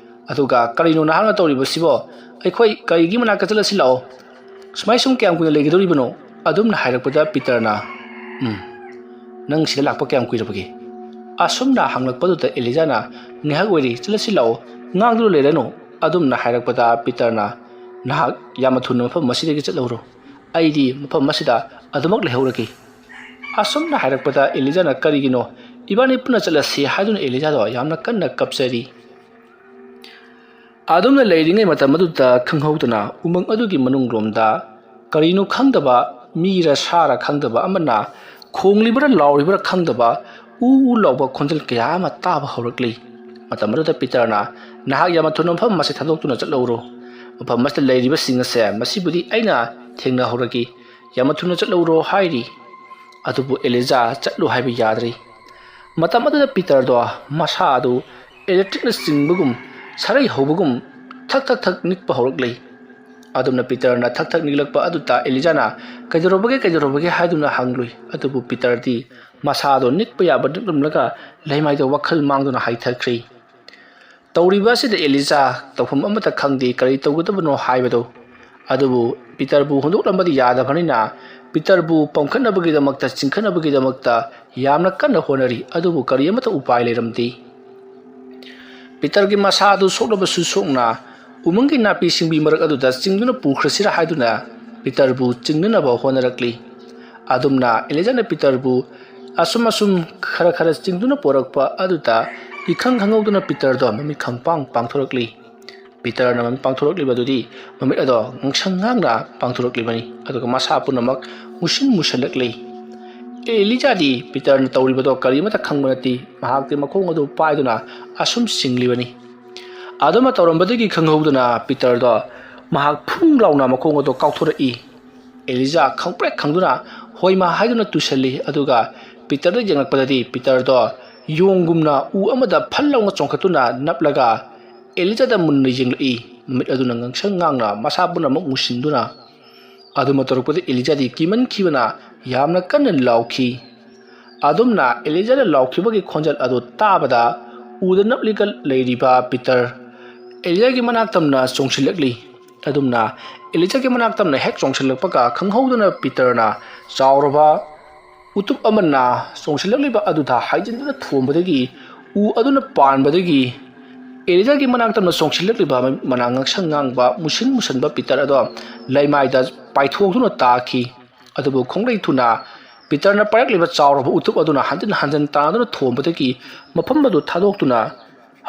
ꯑꯗꯨꯒ, "ꯀꯔꯤꯅꯣ ꯅꯍꯥꯛꯅ ꯇꯧꯔꯤꯕꯁꯤꯕꯣ? ꯑꯩꯈꯣꯏ ꯀꯔꯤꯒꯤ ꯃꯅꯥꯛꯇ ꯆꯠꯂꯁꯤ ꯂꯥꯛꯑꯣ꯫ ꯁꯨꯃꯥꯏ ꯁꯨꯝ ꯀꯌꯥꯝ ꯀꯨꯏꯅ ꯂꯩꯒꯗꯧꯔꯤꯕꯅꯣ?" ꯑꯗꯨꯝꯅ ꯍꯥꯏꯔꯛꯄꯗ ꯄꯤꯇꯔꯅ, "ꯎꯝ, ꯅꯪ ꯁꯤꯗ ꯂꯥꯛꯄ ꯀꯌꯥꯝ ꯀꯨꯏꯔꯕꯒꯦ?" ꯑꯁꯨꯝꯅ ꯍꯪꯂꯛꯄꯗꯨꯗ ꯑꯦꯂꯤꯖꯥꯅ, "ꯉꯥꯏꯍꯥꯛ ꯑꯣꯏꯔꯤ, ꯆꯠꯂꯁꯤ ꯂꯥꯛꯑꯣ, ꯉꯥꯡꯗꯨꯅ ꯂꯩꯔꯅꯨ"꯫ ꯑꯗꯨꯝꯅ ꯍꯥꯏꯔꯛꯄꯗ ꯄꯤꯇꯔꯅ, "ꯅꯍꯥꯛ ꯌꯥꯝꯅ ꯊꯨꯅ ꯃꯐꯝ ꯑꯁꯤꯗꯒꯤ ꯆꯠꯍꯧꯔꯣ꯫ ꯑꯩꯗꯤ ꯃꯐꯝ ꯑꯁꯤꯗ ꯑꯗꯨꯃꯛ ꯂꯩꯍꯧꯔꯒꯦ"꯫ ꯑꯁꯨꯝꯅ ꯍꯥꯏꯔꯛꯄꯗ ꯑꯦꯂꯤꯖꯥꯅ, "ꯀꯔꯤꯒꯤꯅꯣ? "ꯏꯕꯥꯅꯤ ꯄꯨꯟꯅ ꯆꯠꯂꯁꯤ" ꯍꯥꯏꯗꯨꯅ ꯑꯦꯂꯤꯖꯥꯗꯣ ꯌꯥꯝꯅ ꯀꯟꯅ ꯀꯞꯆꯔꯤ꯫ ꯑꯗꯨꯝꯅ ꯂꯩꯔꯤꯉꯩ ꯃꯇꯝ ꯑꯗꯨꯗ ꯈꯪꯍꯧꯗꯅ ꯎꯃꯪ ꯑꯗꯨꯒꯤ ꯃꯅꯨꯡꯂꯣꯝꯗ ꯀꯔꯤꯅꯣ ꯈꯪꯗꯕ, ꯃꯤꯔ ꯁꯥꯔ ꯈꯪꯗꯕ ꯑꯃꯅ ꯈꯣꯡꯂꯤꯕꯔꯥ ꯂꯥꯎꯔꯤꯕꯔꯥ ꯈꯪꯗꯕ ꯎ ꯎ ꯂꯥꯎꯕ ꯈꯣꯟꯖꯦꯜ ꯀꯌꯥ ꯑꯃ ꯇꯥꯕ ꯍꯧꯔꯛꯂꯤ꯫ ꯃꯇꯝ ꯑꯗꯨꯗ ꯄꯤꯇꯔꯅ, "ꯅꯍꯥꯛ ꯌꯥꯝꯅ ꯊꯨꯅ ꯃꯐꯝ ꯑꯁꯤ ꯊꯥꯗꯣꯛꯇꯨꯅ ꯆꯠꯍꯧꯔꯣ꯫ ꯃꯐꯝ ꯑꯁꯤꯗ ꯂꯩꯔꯤꯕꯁꯤꯡ ꯑꯁꯦ ꯃꯁꯤꯕꯨꯗꯤ ꯑꯩꯅ ꯊꯦꯡꯅꯍꯧꯔꯒꯦ꯫ ꯌꯥꯝꯅ ꯊꯨꯅ ꯆꯠꯍꯧꯔꯣ" ꯍꯥꯏꯔꯤ꯫ ꯑꯗꯨꯕꯨ ꯑꯦꯂꯤꯖꯥ ꯆꯠꯂꯨ ꯍꯥꯏꯕ ꯌꯥꯗ꯭ꯔꯤ꯫ ꯃꯇꯝ ꯑꯗꯨꯗ ꯄꯤꯇꯔꯗꯣ ꯃꯁꯥ ꯑꯗꯨ ꯏꯂꯦꯛꯇ꯭ꯔꯤꯛꯅ ꯆꯤꯡꯕꯒꯨꯝ, ꯁꯥꯔꯩ ꯍꯧꯕꯒꯨꯝ ꯊꯛ ꯊꯛ ꯊꯛ ꯅꯤꯛꯄ ꯍꯧꯔꯛꯂꯤ꯫ ꯑꯗꯨꯝꯅ ꯄꯤꯇꯔꯅ ꯊꯛ ꯊꯛ ꯅꯤꯛꯂꯛꯄ ꯑꯗꯨꯗ ꯑꯦꯂꯤꯖꯥꯅ, "ꯀꯩꯗꯧꯔꯕꯒꯦ, ꯀꯩꯗꯧꯔꯕꯒꯦ?" ꯍꯥꯏꯗꯨꯅ ꯍꯪꯂꯨꯏ꯫ ꯑꯗꯨꯕꯨ ꯄꯤꯇꯔꯗꯤ ꯃꯁꯥꯗꯣ ꯅꯤꯛꯄ ꯌꯥꯕ ꯅꯤꯛꯂꯝꯂꯒ ꯂꯩꯃꯥꯏꯗ ꯋꯥꯈꯜ ꯃꯥꯡꯗꯨꯅ ꯍꯥꯏꯊꯈ꯭ꯔꯤ꯫ ꯇꯧꯔꯤꯕ ꯑꯁꯤꯗ ꯑꯦꯂꯤꯖꯥ ꯇꯧꯐꯝ ꯑꯃꯠꯇ ꯈꯪꯗꯦ, ꯀꯔꯤ ꯇꯧꯒꯗꯕꯅꯣ ꯍꯥꯏꯕꯗꯨ꯫ ꯑꯗꯨꯕꯨ ꯄꯤꯇꯔꯕꯨ ꯍꯨꯟꯗꯣꯛꯂꯝꯕꯗꯤ ꯌꯥꯗꯕꯅꯤꯅ ꯄꯤꯇꯔꯕꯨ ꯄꯝꯈꯠꯅꯕꯒꯤꯗꯃꯛꯇ, ꯆꯤꯡꯈꯠꯅꯕꯒꯤꯗꯃꯛꯇ ꯌꯥꯝꯅ ꯀꯟꯅ ꯍꯣꯠꯅꯔꯤ꯫ ꯑꯗꯨꯕꯨ ꯀꯔꯤ ꯑꯃꯠꯇ ꯎꯄꯥꯏ ꯂꯩꯔꯝꯗꯦ꯫ ꯄꯤꯇꯔꯒꯤ ꯃꯁꯥ ꯑꯗꯨ ꯁꯣꯛꯂꯕꯁꯨ ꯁꯣꯛꯅ ꯎꯃꯪꯒꯤ ꯅꯥꯄꯤ ꯁꯤꯡꯕꯤ ꯃꯔꯛ ꯑꯗꯨꯗ ꯆꯤꯡꯗꯨꯅ ꯄꯨꯈ꯭ꯔꯁꯤꯔꯥ ꯍꯥꯏꯗꯨꯅ ꯄꯤꯇꯔꯕꯨ ꯆꯤꯡꯅꯅꯕ ꯍꯣꯠꯅꯔꯛꯂꯤ꯫ ꯑꯗꯨꯝꯅ ꯑꯦꯂꯤꯖꯥꯅ ꯄꯤꯇꯔꯕꯨ ꯑꯁꯨꯝ ꯑꯁꯨꯝ ꯈꯔ ꯈꯔ ꯆꯤꯡꯗꯨꯅ ꯄꯣꯔꯛꯄ ꯑꯗꯨꯗ ꯏꯈꯪ ꯈꯪꯍꯧꯗꯅ ꯄꯤꯇꯔꯗꯣ ꯃꯃꯤꯠ ꯈꯪꯄꯥꯡ ꯄꯥꯡꯊꯣꯔꯛꯂꯤ꯫ ꯄꯤꯇꯔꯅ ꯃꯃꯤꯠ ꯄꯥꯡꯊꯣꯔꯛꯂꯤꯕꯗꯨꯗꯤ ꯃꯃꯤꯠ ꯑꯗꯣ ꯉꯥꯡꯁꯪ ꯉꯥꯡꯅ ꯄꯥꯡꯊꯣꯔꯛꯂꯤꯕꯅꯤ, ꯑꯗꯨꯒ ꯃꯁꯥ ꯄꯨꯝꯅꯃꯛ ꯃꯨꯁꯤꯟ ꯃꯨꯁꯜꯂꯛꯂꯤ꯫ ꯑꯦꯂꯤꯖꯥꯗꯤ ꯄꯤꯇꯔꯅ ꯇꯧꯔꯤꯕꯗꯣ ꯀꯔꯤꯃꯠꯇ ꯈꯪꯕ ꯅꯠꯇꯦ꯫ ꯃꯍꯥꯛꯇꯤ ꯃꯈꯣꯡ ꯑꯗꯨ ꯄꯥꯏꯗꯨꯅ ꯑꯁꯨꯝ ꯆꯤꯡꯂꯤꯕꯅꯤ꯫ ꯑꯗꯨꯃ ꯇꯧꯔꯝꯕꯗꯒꯤ ꯈꯪꯍꯧꯗꯅ ꯄꯤꯇꯔꯗꯣ ꯃꯍꯥꯛ ꯐꯨꯡ ꯂꯥꯎꯅ ꯃꯈꯣꯡ ꯑꯗꯨ ꯀꯥꯎꯊꯣꯔꯛꯏ꯫ ꯑꯦꯂꯤꯖꯥ ꯈꯪꯄ꯭ꯔꯦꯛ ꯈꯪꯗꯨꯅ "ꯍꯣꯏꯃꯥ" ꯍꯥꯏꯗꯨꯅ ꯇꯨꯁꯜꯂꯤ, ꯑꯗꯨꯒ ꯄꯤꯇꯔꯗ ꯌꯦꯡꯂꯛꯄꯗꯗꯤ ꯄꯤꯇꯔꯗꯣ ꯌꯣꯡꯒꯨꯝꯅ ꯎ ꯑꯃꯗ ꯐꯜ ꯂꯥꯎꯅ ꯆꯣꯡꯈꯠꯇꯨꯅ ꯅꯞꯂꯒ ꯑꯦꯂꯤꯖꯥꯗ ꯃꯨꯟꯅ ꯌꯦꯡꯂꯛꯏ꯫ ꯃꯃꯤꯠ ꯑꯗꯨꯅ ꯉꯥꯡꯁꯪ ꯉꯥꯡꯅ ꯃꯁꯥ ꯄꯨꯝꯅꯃꯛ ꯃꯨꯁꯤꯟꯗꯨꯅ꯫ ꯑꯗꯨꯃ ꯇꯧꯔꯛꯄꯗ ꯑꯦꯂꯤꯖꯥꯗꯤ ꯀꯤꯃꯟꯈꯤꯕꯅ ꯌꯥꯝꯅ ꯀꯟꯅ ꯂꯥꯎꯈꯤ꯫ ꯑꯗꯨꯝꯅ ꯑꯦꯂꯤꯖꯥꯅ ꯂꯥꯎꯈꯤꯕꯒꯤ ꯈꯣꯟꯖꯦꯜ ꯑꯗꯨ ꯇꯥꯕꯗ ꯎꯗ ꯅꯞꯂꯤꯒ ꯂꯩꯔꯤꯕ ꯄꯤꯇꯔ ꯑꯦꯂꯤꯖꯥꯒꯤ ꯃꯅꯥꯛ ꯇꯝꯅ ꯆꯣꯡꯁꯤꯜꯂꯛꯂꯤ꯫ ꯑꯗꯨꯝꯅ ꯑꯦꯂꯤꯖꯥꯒꯤ ꯃꯅꯥꯛ ꯇꯝꯅ ꯍꯦꯛ ꯆꯣꯡꯁꯤꯜꯂꯛꯄꯒ ꯈꯪꯍꯧꯗꯅ ꯄꯤꯇꯔꯅ ꯆꯥꯎꯔꯕ ꯎꯇꯨꯞ ꯑꯃꯅ ꯆꯣꯡꯁꯤꯜꯂꯛꯂꯤꯕ ꯑꯗꯨꯗ ꯍꯥꯏꯖꯤꯟꯗꯨꯅ ꯊꯣꯝꯕꯗꯒꯤ ꯎ ꯑꯗꯨꯅ ꯄꯥꯟꯕꯗꯒꯤ ꯑꯦꯂꯤꯖꯥꯒꯤ ꯃꯅꯥꯛ ꯇꯝꯅ ꯆꯣꯡꯁꯤꯜꯂꯛꯂꯤꯕ ꯃꯅꯥ ꯉꯥꯡꯁꯪ ꯉꯥꯡꯕ ꯃꯨꯁꯤꯟ ꯃꯨꯁꯟꯕ ꯄꯤꯇꯔ ꯑꯗꯣ ꯂꯩꯃꯥꯏꯗ ꯄꯥꯏꯊꯣꯛꯇꯨꯅ ꯇꯥꯈꯤ꯫ ꯑꯗꯨꯕꯨ ꯈꯣꯡꯂꯩ ꯊꯨꯅ ꯄꯤꯇꯔꯅ ꯄꯥꯏꯔꯛꯂꯤꯕ ꯆꯥꯎꯔꯕ ꯎꯇꯨꯞ ꯑꯗꯨꯅ ꯍꯟꯖꯤꯟ ꯍꯟꯖꯤꯟ ꯇꯥꯟꯅꯗꯨꯅ ꯊꯣꯝꯕꯗꯒꯤ ꯃꯐꯝ ꯑꯗꯨ ꯊꯥꯗꯣꯛꯇꯨꯅ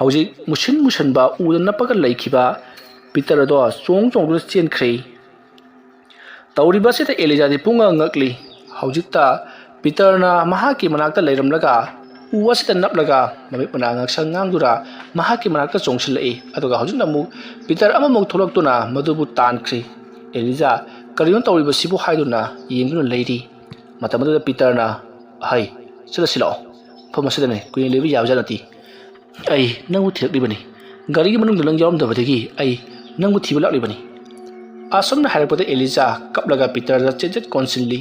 ꯍꯧꯖꯤꯛ ꯃꯨꯁꯤꯟ ꯃꯨꯁꯟꯕ ꯎꯗ ꯅꯞꯄꯒ ꯂꯩꯈꯤꯕ ꯄꯤꯇꯔ ꯑꯗꯣ ꯆꯣꯡ ꯆꯣꯡꯗꯨꯅ ꯆꯦꯟꯈ꯭ꯔꯦ꯫ ꯇꯧꯔꯤꯕ ꯑꯁꯤꯗ ꯑꯦꯂꯤꯖꯥꯗꯤ ꯄꯨꯡꯉꯛ ꯉꯛꯂꯤ꯫ ꯍꯧꯖꯤꯛꯇ ꯄꯤꯇꯔꯅ ꯃꯍꯥꯛꯀꯤ ꯃꯅꯥꯛꯇ ꯂꯩꯔꯝꯂꯒ ꯎ ꯑꯁꯤꯗ ꯅꯞꯂꯒ ꯃꯃꯤꯠ ꯃꯅꯥ ꯉꯥꯡꯁꯪ ꯉꯥꯡꯗꯨꯅ ꯃꯍꯥꯛꯀꯤ ꯃꯅꯥꯛꯇ ꯆꯣꯡꯁꯤꯜꯂꯛꯏ꯫ ꯑꯗꯨꯒ ꯍꯧꯖꯤꯛꯅ ꯑꯃꯨꯛ ꯄꯤꯇꯔ ꯑꯃꯃꯨꯛ ꯊꯣꯛꯂꯛꯇꯨꯅ ꯃꯗꯨꯕꯨ ꯇꯥꯟꯈ꯭ꯔꯤ꯫ ꯑꯦꯂꯤꯖꯥ ꯀꯔꯤꯅꯣ ꯇꯧꯔꯤꯕꯁꯤꯕꯨ ꯍꯥꯏꯗꯨꯅ ꯌꯦꯡꯗꯨꯅ ꯂꯩꯔꯤ꯫ ꯃꯇꯝ ꯑꯗꯨꯗ ꯄꯤꯇꯔꯅ, "ꯍꯩ, ꯆꯠꯂꯁꯤ ꯂꯥꯛꯑꯣ꯫ ꯃꯐꯝ ꯑꯁꯤꯗꯅꯦ ꯀꯨꯏꯅ ꯂꯩꯕ ꯌꯥꯕꯖꯥꯠ ꯅꯠꯇꯦ꯫ ꯑꯩ ꯅꯪꯕꯨ ꯊꯤꯔꯛꯂꯤꯕꯅꯤ꯫ ꯒꯥꯔꯤꯒꯤ ꯃꯅꯨꯡꯗ ꯅꯪ ꯌꯥꯎꯔꯝꯗꯕꯗꯒꯤ ꯑꯩ ꯅꯪꯕꯨ ꯊꯤꯕ ꯂꯥꯛꯂꯤꯕꯅꯤ"꯫ ꯑꯁꯨꯝꯅ ꯍꯥꯏꯔꯛꯄꯗ ꯑꯦꯂꯤꯖꯥ ꯀꯞꯂꯒ ꯄꯤꯇꯔꯗ ꯆꯦꯠ ꯆꯦꯠ ꯀꯣꯟꯁꯤꯜꯂꯤ꯫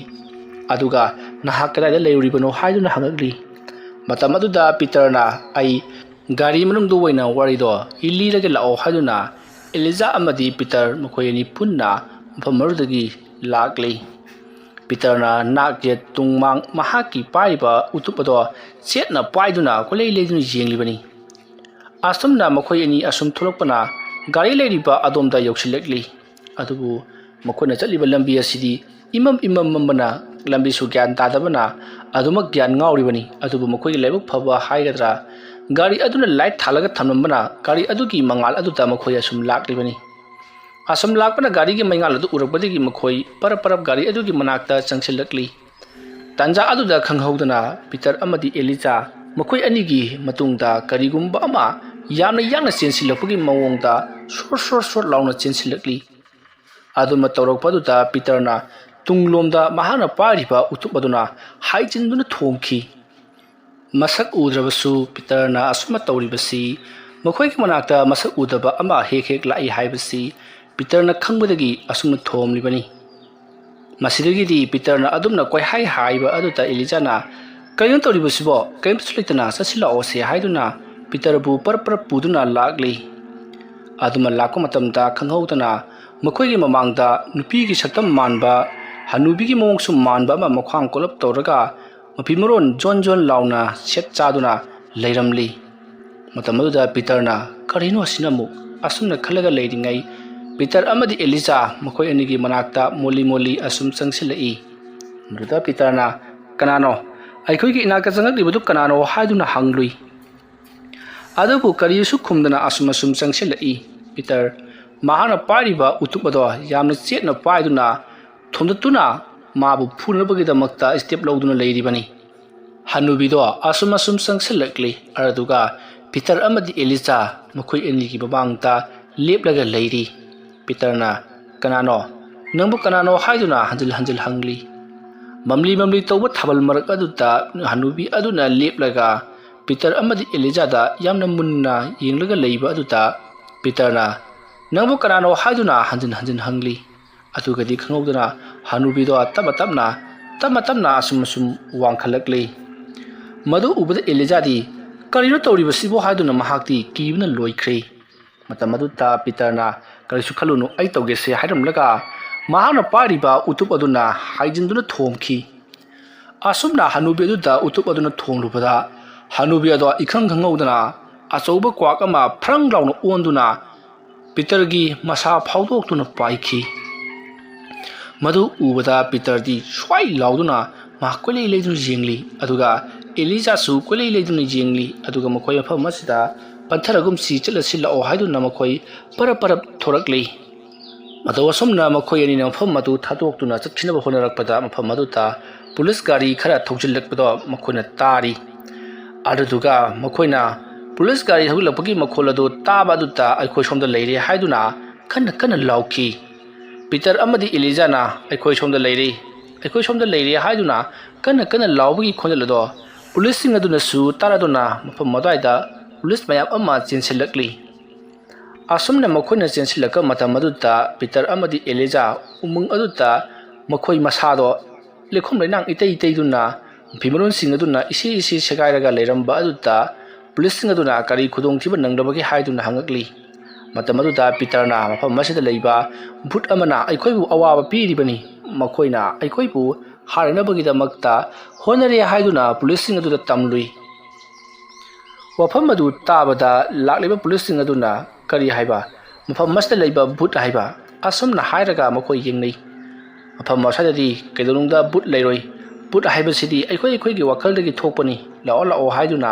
ꯑꯗꯨꯒ "ꯅꯍꯥꯛ ꯀꯗꯥꯏꯗ ꯂꯩꯔꯨꯔꯤꯕꯅꯣ?" ꯍꯥꯏꯗꯨꯅ ꯍꯪꯉꯛꯂꯤ꯫ ꯃꯇꯝ ꯑꯗꯨꯗ ꯄꯤꯇꯔꯅ, "ꯑꯩ ꯒꯥꯔꯤ ꯃꯅꯨꯡꯗ ꯑꯣꯏꯅ ꯋꯥꯔꯤꯗꯣ ꯂꯤꯔꯒꯦ ꯂꯥꯛꯑꯣ" ꯍꯥꯏꯗꯨꯅ ꯑꯦꯂꯤꯖꯥ ꯑꯃꯗꯤ ꯄꯤꯇꯔ ꯃꯈꯣꯏ ꯑꯅꯤ ꯄꯨꯟꯅ ꯃꯐꯝ ꯑꯗꯨꯗꯒꯤ ꯂꯥꯛꯂꯤ꯫ ꯄꯤꯇꯔꯅ ꯅꯥꯛ ꯌꯦꯠ ꯇꯨꯡ ꯃꯥꯡ ꯃꯍꯥꯛꯀꯤ ꯄꯥꯏꯔꯤꯕ ꯎꯇꯨꯞ ꯑꯗꯣ ꯆꯦꯠꯅ ꯄꯥꯏꯗꯨꯅ ꯀꯣꯏꯂꯩ ꯂꯩꯗꯨꯅ ꯌꯦꯡꯂꯤꯕꯅꯤ꯫ ꯑꯁꯨꯝꯅ ꯃꯈꯣꯏ ꯑꯅꯤ ꯑꯁꯨꯝ ꯊꯣꯛꯂꯛꯄꯅ ꯒꯥꯔꯤ ꯂꯩꯔꯤꯕ ꯑꯗꯣꯝꯗ ꯌꯧꯁꯤꯜꯂꯛꯂꯤ꯫ ꯑꯗꯨꯕꯨ ꯃꯈꯣꯏꯅ ꯆꯠꯂꯤꯕ ꯂꯝꯕꯤ ꯑꯁꯤꯗꯤ ꯏꯃꯝ ꯏꯃꯝ ꯃꯝꯕꯅ ꯂꯝꯕꯤꯁꯨ ꯒ꯭ꯌꯥꯟ ꯇꯥꯗꯕꯅ ꯑꯗꯨꯃꯛ ꯒ꯭ꯌꯥꯟ ꯉꯥꯎꯔꯤꯕꯅꯤ꯫ ꯑꯗꯨꯕꯨ ꯃꯈꯣꯏꯒꯤ ꯂꯥꯏꯕꯛ ꯐꯕ ꯍꯥꯏꯒꯗ꯭ꯔꯥ, ꯒꯥꯔꯤ ꯑꯗꯨꯅ ꯂꯥꯏꯠ ꯊꯥꯜꯂꯒ ꯊꯝꯂꯝꯕꯅ ꯒꯥꯔꯤ ꯑꯗꯨꯒꯤ ꯃꯉꯥꯜ ꯑꯗꯨꯗ ꯃꯈꯣꯏ ꯑꯁꯨꯝ ꯂꯥꯛꯂꯤꯕꯅꯤ꯫ ꯑꯁꯨꯝ ꯂꯥꯛꯄꯅ ꯒꯥꯔꯤꯒꯤ ꯃꯩꯉꯥꯜ ꯑꯗꯨ ꯎꯔꯛꯄꯗꯒꯤ ꯃꯈꯣꯏ ꯄꯔꯞ ꯄꯔꯞ ꯒꯥꯔꯤ ꯑꯗꯨꯒꯤ ꯃꯅꯥꯛꯇ ꯆꯪꯁꯤꯜꯂꯛꯂꯤ꯫ ꯇꯥꯟꯖꯥ ꯑꯗꯨꯗ ꯈꯪꯍꯧꯗꯅ ꯄꯤꯇꯔ ꯑꯃꯗꯤ ꯑꯦꯂꯤꯖꯥ ꯃꯈꯣꯏ ꯑꯅꯤꯒꯤ ꯃꯇꯨꯡꯗ ꯀꯔꯤꯒꯨꯝꯕ ꯑꯃ ꯌꯥꯝꯅ ꯌꯥꯡꯅ ꯆꯦꯟꯁꯤꯜꯂꯛꯄꯒꯤ ꯃꯑꯣꯡꯗ ꯁꯣꯔ ꯁꯣꯔ ꯁꯣꯔ ꯂꯥꯎꯅ ꯆꯦꯟꯁꯤꯜꯂꯛꯂꯤ꯫ ꯑꯗꯨꯃ ꯇꯧꯔꯛꯄ ꯑꯗꯨꯗ ꯄꯤꯇꯔꯅ ꯇꯨꯡꯂꯣꯝꯗ ꯃꯍꯥꯛꯅ ꯄꯥꯏꯔꯤꯕ ꯎꯇꯨꯞ ꯑꯗꯨꯅ ꯍꯥꯏꯖꯤꯟꯗꯨꯅ ꯊꯣꯝꯈꯤ꯫ ꯃꯁꯛ ꯎꯗ꯭ꯔꯕꯁꯨ ꯄꯤꯇꯔꯅ ꯑꯁꯨꯝꯅ ꯇꯧꯔꯤꯕꯁꯤ ꯃꯈꯣꯏꯒꯤ ꯃꯅꯥꯛꯇ ꯃꯁꯛ ꯎꯗꯕ ꯑꯃ ꯍꯦꯛ ꯍꯦꯛ ꯂꯥꯛꯏ ꯍꯥꯏꯕꯁꯤ ꯄꯤꯇꯔꯅ ꯈꯪꯕꯗꯒꯤ ꯑꯁꯨꯝꯅ ꯊꯣꯝꯂꯤꯕꯅꯤ꯫ ꯃꯁꯤꯗꯒꯤꯗꯤ ꯄꯤꯇꯔꯅ ꯑꯗꯨꯝꯅ ꯀꯣꯏꯍꯥꯏ ꯍꯥꯏꯕ ꯑꯗꯨꯗ ꯑꯦꯂꯤꯖꯥꯅ, "ꯀꯔꯤꯅꯣ ꯇꯧꯔꯤꯕꯁꯤꯕꯣ? ꯀꯔꯤꯝꯇꯁꯨ ꯂꯩꯇꯅ ꯆꯠꯁꯤꯜꯂꯛꯑꯣꯁꯦ" ꯍꯥꯏꯗꯨꯅ ꯄꯤꯇꯔꯕꯨ ꯄꯔꯞ ꯄꯔꯞ ꯄꯨꯗꯨꯅ ꯂꯥꯛꯂꯤ꯫ ꯑꯗꯨꯃ ꯂꯥꯛꯄ ꯃꯇꯝꯗ ꯈꯪꯍꯧꯗꯅ ꯃꯈꯣꯏꯒꯤ ꯃꯃꯥꯡꯗ ꯅꯨꯄꯤꯒꯤ ꯁꯛꯇꯝ ꯃꯥꯟꯕ, ꯍꯅꯨꯕꯤꯒꯤ ꯃꯑꯣꯡꯁꯨ ꯃꯥꯟꯕ ꯑꯃ ꯃꯈ꯭ꯋꯥꯡ ꯀꯣꯜꯂꯞ ꯇꯧꯔꯒ ꯃꯐꯤ ꯃꯔꯣꯟ ꯖꯣꯟ ꯖꯣꯟ ꯂꯥꯎꯅ ꯁꯦꯠ ꯆꯥꯗꯨꯅ ꯂꯩꯔꯝꯂꯤ꯫ ꯃꯇꯝ ꯑꯗꯨꯗ ꯄꯤꯇꯔꯅ, "ꯀꯔꯤꯅꯣ ꯑꯁꯤꯅ ꯑꯃꯨꯛ?" ꯑꯁꯨꯝꯅ ꯈꯜꯂꯒ ꯂꯩꯔꯤꯉꯩ, ꯄꯤꯇꯔ ꯑꯃꯗꯤ ꯑꯦꯂꯤꯖꯥ ꯃꯈꯣꯏ ꯑꯅꯤꯒꯤ ꯃꯅꯥꯛꯇ ꯃꯣꯜꯂꯤ ꯃꯣꯜꯂꯤ ꯑꯁꯨꯝ ꯆꯪꯁꯤꯜꯂꯛꯏ꯫ ꯃꯗꯨꯗ ꯄꯤꯇꯔꯅ, "ꯀꯅꯥꯅꯣ? ꯑꯩꯈꯣꯏꯒꯤ ꯏꯅꯥꯛꯇ ꯆꯪꯂꯛꯂꯤꯕꯗꯨ ꯀꯅꯥꯅꯣ?" ꯍꯥꯏꯗꯨꯅ ꯍꯪꯂꯨꯏ꯫ ꯑꯗꯨꯕꯨ ꯀꯔꯤꯁꯨ ꯈꯨꯝꯗꯅ ꯑꯁꯨꯝ ꯑꯁꯨꯝ ꯆꯪꯁꯤꯜꯂꯛꯏ꯫ ꯄꯤꯇꯔ, ꯃꯍꯥꯛꯅ ꯄꯥꯏꯔꯤꯕ ꯎꯇꯨꯞ ꯑꯗꯣ ꯌꯥꯝꯅ ꯆꯦꯠꯅ ꯄꯥꯏꯗꯨꯅ ꯊꯣꯝꯗꯠꯇꯨꯅ ꯃꯥꯕꯨ ꯐꯨꯅꯕꯒꯤꯗꯃꯛꯇ ꯁ꯭ꯇꯦꯞ ꯂꯧꯗꯨꯅ ꯂꯩꯔꯤꯕꯅꯤ꯫ ꯍꯅꯨꯕꯤꯗꯣ ꯑꯁꯨꯝ ꯑꯁꯨꯝ ꯆꯪꯁꯤꯜꯂꯛꯂꯤ꯫ ꯑꯗꯨꯗꯨꯒ ꯄꯤꯇꯔ ꯑꯃꯗꯤ ꯑꯦꯂꯤꯖꯥ ꯃꯈꯣꯏ ꯑꯅꯤꯒꯤ ꯃꯃꯥꯡꯗ ꯂꯦꯞꯂꯒ ꯂꯩꯔꯤ꯫ ꯄꯤꯇꯔꯅ, "ꯀꯅꯥꯅꯣ? ꯅꯪꯕꯨ ꯀꯅꯥꯅꯣ?" ꯍꯥꯏꯗꯨꯅ ꯍꯟꯖꯤꯜ ꯍꯟꯖꯤꯜ ꯍꯪꯂꯤ꯫ ꯃꯝꯂꯤ ꯃꯝꯂꯤ ꯇꯧꯕ ꯊꯥꯕꯜ ꯃꯔꯛ ꯑꯗꯨꯗ ꯍꯅꯨꯕꯤ ꯑꯗꯨꯅ ꯂꯦꯞꯂꯒ ꯄꯤꯇꯔ ꯑꯃꯗꯤ ꯑꯦꯂꯤꯖꯥꯗ ꯌꯥꯝꯅ ꯃꯨꯟꯅ ꯌꯦꯡꯂꯒ ꯂꯩꯕ ꯑꯗꯨꯗ ꯄꯤꯇꯔꯅ, "ꯅꯪꯕꯨ ꯀꯅꯥꯅꯣ?" ꯍꯥꯏꯗꯨꯅ ꯍꯟꯖꯤꯟ ꯍꯟꯖꯤꯟ ꯍꯪꯂꯤ꯫ ꯑꯗꯨꯒꯗꯤ ꯈꯪꯍꯧꯗꯅ ꯍꯅꯨꯕꯤꯗꯣ ꯇꯞꯅ ꯇꯞꯅ, ꯇꯞꯅ ꯇꯞꯅ ꯑꯁꯨꯝ ꯑꯁꯨꯝ ꯋꯥꯡꯈꯠꯂꯛꯂꯤ꯫ ꯃꯗꯨ ꯎꯕꯗ ꯑꯦꯂꯤꯖꯥꯗꯤ, "ꯀꯔꯤꯅꯣ ꯇꯧꯔꯤꯕꯁꯤꯕꯨ?" ꯍꯥꯏꯗꯨꯅ ꯃꯍꯥꯛꯇꯤ ꯀꯤꯕꯅ ꯂꯣꯏꯈ꯭ꯔꯦ꯫ ꯃꯇꯝ ꯑꯗꯨꯗ ꯄꯤꯇꯔꯅ, "ꯀꯔꯤꯁꯨ ꯈꯜꯂꯨꯅꯨ, ꯑꯩ ꯇꯧꯒꯦꯁꯦ" ꯍꯥꯏꯔꯝꯂꯒ ꯃꯍꯥꯛꯅ ꯄꯥꯏꯔꯤꯕ ꯎꯇꯨꯞ ꯑꯗꯨꯅ ꯍꯥꯏꯖꯤꯟꯗꯨꯅ ꯊꯣꯝꯈꯤ꯫ ꯑꯁꯨꯝꯅ ꯍꯅꯨꯕꯤ ꯑꯗꯨꯗ ꯎꯇꯨꯞ ꯑꯗꯨꯅ ꯊꯣꯝꯂꯨꯕꯗ ꯍꯅꯨꯕꯤ ꯑꯗꯣ ꯏꯈꯪ ꯈꯪꯍꯧꯗꯅ ꯑꯆꯧꯕ ꯀ꯭ꯋꯥꯛ ꯑꯃ ꯐ꯭ꯔꯪ ꯂꯥꯎꯅ ꯑꯣꯟꯗꯨꯅ ꯄꯤꯇꯔꯒꯤ ꯃꯁꯥ ꯐꯥꯎꯗꯣꯛꯇꯨꯅ ꯄꯥꯏꯈꯤ꯫ ꯃꯗꯨ ꯎꯕꯗ ꯄꯤꯇꯔꯗꯤ ꯁ꯭ꯋꯥꯏ ꯂꯥꯎꯗꯨꯅ ꯃꯍꯥꯛ ꯀꯣꯏꯂꯩ ꯂꯩꯗꯨꯅ ꯌꯦꯡꯂꯤ, ꯑꯗꯨꯒ ꯑꯦꯂꯤꯖꯥꯁꯨ ꯀꯣꯏꯂꯩ ꯂꯩꯗꯨꯅ ꯌꯦꯡꯂꯤ꯫ ꯑꯗꯨꯒ ꯃꯈꯣꯏ ꯃꯐꯝ ꯑꯁꯤꯗ ꯄꯟꯊꯔꯒꯨꯝꯁꯤ, ꯆꯠꯂꯁꯤ ꯂꯥꯛꯑꯣ ꯍꯥꯏꯗꯨꯅ ꯃꯈꯣꯏ ꯄꯔꯞ ꯄꯔꯞ ꯊꯣꯔꯛꯂꯤ꯫ ꯃꯇꯧ ꯑꯁꯨꯝꯅ ꯃꯈꯣꯏ ꯑꯅꯤꯅ ꯃꯐꯝ ꯑꯗꯨ ꯊꯥꯗꯣꯛꯇꯨꯅ ꯆꯠꯈꯤꯅꯕ ꯍꯣꯠꯅꯔꯛꯄꯗ ꯃꯐꯝ ꯑꯗꯨꯗ ꯄꯨꯂꯤꯁ ꯒꯥꯔꯤ ꯈꯔ ꯊꯧꯖꯤꯜꯂꯛꯄꯗꯣ ꯃꯈꯣꯏꯅ ꯇꯥꯔꯤ꯫ ꯑꯗꯨꯗꯨꯒ ꯃꯈꯣꯏꯅ ꯄꯨꯂꯤꯁ ꯒꯥꯔꯤ ꯊꯧꯖꯤꯜꯂꯛꯄꯒꯤ ꯃꯈꯣꯜ ꯑꯗꯨ ꯇꯥꯕ ꯑꯗꯨꯗ ꯑꯩꯈꯣꯏ ꯁꯣꯝꯗ ꯂꯩꯔꯦ ꯍꯥꯏꯗꯨꯅ ꯀꯟꯅ ꯀꯟꯅ ꯂꯥꯎꯈꯤ꯫ ꯄꯤꯇꯔ ꯑꯃꯗꯤ ꯑꯦꯂꯤꯖꯥꯅ "ꯑꯩꯈꯣꯏ ꯁꯣꯝꯗ ꯂꯩꯔꯦ, ꯑꯩꯈꯣꯏ ꯁꯣꯝꯗ ꯂꯩꯔꯦ" ꯍꯥꯏꯗꯨꯅ ꯀꯟꯅ ꯀꯟꯅ ꯂꯥꯎꯕꯒꯤ ꯈꯣꯟꯖꯦꯜ ꯑꯗꯣ ꯄꯨꯂꯤꯁꯁꯤꯡ ꯑꯗꯨꯅꯁꯨ ꯇꯥꯔꯗꯨꯅ ꯃꯐꯝ ꯑꯗꯨꯋꯥꯏꯗ ꯄꯨꯂꯤꯁ ꯃꯌꯥꯝ ꯑꯃ ꯆꯦꯟꯁꯤꯜꯂꯛꯂꯤ꯫ ꯑꯁꯨꯝꯅ ꯃꯈꯣꯏꯅ ꯆꯦꯟꯁꯤꯜꯂꯛꯄ ꯃꯇꯝ ꯑꯗꯨꯗ ꯄꯤꯇꯔ ꯑꯃꯗꯤ ꯑꯦꯂꯤꯖꯥ ꯎꯃꯪ ꯑꯗꯨꯗ ꯃꯈꯣꯏ ꯃꯁꯥꯗꯣ ꯂꯩꯈꯣꯝ ꯂꯩꯅꯥꯡ ꯏꯇꯩ ꯇꯩꯗꯨꯅ ꯐꯤꯃꯔꯣꯟꯁꯤꯡ ꯑꯗꯨꯅ ꯏꯁꯤ ꯏꯁꯤ ꯁꯦꯒꯥꯏꯔꯒ ꯂꯩꯔꯝꯕ ꯑꯗꯨꯗ ꯄꯨꯂꯤꯁꯁꯤꯡ ꯑꯗꯨꯅ ꯀꯔꯤ ꯈꯨꯗꯣꯡꯊꯤꯕ ꯅꯪꯂꯕꯒꯦ ꯍꯥꯏꯗꯨꯅ ꯍꯪꯉꯛꯂꯤ꯫ ꯃꯇꯝ ꯑꯗꯨꯗ ꯄꯤꯇꯔꯅ ꯃꯐꯝ ꯑꯁꯤꯗ ꯂꯩꯕ ꯚꯨꯠ ꯑꯃꯅ ꯑꯩꯈꯣꯏꯕꯨ ꯑꯋꯥꯕ ꯄꯤꯔꯤꯕꯅꯤ, ꯃꯈꯣꯏꯅ ꯑꯩꯈꯣꯏꯕꯨ ꯍꯥꯠꯅꯅꯕꯒꯤꯗꯃꯛꯇ ꯍꯣꯠꯅꯔꯦ ꯍꯥꯏꯗꯨꯅ ꯄꯨꯂꯤꯁꯁꯤꯡ ꯑꯗꯨꯗ ꯇꯝꯂꯨꯏ꯫ ꯋꯥꯐꯝ ꯑꯗꯨ ꯇꯥꯕꯗ ꯂꯥꯛꯂꯤꯕ ꯄꯨꯂꯤꯁꯁꯤꯡ ꯑꯗꯨꯅ ꯀꯔꯤ ꯍꯥꯏꯕ, ꯃꯐꯝ ꯑꯁꯤꯗ ꯂꯩꯕ ꯚꯨꯠ ꯍꯥꯏꯕ, ꯑꯁꯨꯝꯅ ꯍꯥꯏꯔꯒ ꯃꯈꯣꯏ ꯌꯦꯡꯅꯩ꯫ ꯃꯐꯝ ꯑꯁ꯭ꯋꯥꯏꯗꯗꯤ ꯀꯩꯗꯧꯅꯨꯡꯗ ꯚꯨꯠ ꯂꯩꯔꯣꯏ, "ꯚꯨꯠ ꯍꯥꯏꯕꯁꯤꯗꯤ ꯑꯩꯈꯣꯏ ꯑꯩꯈꯣꯏꯒꯤ ꯋꯥꯈꯜꯗꯒꯤ ꯊꯣꯛꯄꯅꯤ, ꯂꯥꯛꯑꯣ ꯂꯥꯛꯑꯣ" ꯍꯥꯏꯗꯨꯅ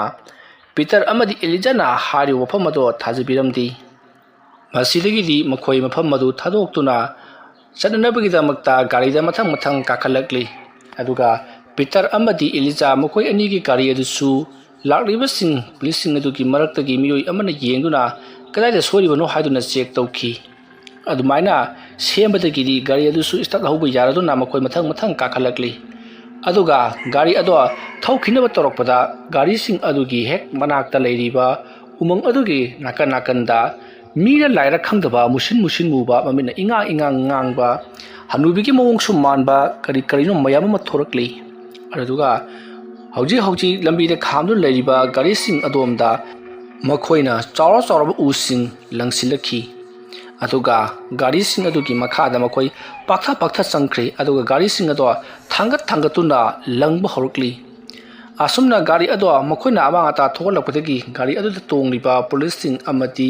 ꯄꯤꯇꯔ ꯑꯃꯗꯤ ꯑꯦꯂꯤꯖꯥꯅ ꯍꯥꯏꯔꯤꯕ ꯋꯥꯐꯝ ꯑꯗꯣ ꯊꯥꯖꯕꯤꯔꯝꯗꯦ꯫ ꯃꯁꯤꯗꯒꯤꯗꯤ ꯃꯈꯣꯏ ꯃꯐꯝ ꯑꯗꯨ ꯊꯥꯗꯣꯛꯇꯨꯅ ꯆꯠꯅꯅꯕꯒꯤꯗꯃꯛꯇ ꯒꯥꯔꯤꯗ ꯃꯊꯪ ꯃꯊꯪ ꯀꯥꯈꯠꯂꯛꯂꯤ꯫ ꯑꯗꯨꯒ ꯄꯤꯇꯔ ꯑꯃꯗꯤ ꯑꯦꯂꯤꯖꯥ ꯃꯈꯣꯏ ꯑꯅꯤꯒꯤ ꯒꯥꯔꯤ ꯑꯗꯨꯁꯨ ꯂꯥꯛꯂꯤꯕꯁꯤꯡ ꯄꯨꯂꯤꯁꯁꯤꯡ ꯑꯗꯨꯒꯤ ꯃꯔꯛꯇꯒꯤ ꯃꯤꯑꯣꯏ ꯑꯃꯅ ꯌꯦꯡꯗꯨꯅ ꯀꯗꯥꯏꯗ ꯁꯣꯏꯔꯤꯕꯅꯣ ꯍꯥꯏꯗꯨꯅ ꯆꯦꯛ ꯇꯧꯈꯤ꯫ ꯑꯗꯨꯃꯥꯏꯅ ꯁꯦꯝꯕꯗꯒꯤꯗꯤ ꯒꯥꯔꯤ ꯑꯗꯨꯁꯨ ꯁ꯭ꯇꯥꯔꯠ ꯍꯧꯕ ꯌꯥꯔꯗꯨꯅ ꯃꯈꯣꯏ ꯃꯊꯪ ꯃꯊꯪ ꯀꯥꯈꯠꯂꯛꯂꯤ꯫ ꯑꯗꯨꯒ ꯒꯥꯔꯤ ꯑꯗꯣ ꯊꯧꯈꯤꯅꯕ ꯇꯧꯔꯛꯄꯗ, ꯒꯥꯔꯤꯁꯤꯡ ꯑꯗꯨꯒꯤ ꯍꯦꯛ ꯃꯅꯥꯛꯇ ꯂꯩꯔꯤꯕ ꯎꯃꯪ ꯑꯗꯨꯒꯤ ꯅꯥꯀꯟ ꯅꯥꯀꯟꯗ ꯃꯤꯔ ꯂꯥꯏꯔ ꯈꯪꯗꯕ ꯃꯨꯁꯤꯟ ꯃꯨꯁꯤꯟ ꯃꯨꯕ, ꯃꯃꯤꯠꯅ ꯏꯉꯥꯡ ꯏꯉꯥꯡ ꯉꯥꯡꯕ, ꯍꯅꯨꯕꯤꯒꯤ ꯃꯑꯣꯡꯁꯨ ꯃꯥꯟꯕ ꯀꯔꯤ ꯀꯔꯤꯅꯣ ꯃꯌꯥꯝ ꯑꯃ ꯊꯣꯔꯛꯂꯤ꯫ ꯑꯗꯨꯒ ꯍꯧꯖꯤꯛ ꯍꯧꯖꯤꯛ ꯂꯝꯕꯤꯗ ꯈꯥꯝꯗꯨꯅ ꯂꯩꯔꯤꯕ ꯒꯥꯔꯤꯁꯤꯡ ꯑꯗꯣꯝꯗ ꯃꯈꯣꯏꯅ ꯆꯥꯎꯔ ꯆꯥꯎꯔꯕ ꯎꯁꯤꯡ ꯂꯪꯁꯤꯜꯂꯛꯈꯤ꯫ ꯑꯗꯨꯒ ꯒꯥꯔꯤꯁꯤꯡ ꯑꯗꯨꯒꯤ ꯃꯈꯥꯗ ꯃꯈꯣꯏ ꯄꯥꯛꯊ ꯄꯥꯛꯊ ꯆꯪꯈ꯭ꯔꯦ꯫ ꯑꯗꯨꯒ ꯒꯥꯔꯤꯁꯤꯡ ꯑꯗꯣ ꯊꯥꯡꯒꯠ ꯊꯥꯡꯒꯠꯇꯨꯅ ꯂꯪꯕ ꯍꯧꯔꯛꯂꯤ꯫ ꯑꯁꯨꯝꯅ ꯒꯥꯔꯤ ꯑꯗꯣ ꯃꯈꯣꯏꯅ ꯑꯃꯥꯡ ꯑꯇꯥ ꯊꯣꯛꯍꯜꯂꯛꯄꯗꯒꯤ ꯒꯥꯔꯤ ꯑꯗꯨꯗ ꯇꯣꯡꯂꯤꯕ ꯄꯨꯂꯤꯁꯁꯤꯡ ꯑꯃꯗꯤ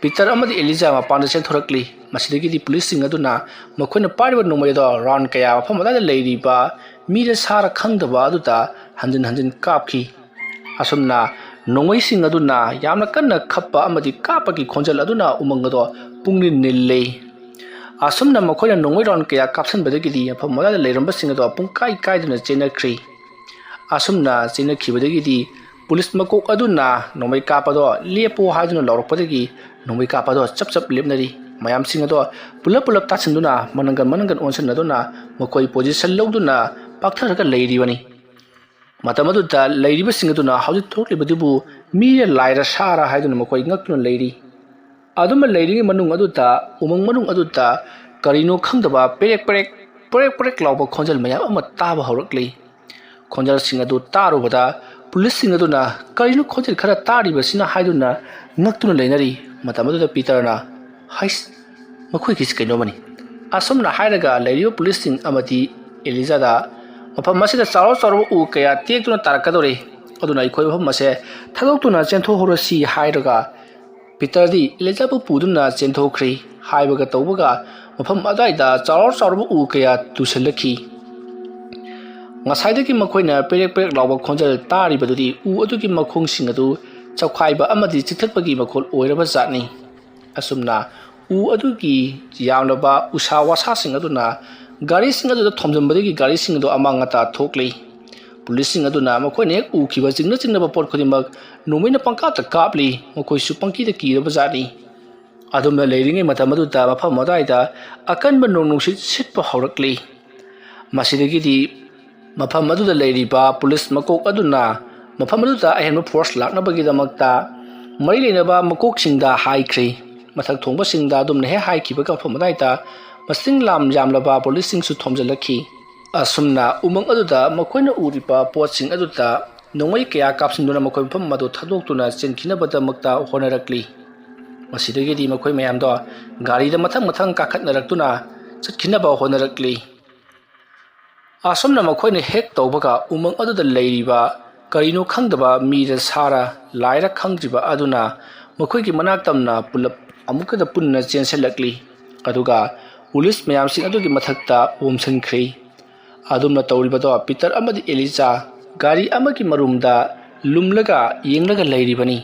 ꯄꯤꯇꯔ ꯑꯃꯗꯤ ꯑꯦꯂꯤꯖꯥ ꯃꯄꯥꯟꯗ ꯆꯦꯟꯊꯣꯔꯛꯂꯤ꯫ ꯃꯁꯤꯗꯒꯤꯗꯤ ꯄꯨꯂꯤꯁꯁꯤꯡ ꯑꯗꯨꯅ ꯃꯈꯣꯏꯅ ꯄꯥꯏꯔꯤꯕ ꯅꯣꯡꯃꯩ ꯑꯗꯣ ꯔꯥꯎꯟ ꯀꯌꯥ ꯃꯐꯝ ꯑꯗꯨꯗ ꯂꯩꯔꯤꯕ ꯃꯤꯔ ꯁꯥꯔ ꯈꯪꯗꯕ ꯑꯗꯨꯗ ꯍꯟꯖꯤꯟ ꯍꯟꯖꯤꯟ ꯀꯥꯞꯈꯤ꯫ ꯑꯁꯨꯝꯅ ꯅꯣꯡꯃꯩꯁꯤꯡ ꯑꯗꯨꯅ ꯌꯥꯝꯅ ꯀꯟꯅ ꯈꯞꯄ ꯑꯃꯗꯤ ꯀꯥꯞꯄꯒꯤ ꯈꯣꯟꯖꯦꯜ ꯑꯗꯨꯅ ꯎꯃꯪ ꯑꯗꯣ ꯄꯨꯡꯅꯤꯜ ꯅꯤꯜꯂꯤ꯫ ꯑꯁꯨꯝꯅ ꯃꯈꯣꯏꯅ ꯅꯣꯡꯃꯩ ꯔꯥꯎꯟ ꯀꯌꯥ ꯀꯥꯞꯁꯤꯟꯕꯗꯒꯤꯗꯤ ꯃꯐꯝ ꯑꯗꯨꯗ ꯂꯩꯔꯝꯕꯁꯤꯡ ꯑꯗꯣ ꯄꯨꯡꯀꯥꯏ ꯀꯥꯏꯗꯨꯅ ꯆꯦꯟꯅꯈ꯭ꯔꯤ꯫ ꯑꯁꯨꯝꯅ ꯆꯦꯟꯅꯈꯤꯕꯗꯒꯤꯗꯤ ꯄꯨꯂꯤꯁ ꯃꯀꯣꯛ ꯑꯗꯨꯅ ꯅꯣꯡꯃꯩ ꯀꯥꯞꯄꯗꯣ ꯂꯦꯞꯄꯣ ꯍꯥꯏꯗꯨꯅ ꯂꯥꯎꯔꯛꯄꯗꯒꯤ ꯅꯣꯡꯃꯩ ꯀꯥꯞꯄꯗꯣ ꯆꯞ ꯆꯞ ꯂꯦꯞꯅꯔꯤ꯫ ꯃꯌꯥꯝꯁꯤꯡ ꯑꯗꯣ ꯄꯨꯂꯞ ꯄꯨꯂꯞ ꯇꯥꯁꯤꯟꯗꯨꯅ ꯃꯅꯪꯒꯟ ꯃꯅꯪꯒꯟ ꯑꯣꯟꯁꯤꯟꯅꯗꯨꯅ ꯃꯈꯣꯏ ꯄꯣꯖꯤꯁꯟ ꯂꯧꯗꯨꯅ ꯄꯥꯛꯊꯔꯒ ꯂꯩꯔꯤꯕꯅꯤ꯫ ꯃꯇꯝ ꯑꯗꯨꯗ ꯂꯩꯔꯤꯕꯁꯤꯡ ꯑꯗꯨꯅ ꯍꯧꯖꯤꯛ ꯊꯣꯛꯂꯤꯕꯗꯨꯕꯨ ꯃꯤꯔ ꯂꯥꯏꯔ ꯁꯥꯔ ꯍꯥꯏꯗꯨꯅ ꯃꯈꯣꯏ ꯉꯛꯇꯨꯅ ꯂꯩꯔꯤ꯫ ꯑꯗꯨꯝꯅ ꯂꯩꯔꯤꯉꯩ ꯃꯅꯨꯡ ꯑꯗꯨꯗ, ꯎꯃꯪ ꯃꯅꯨꯡ ꯑꯗꯨꯗ ꯀꯔꯤꯅꯣ ꯈꯪꯗꯕ ꯄꯦꯔꯦꯛ ꯄꯦꯔꯦꯛ, ꯄꯦꯔꯦꯛ ꯄꯦꯔꯦꯛ ꯂꯥꯎꯕ ꯈꯣꯟꯖꯦꯜ ꯃꯌꯥꯝ ꯑꯃ ꯇꯥꯕ ꯍꯧꯔꯛꯂꯤ꯫ ꯈꯣꯟꯖꯦꯜꯁꯤꯡ ꯑꯗꯨ ꯇꯥꯔꯨꯕꯗ ꯄꯨꯂꯤꯁꯁꯤꯡ ꯑꯗꯨꯅ "ꯀꯔꯤꯅꯣ ꯈꯣꯟꯖꯦꯜ ꯈꯔ ꯇꯥꯔꯤꯕꯁꯤꯅ?" ꯍꯥꯏꯗꯨꯅ ꯉꯛꯇꯨꯅ ꯂꯩꯅꯔꯤ꯫ ꯃꯇꯝ ꯑꯗꯨꯗ ꯄꯤꯇꯔꯅ, "ꯍꯩꯁ, ꯃꯈꯣꯏꯒꯤꯁꯤ ꯀꯩꯅꯣꯃꯅꯤ" ꯑꯁꯨꯝꯅ ꯍꯥꯏꯔꯒ ꯂꯩꯔꯤꯕ ꯄꯨꯂꯤꯁꯁꯤꯡ ꯑꯃꯗꯤ ꯑꯦꯂꯤꯖꯥꯗ, "ꯃꯐꯝ ꯑꯁꯤꯗ ꯆꯥꯎꯔ ꯆꯥꯎꯔꯕ ꯎ ꯀꯌꯥ ꯇꯦꯛꯇꯨꯅ ꯇꯥꯔꯛꯀꯗꯧꯔꯤ, ꯑꯗꯨꯅ ꯑꯩꯈꯣꯏ ꯃꯐꯝ ꯑꯁꯦ ꯊꯥꯗꯣꯛꯇꯨꯅ ꯆꯦꯟꯊꯣꯛꯍꯧꯔꯁꯤ" ꯍꯥꯏꯔꯒ ꯄꯤꯇꯔꯗꯤ ꯑꯦꯂꯤꯖꯥꯕꯨ ꯄꯨꯗꯨꯅ ꯆꯦꯟꯊꯣꯛꯈ꯭ꯔꯤ꯫ ꯍꯥꯏꯕꯒ ꯇꯧꯕꯒ ꯃꯐꯝ ꯑꯗꯨꯋꯥꯏꯗ ꯆꯥꯎꯔ ꯆꯥꯎꯔꯕ ꯎ ꯀꯌꯥ ꯇꯨꯁꯤꯜꯂꯛꯈꯤ꯫ ꯉꯁꯥꯏꯗꯒꯤ ꯃꯈꯣꯏꯅ ꯄꯦꯔꯦꯛ ꯄꯦꯔꯦꯛ ꯂꯥꯎꯕ ꯈꯣꯟꯖꯦꯜ ꯇꯥꯔꯤꯕꯗꯨꯗꯤ ꯎ ꯑꯗꯨꯒꯤ ꯃꯈꯣꯡꯁꯤꯡ ꯑꯗꯨ ꯆꯞꯈꯥꯏꯕ ꯑꯃꯗꯤ ꯆꯤꯛꯊꯠꯄꯒꯤ ꯃꯈꯣꯜ ꯑꯣꯏꯔꯕ ꯖꯥꯠꯅꯤ꯫ ꯑꯁꯨꯝꯅ ꯎ ꯑꯗꯨꯒꯤ ꯌꯥꯝꯂꯕ ꯎꯁꯥ ꯋꯥꯁꯥꯁꯤꯡ ꯑꯗꯨꯅ ꯒꯥꯔꯤꯁꯤꯡ ꯑꯗꯨꯗ ꯊꯣꯝꯖꯤꯟꯕꯗꯒꯤ ꯒꯥꯔꯤꯁꯤꯡ ꯑꯗꯨ ꯑꯃꯥꯡ ꯑꯇꯥ ꯊꯣꯛꯂꯤ꯫ ꯄꯨꯂꯤꯁꯁꯤꯡ ꯑꯗꯨꯅ ꯃꯈꯣꯏꯅ ꯍꯦꯛ ꯎꯈꯤꯕ ꯆꯤꯡꯅ ꯆꯤꯡꯅꯕ ꯄꯣꯠ ꯈꯨꯗꯤꯡꯃꯛ ꯅꯣꯡꯃꯩꯅ ꯄꯪꯀꯥꯞꯇ ꯀꯥꯞꯂꯤ꯫ ꯃꯈꯣꯏꯁꯨ ꯄꯪꯀꯤꯗ ꯀꯤꯔꯕ ꯖꯥꯠꯅꯤ꯫ ꯑꯗꯨꯝꯅ ꯂꯩꯔꯤꯉꯩ ꯃꯇꯝ ꯑꯗꯨꯗ ꯃꯐꯝ ꯑꯗꯨꯋꯥꯏꯗ ꯑꯀꯟꯕ ꯅꯣꯡ ꯅꯨꯡꯁꯤꯠ ꯁꯤꯠꯄ ꯍꯧꯔꯛꯂꯤ꯫ ꯃꯁꯤꯗꯒꯤꯗꯤ ꯃꯐꯝ ꯑꯗꯨꯗ ꯂꯩꯔꯤꯕ ꯄꯨꯂꯤꯁ ꯃꯀꯣꯛ ꯑꯗꯨꯅ ꯃꯐꯝ ꯑꯗꯨꯗ ꯑꯍꯦꯟꯕ ꯐꯣꯔꯁ ꯂꯥꯛꯅꯕꯒꯤꯗꯃꯛꯇ ꯃꯔꯤ ꯂꯩꯅꯕ ꯃꯀꯣꯛꯁꯤꯡꯗ ꯍꯥꯏꯈ꯭ꯔꯦ꯫ ꯃꯊꯛ ꯊꯣꯡꯕꯁꯤꯡꯗ ꯑꯗꯨꯝꯅ ꯍꯦꯛ ꯍꯥꯏꯈꯤꯕꯒ ꯃꯐꯝ ꯑꯗꯨꯋꯥꯏꯗ ꯃꯁꯤꯡ ꯂꯥꯝ ꯌꯥꯝꯂꯕ ꯄꯨꯂꯤꯁꯁꯤꯡꯁꯨ ꯊꯣꯝꯖꯤꯜꯂꯛꯈꯤ꯫ ꯑꯁꯨꯝꯅ ꯎꯃꯪ ꯑꯗꯨꯗ ꯃꯈꯣꯏꯅ ꯎꯔꯤꯕ ꯄꯣꯠꯁꯤꯡ ꯑꯗꯨꯗ ꯅꯣꯡꯃꯩ ꯀꯌꯥ ꯀꯥꯞꯁꯤꯟꯗꯨꯅ ꯃꯈꯣꯏ ꯃꯐꯝ ꯑꯗꯨ ꯊꯥꯗꯣꯛꯇꯨꯅ ꯆꯦꯟꯈꯤꯅꯕꯗꯃꯛꯇ ꯍꯣꯠꯅꯔꯛꯂꯤ꯫ ꯃꯁꯤꯗꯒꯤꯗꯤ ꯃꯈꯣꯏ ꯃꯌꯥꯝꯗꯣ ꯒꯥꯔꯤꯗ ꯃꯊꯪ ꯃꯊꯪ ꯀꯥꯈꯠꯅꯔꯛꯇꯨꯅ ꯆꯠꯈꯤꯅꯕ ꯍꯣꯠꯅꯔꯛꯂꯤ꯫ ꯑꯁꯨꯝꯅ ꯃꯈꯣꯏꯅ ꯍꯦꯛ ꯇꯧꯕꯒ ꯎꯃꯪ ꯑꯗꯨꯗ ꯂꯩꯔꯤꯕ ꯀꯔꯤꯅꯣ ꯈꯪꯗꯕ ꯃꯤꯔ ꯁꯥꯔ ꯂꯥꯏꯔ ꯈꯪꯗ꯭ꯔꯤꯕ ꯑꯗꯨꯅ ꯃꯈꯣꯏꯒꯤ ꯃꯅꯥꯛ ꯇꯝꯅ ꯄꯨꯂꯞ ꯑꯃꯨꯛꯀꯗ ꯄꯨꯟꯅ ꯆꯦꯟꯁꯤꯜꯂꯛꯂꯤ꯫ ꯑꯗꯨꯒ ꯄꯨꯂꯤꯁ ꯃꯌꯥꯝꯁꯤꯡ ꯑꯗꯨꯒꯤ ꯃꯊꯛꯇ ꯑꯣꯝꯁꯤꯟꯈ꯭ꯔꯤ꯫ ꯑꯗꯨꯝꯅ ꯇꯧꯔꯤꯕꯗꯣ ꯄꯤꯇꯔ ꯑꯃꯗꯤ ꯑꯦꯂꯤꯖꯥ ꯒꯥꯔꯤ ꯑꯃꯒꯤ ꯃꯔꯨꯝꯗ ꯂꯨꯝꯂꯒ ꯌꯦꯡꯂꯒ ꯂꯩꯔꯤꯕꯅꯤ꯫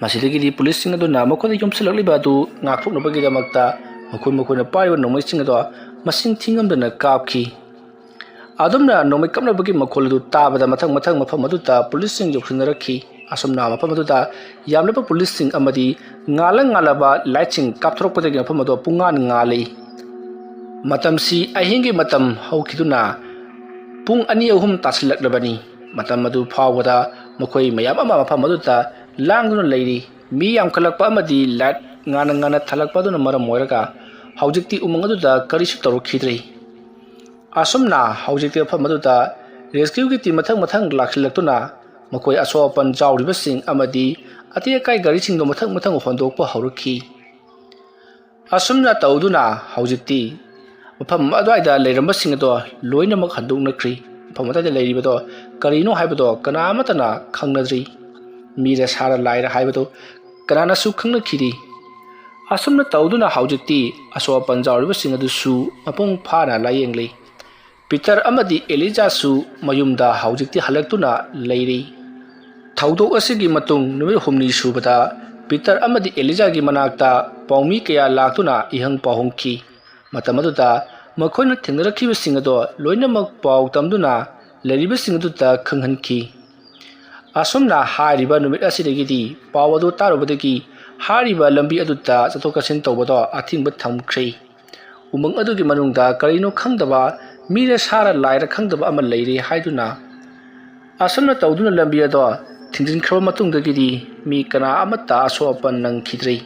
ꯃꯁꯤꯗꯒꯤꯗꯤ ꯄꯨꯂꯤꯁꯁꯤꯡ ꯑꯗꯨꯅ ꯃꯈꯣꯏꯗ ꯌꯣꯝꯁꯤꯜꯂꯛꯂꯤꯕ ꯑꯗꯨ ꯉꯥꯛꯊꯣꯛꯅꯕꯒꯤꯗꯃꯛꯇ ꯃꯈꯣꯏ ꯃꯈꯣꯏꯅ ꯄꯥꯏꯔꯤꯕ ꯅꯣꯡꯃꯩꯁꯤꯡ ꯑꯗꯣ ꯃꯁꯤꯡ ꯊꯤꯉꯝꯗꯅ ꯀꯥꯞꯈꯤ꯫ ꯑꯗꯨꯝꯅ ꯅꯣꯡꯃꯩ ꯀꯥꯞꯅꯕꯒꯤ ꯃꯈꯣꯜ ꯑꯗꯨ ꯇꯥꯕꯗ ꯃꯊꯪ ꯃꯊꯪ ꯃꯐꯝ ꯑꯗꯨꯗ ꯄꯨꯂꯤꯁꯁꯤꯡ ꯌꯧꯁꯤꯟꯅꯔꯛꯈꯤ꯫ ꯑꯁꯨꯝꯅ ꯃꯐꯝ ꯑꯗꯨꯗ ꯌꯥꯝꯂꯕ ꯄꯨꯂꯤꯁꯁꯤꯡ ꯑꯃꯗꯤ ꯉꯥꯜꯂ ꯉꯥꯜꯂꯕ ꯂꯥꯏꯠꯁꯤꯡ ꯀꯥꯞꯊꯣꯔꯛꯄꯗꯒꯤ ꯃꯐꯝ ꯑꯗꯨ ꯄꯨꯡꯉꯥꯟ ꯉꯥꯜꯂꯤ꯫ ꯃꯇꯝꯁꯤ ꯑꯍꯤꯡꯒꯤ ꯃꯇꯝ ꯍꯧꯈꯤꯗꯨꯅ ꯄꯨꯡ ꯑꯅꯤ ꯑꯍꯨꯝ ꯇꯥꯁꯤꯜꯂꯛꯂꯕꯅꯤ꯫ ꯃꯇꯝ ꯑꯗꯨ ꯐꯥꯎꯕꯗ ꯃꯈꯣꯏ ꯃꯌꯥꯝ ꯑꯃ ꯃꯐꯝ ꯑꯗꯨꯗ ꯂꯥꯡꯗꯨꯅ ꯂꯩꯔꯤ꯫ ꯃꯤ ꯌꯥꯝꯈꯠꯂꯛꯄ ꯑꯃꯗꯤ ꯂꯥꯏꯠ ꯉꯥꯟꯅ ꯉꯥꯟꯅ ꯊꯥꯜꯂꯛꯄ ꯑꯗꯨꯅ ꯃꯔꯝ ꯑꯣꯏꯔꯒ ꯍꯧꯖꯤꯛꯇꯤ ꯎꯃꯪ ꯑꯗꯨꯗ ꯀꯔꯤꯁꯨ ꯇꯧꯔꯛꯈꯤꯗ꯭ꯔꯦ꯫ ꯑꯁꯨꯝꯅ ꯍꯧꯖꯤꯛꯇꯤ ꯃꯐꯝ ꯑꯗꯨꯗ ꯔꯦꯁꯀ꯭ꯌꯨꯒꯤ ꯇꯤꯝ ꯃꯊꯪ ꯃꯊꯪ ꯂꯥꯛꯁꯤꯜꯂꯛꯇꯨꯅ ꯃꯈꯣꯏ ꯑꯁꯣꯛ ꯑꯄꯟ ꯌꯥꯎꯔꯤꯕꯁꯤꯡ ꯑꯃꯗꯤ ꯑꯇꯦꯛ ꯑꯀꯥꯏ ꯒꯥꯔꯤꯁꯤꯡꯗꯣ ꯃꯊꯪ ꯃꯊꯪ ꯍꯣꯟꯗꯣꯛꯄ ꯍꯧꯔꯛꯈꯤ꯫ ꯑꯁꯨꯝꯅ ꯇꯧꯗꯨꯅ ꯍꯧꯖꯤꯛꯇꯤ ꯃꯐꯝ ꯑꯗꯨꯋꯥꯏꯗ ꯂꯩꯔꯝꯕꯁꯤꯡ ꯑꯗꯣ ꯂꯣꯏꯅꯃꯛ ꯍꯟꯗꯣꯛꯅꯈ꯭ꯔꯤ꯫ ꯃꯐꯝ ꯑꯗꯨꯋꯥꯏꯗ ꯂꯩꯔꯤꯕꯗꯣ ꯀꯔꯤꯅꯣ ꯍꯥꯏꯕꯗꯣ ꯀꯅꯥ ꯑꯃꯠꯇꯅ ꯈꯪꯅꯗ꯭ꯔꯤ꯫ ꯃꯤꯔ ꯁꯥꯔ ꯂꯥꯏꯔ ꯍꯥꯏꯕꯗꯣ ꯀꯅꯥꯅꯁꯨ ꯈꯪꯅꯈꯤꯗꯦ꯫ ꯑꯁꯨꯝꯅ ꯇꯧꯗꯨꯅ ꯍꯧꯖꯤꯛꯇꯤ ꯑꯁꯣꯛ ꯑꯄꯟ ꯌꯥꯎꯔꯤꯕꯁꯤꯡ ꯑꯗꯨꯁꯨ ꯃꯄꯨꯡ ꯐꯥꯅ ꯂꯥꯌꯦꯡꯂꯤ꯫ ꯄꯤꯇꯔ ꯑꯃꯗꯤ ꯑꯦꯂꯤꯖꯥꯁꯨ ꯃꯌꯨꯝꯗ ꯍꯧꯖꯤꯛꯇꯤ ꯍꯜꯂꯛꯇꯨꯅ ꯂꯩꯔꯤ꯫ ꯊꯧꯗꯣꯛ ꯑꯁꯤꯒꯤ ꯃꯇꯨꯡ ꯅꯨꯃꯤꯠ ꯍꯨꯝꯅꯤ ꯁꯨꯕꯗ ꯄꯤꯇꯔ ꯑꯃꯗꯤ ꯑꯦꯂꯤꯖꯥꯒꯤ ꯃꯅꯥꯛꯇ ꯄꯥꯎꯃꯤ ꯀꯌꯥ ꯂꯥꯛꯇꯨꯅ ꯏꯍꯪ ꯄꯥꯎꯍꯪꯈꯤ꯫ ꯃꯇꯝ ꯑꯗꯨꯗ ꯃꯈꯣꯏꯅ ꯊꯦꯡꯅꯔꯛꯈꯤꯕꯁꯤꯡ ꯑꯗꯣ ꯂꯣꯏꯅꯃꯛ ꯄꯥꯎ ꯇꯝꯗꯨꯅ ꯂꯩꯔꯤꯕꯁꯤꯡ ꯑꯗꯨꯗ ꯈꯪꯍꯟꯈꯤ꯫ ꯑꯁꯨꯝꯅ ꯍꯥꯏꯔꯤꯕ ꯅꯨꯃꯤꯠ ꯑꯁꯤꯗꯒꯤꯗꯤ ꯄꯥꯎ ꯑꯗꯨ ꯇꯥꯔꯨꯕꯗꯒꯤ ꯍꯥꯏꯔꯤꯕ ꯂꯝꯕꯤ ꯑꯗꯨꯗ ꯆꯠꯊꯣꯛ ꯆꯠꯁꯤꯟ ꯇꯧꯕꯗꯣ ꯑꯊꯤꯡꯕ ꯊꯝꯈ꯭ꯔꯦ꯫ ꯎꯃꯪ ꯑꯗꯨꯒꯤ ꯃꯅꯨꯡꯗ ꯀꯔꯤꯅꯣ ꯈꯪꯗꯕ ꯃꯤꯔ ꯁꯥꯔ ꯂꯥꯏꯔ ꯈꯪꯗꯕ ꯑꯃ ꯂꯩꯔꯦ ꯍꯥꯏꯗꯨꯅ ꯑꯁꯨꯝꯅ ꯇꯧꯗꯨꯅ ꯂꯝꯕꯤ ꯑꯗꯣ ꯊꯤꯡꯖꯤꯟꯈ꯭ꯔꯕ ꯃꯇꯨꯡꯗꯒꯤꯗꯤ ꯃꯤ ꯀꯅꯥ ꯑꯃꯠꯇ ꯑꯁꯣꯛ ꯑꯄꯟ ꯅꯪꯈꯤꯗ꯭ꯔꯦ꯫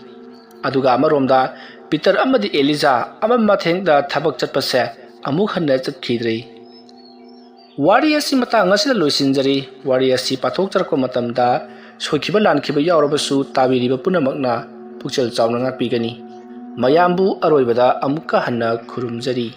ꯑꯗꯨꯒ ꯑꯃꯔꯣꯝꯗ ꯄꯤꯇꯔ ꯑꯃꯗꯤ ꯑꯦꯂꯤꯖꯥ ꯑꯃ ꯃꯊꯦꯡꯗ ꯊꯕꯛ ꯆꯠꯄꯁꯦ ꯑꯃꯨꯛ ꯍꯟꯅ ꯆꯠꯈꯤꯗ꯭ꯔꯦ꯫ ꯋꯥꯔꯤ ꯑꯁꯤ ꯃꯇꯥꯡ ꯑꯁꯤꯗ ꯂꯣꯏꯁꯤꯟꯖꯔꯤ꯫ ꯋꯥꯔꯤ ꯑꯁꯤ ꯄꯥꯊꯣꯛꯆꯔꯛꯄ ꯃꯇꯝꯗ ꯁꯣꯏꯈꯤꯕ ꯂꯥꯟꯈꯤꯕ ꯌꯥꯎꯔꯕꯁꯨ ꯇꯥꯕꯤꯔꯤꯕ ꯄꯨꯝꯅꯃꯛꯅ ꯄꯨꯛꯆꯦꯜ ꯆꯥꯎꯅ ꯉꯥꯛꯄꯤꯒꯅꯤ꯫ ꯃꯌꯥꯝꯕꯨ ꯑꯔꯣꯏꯕꯗ ꯑꯃꯨꯛꯀ ꯍꯟꯅ ꯈꯨꯔꯨꯝꯖꯔꯤ꯫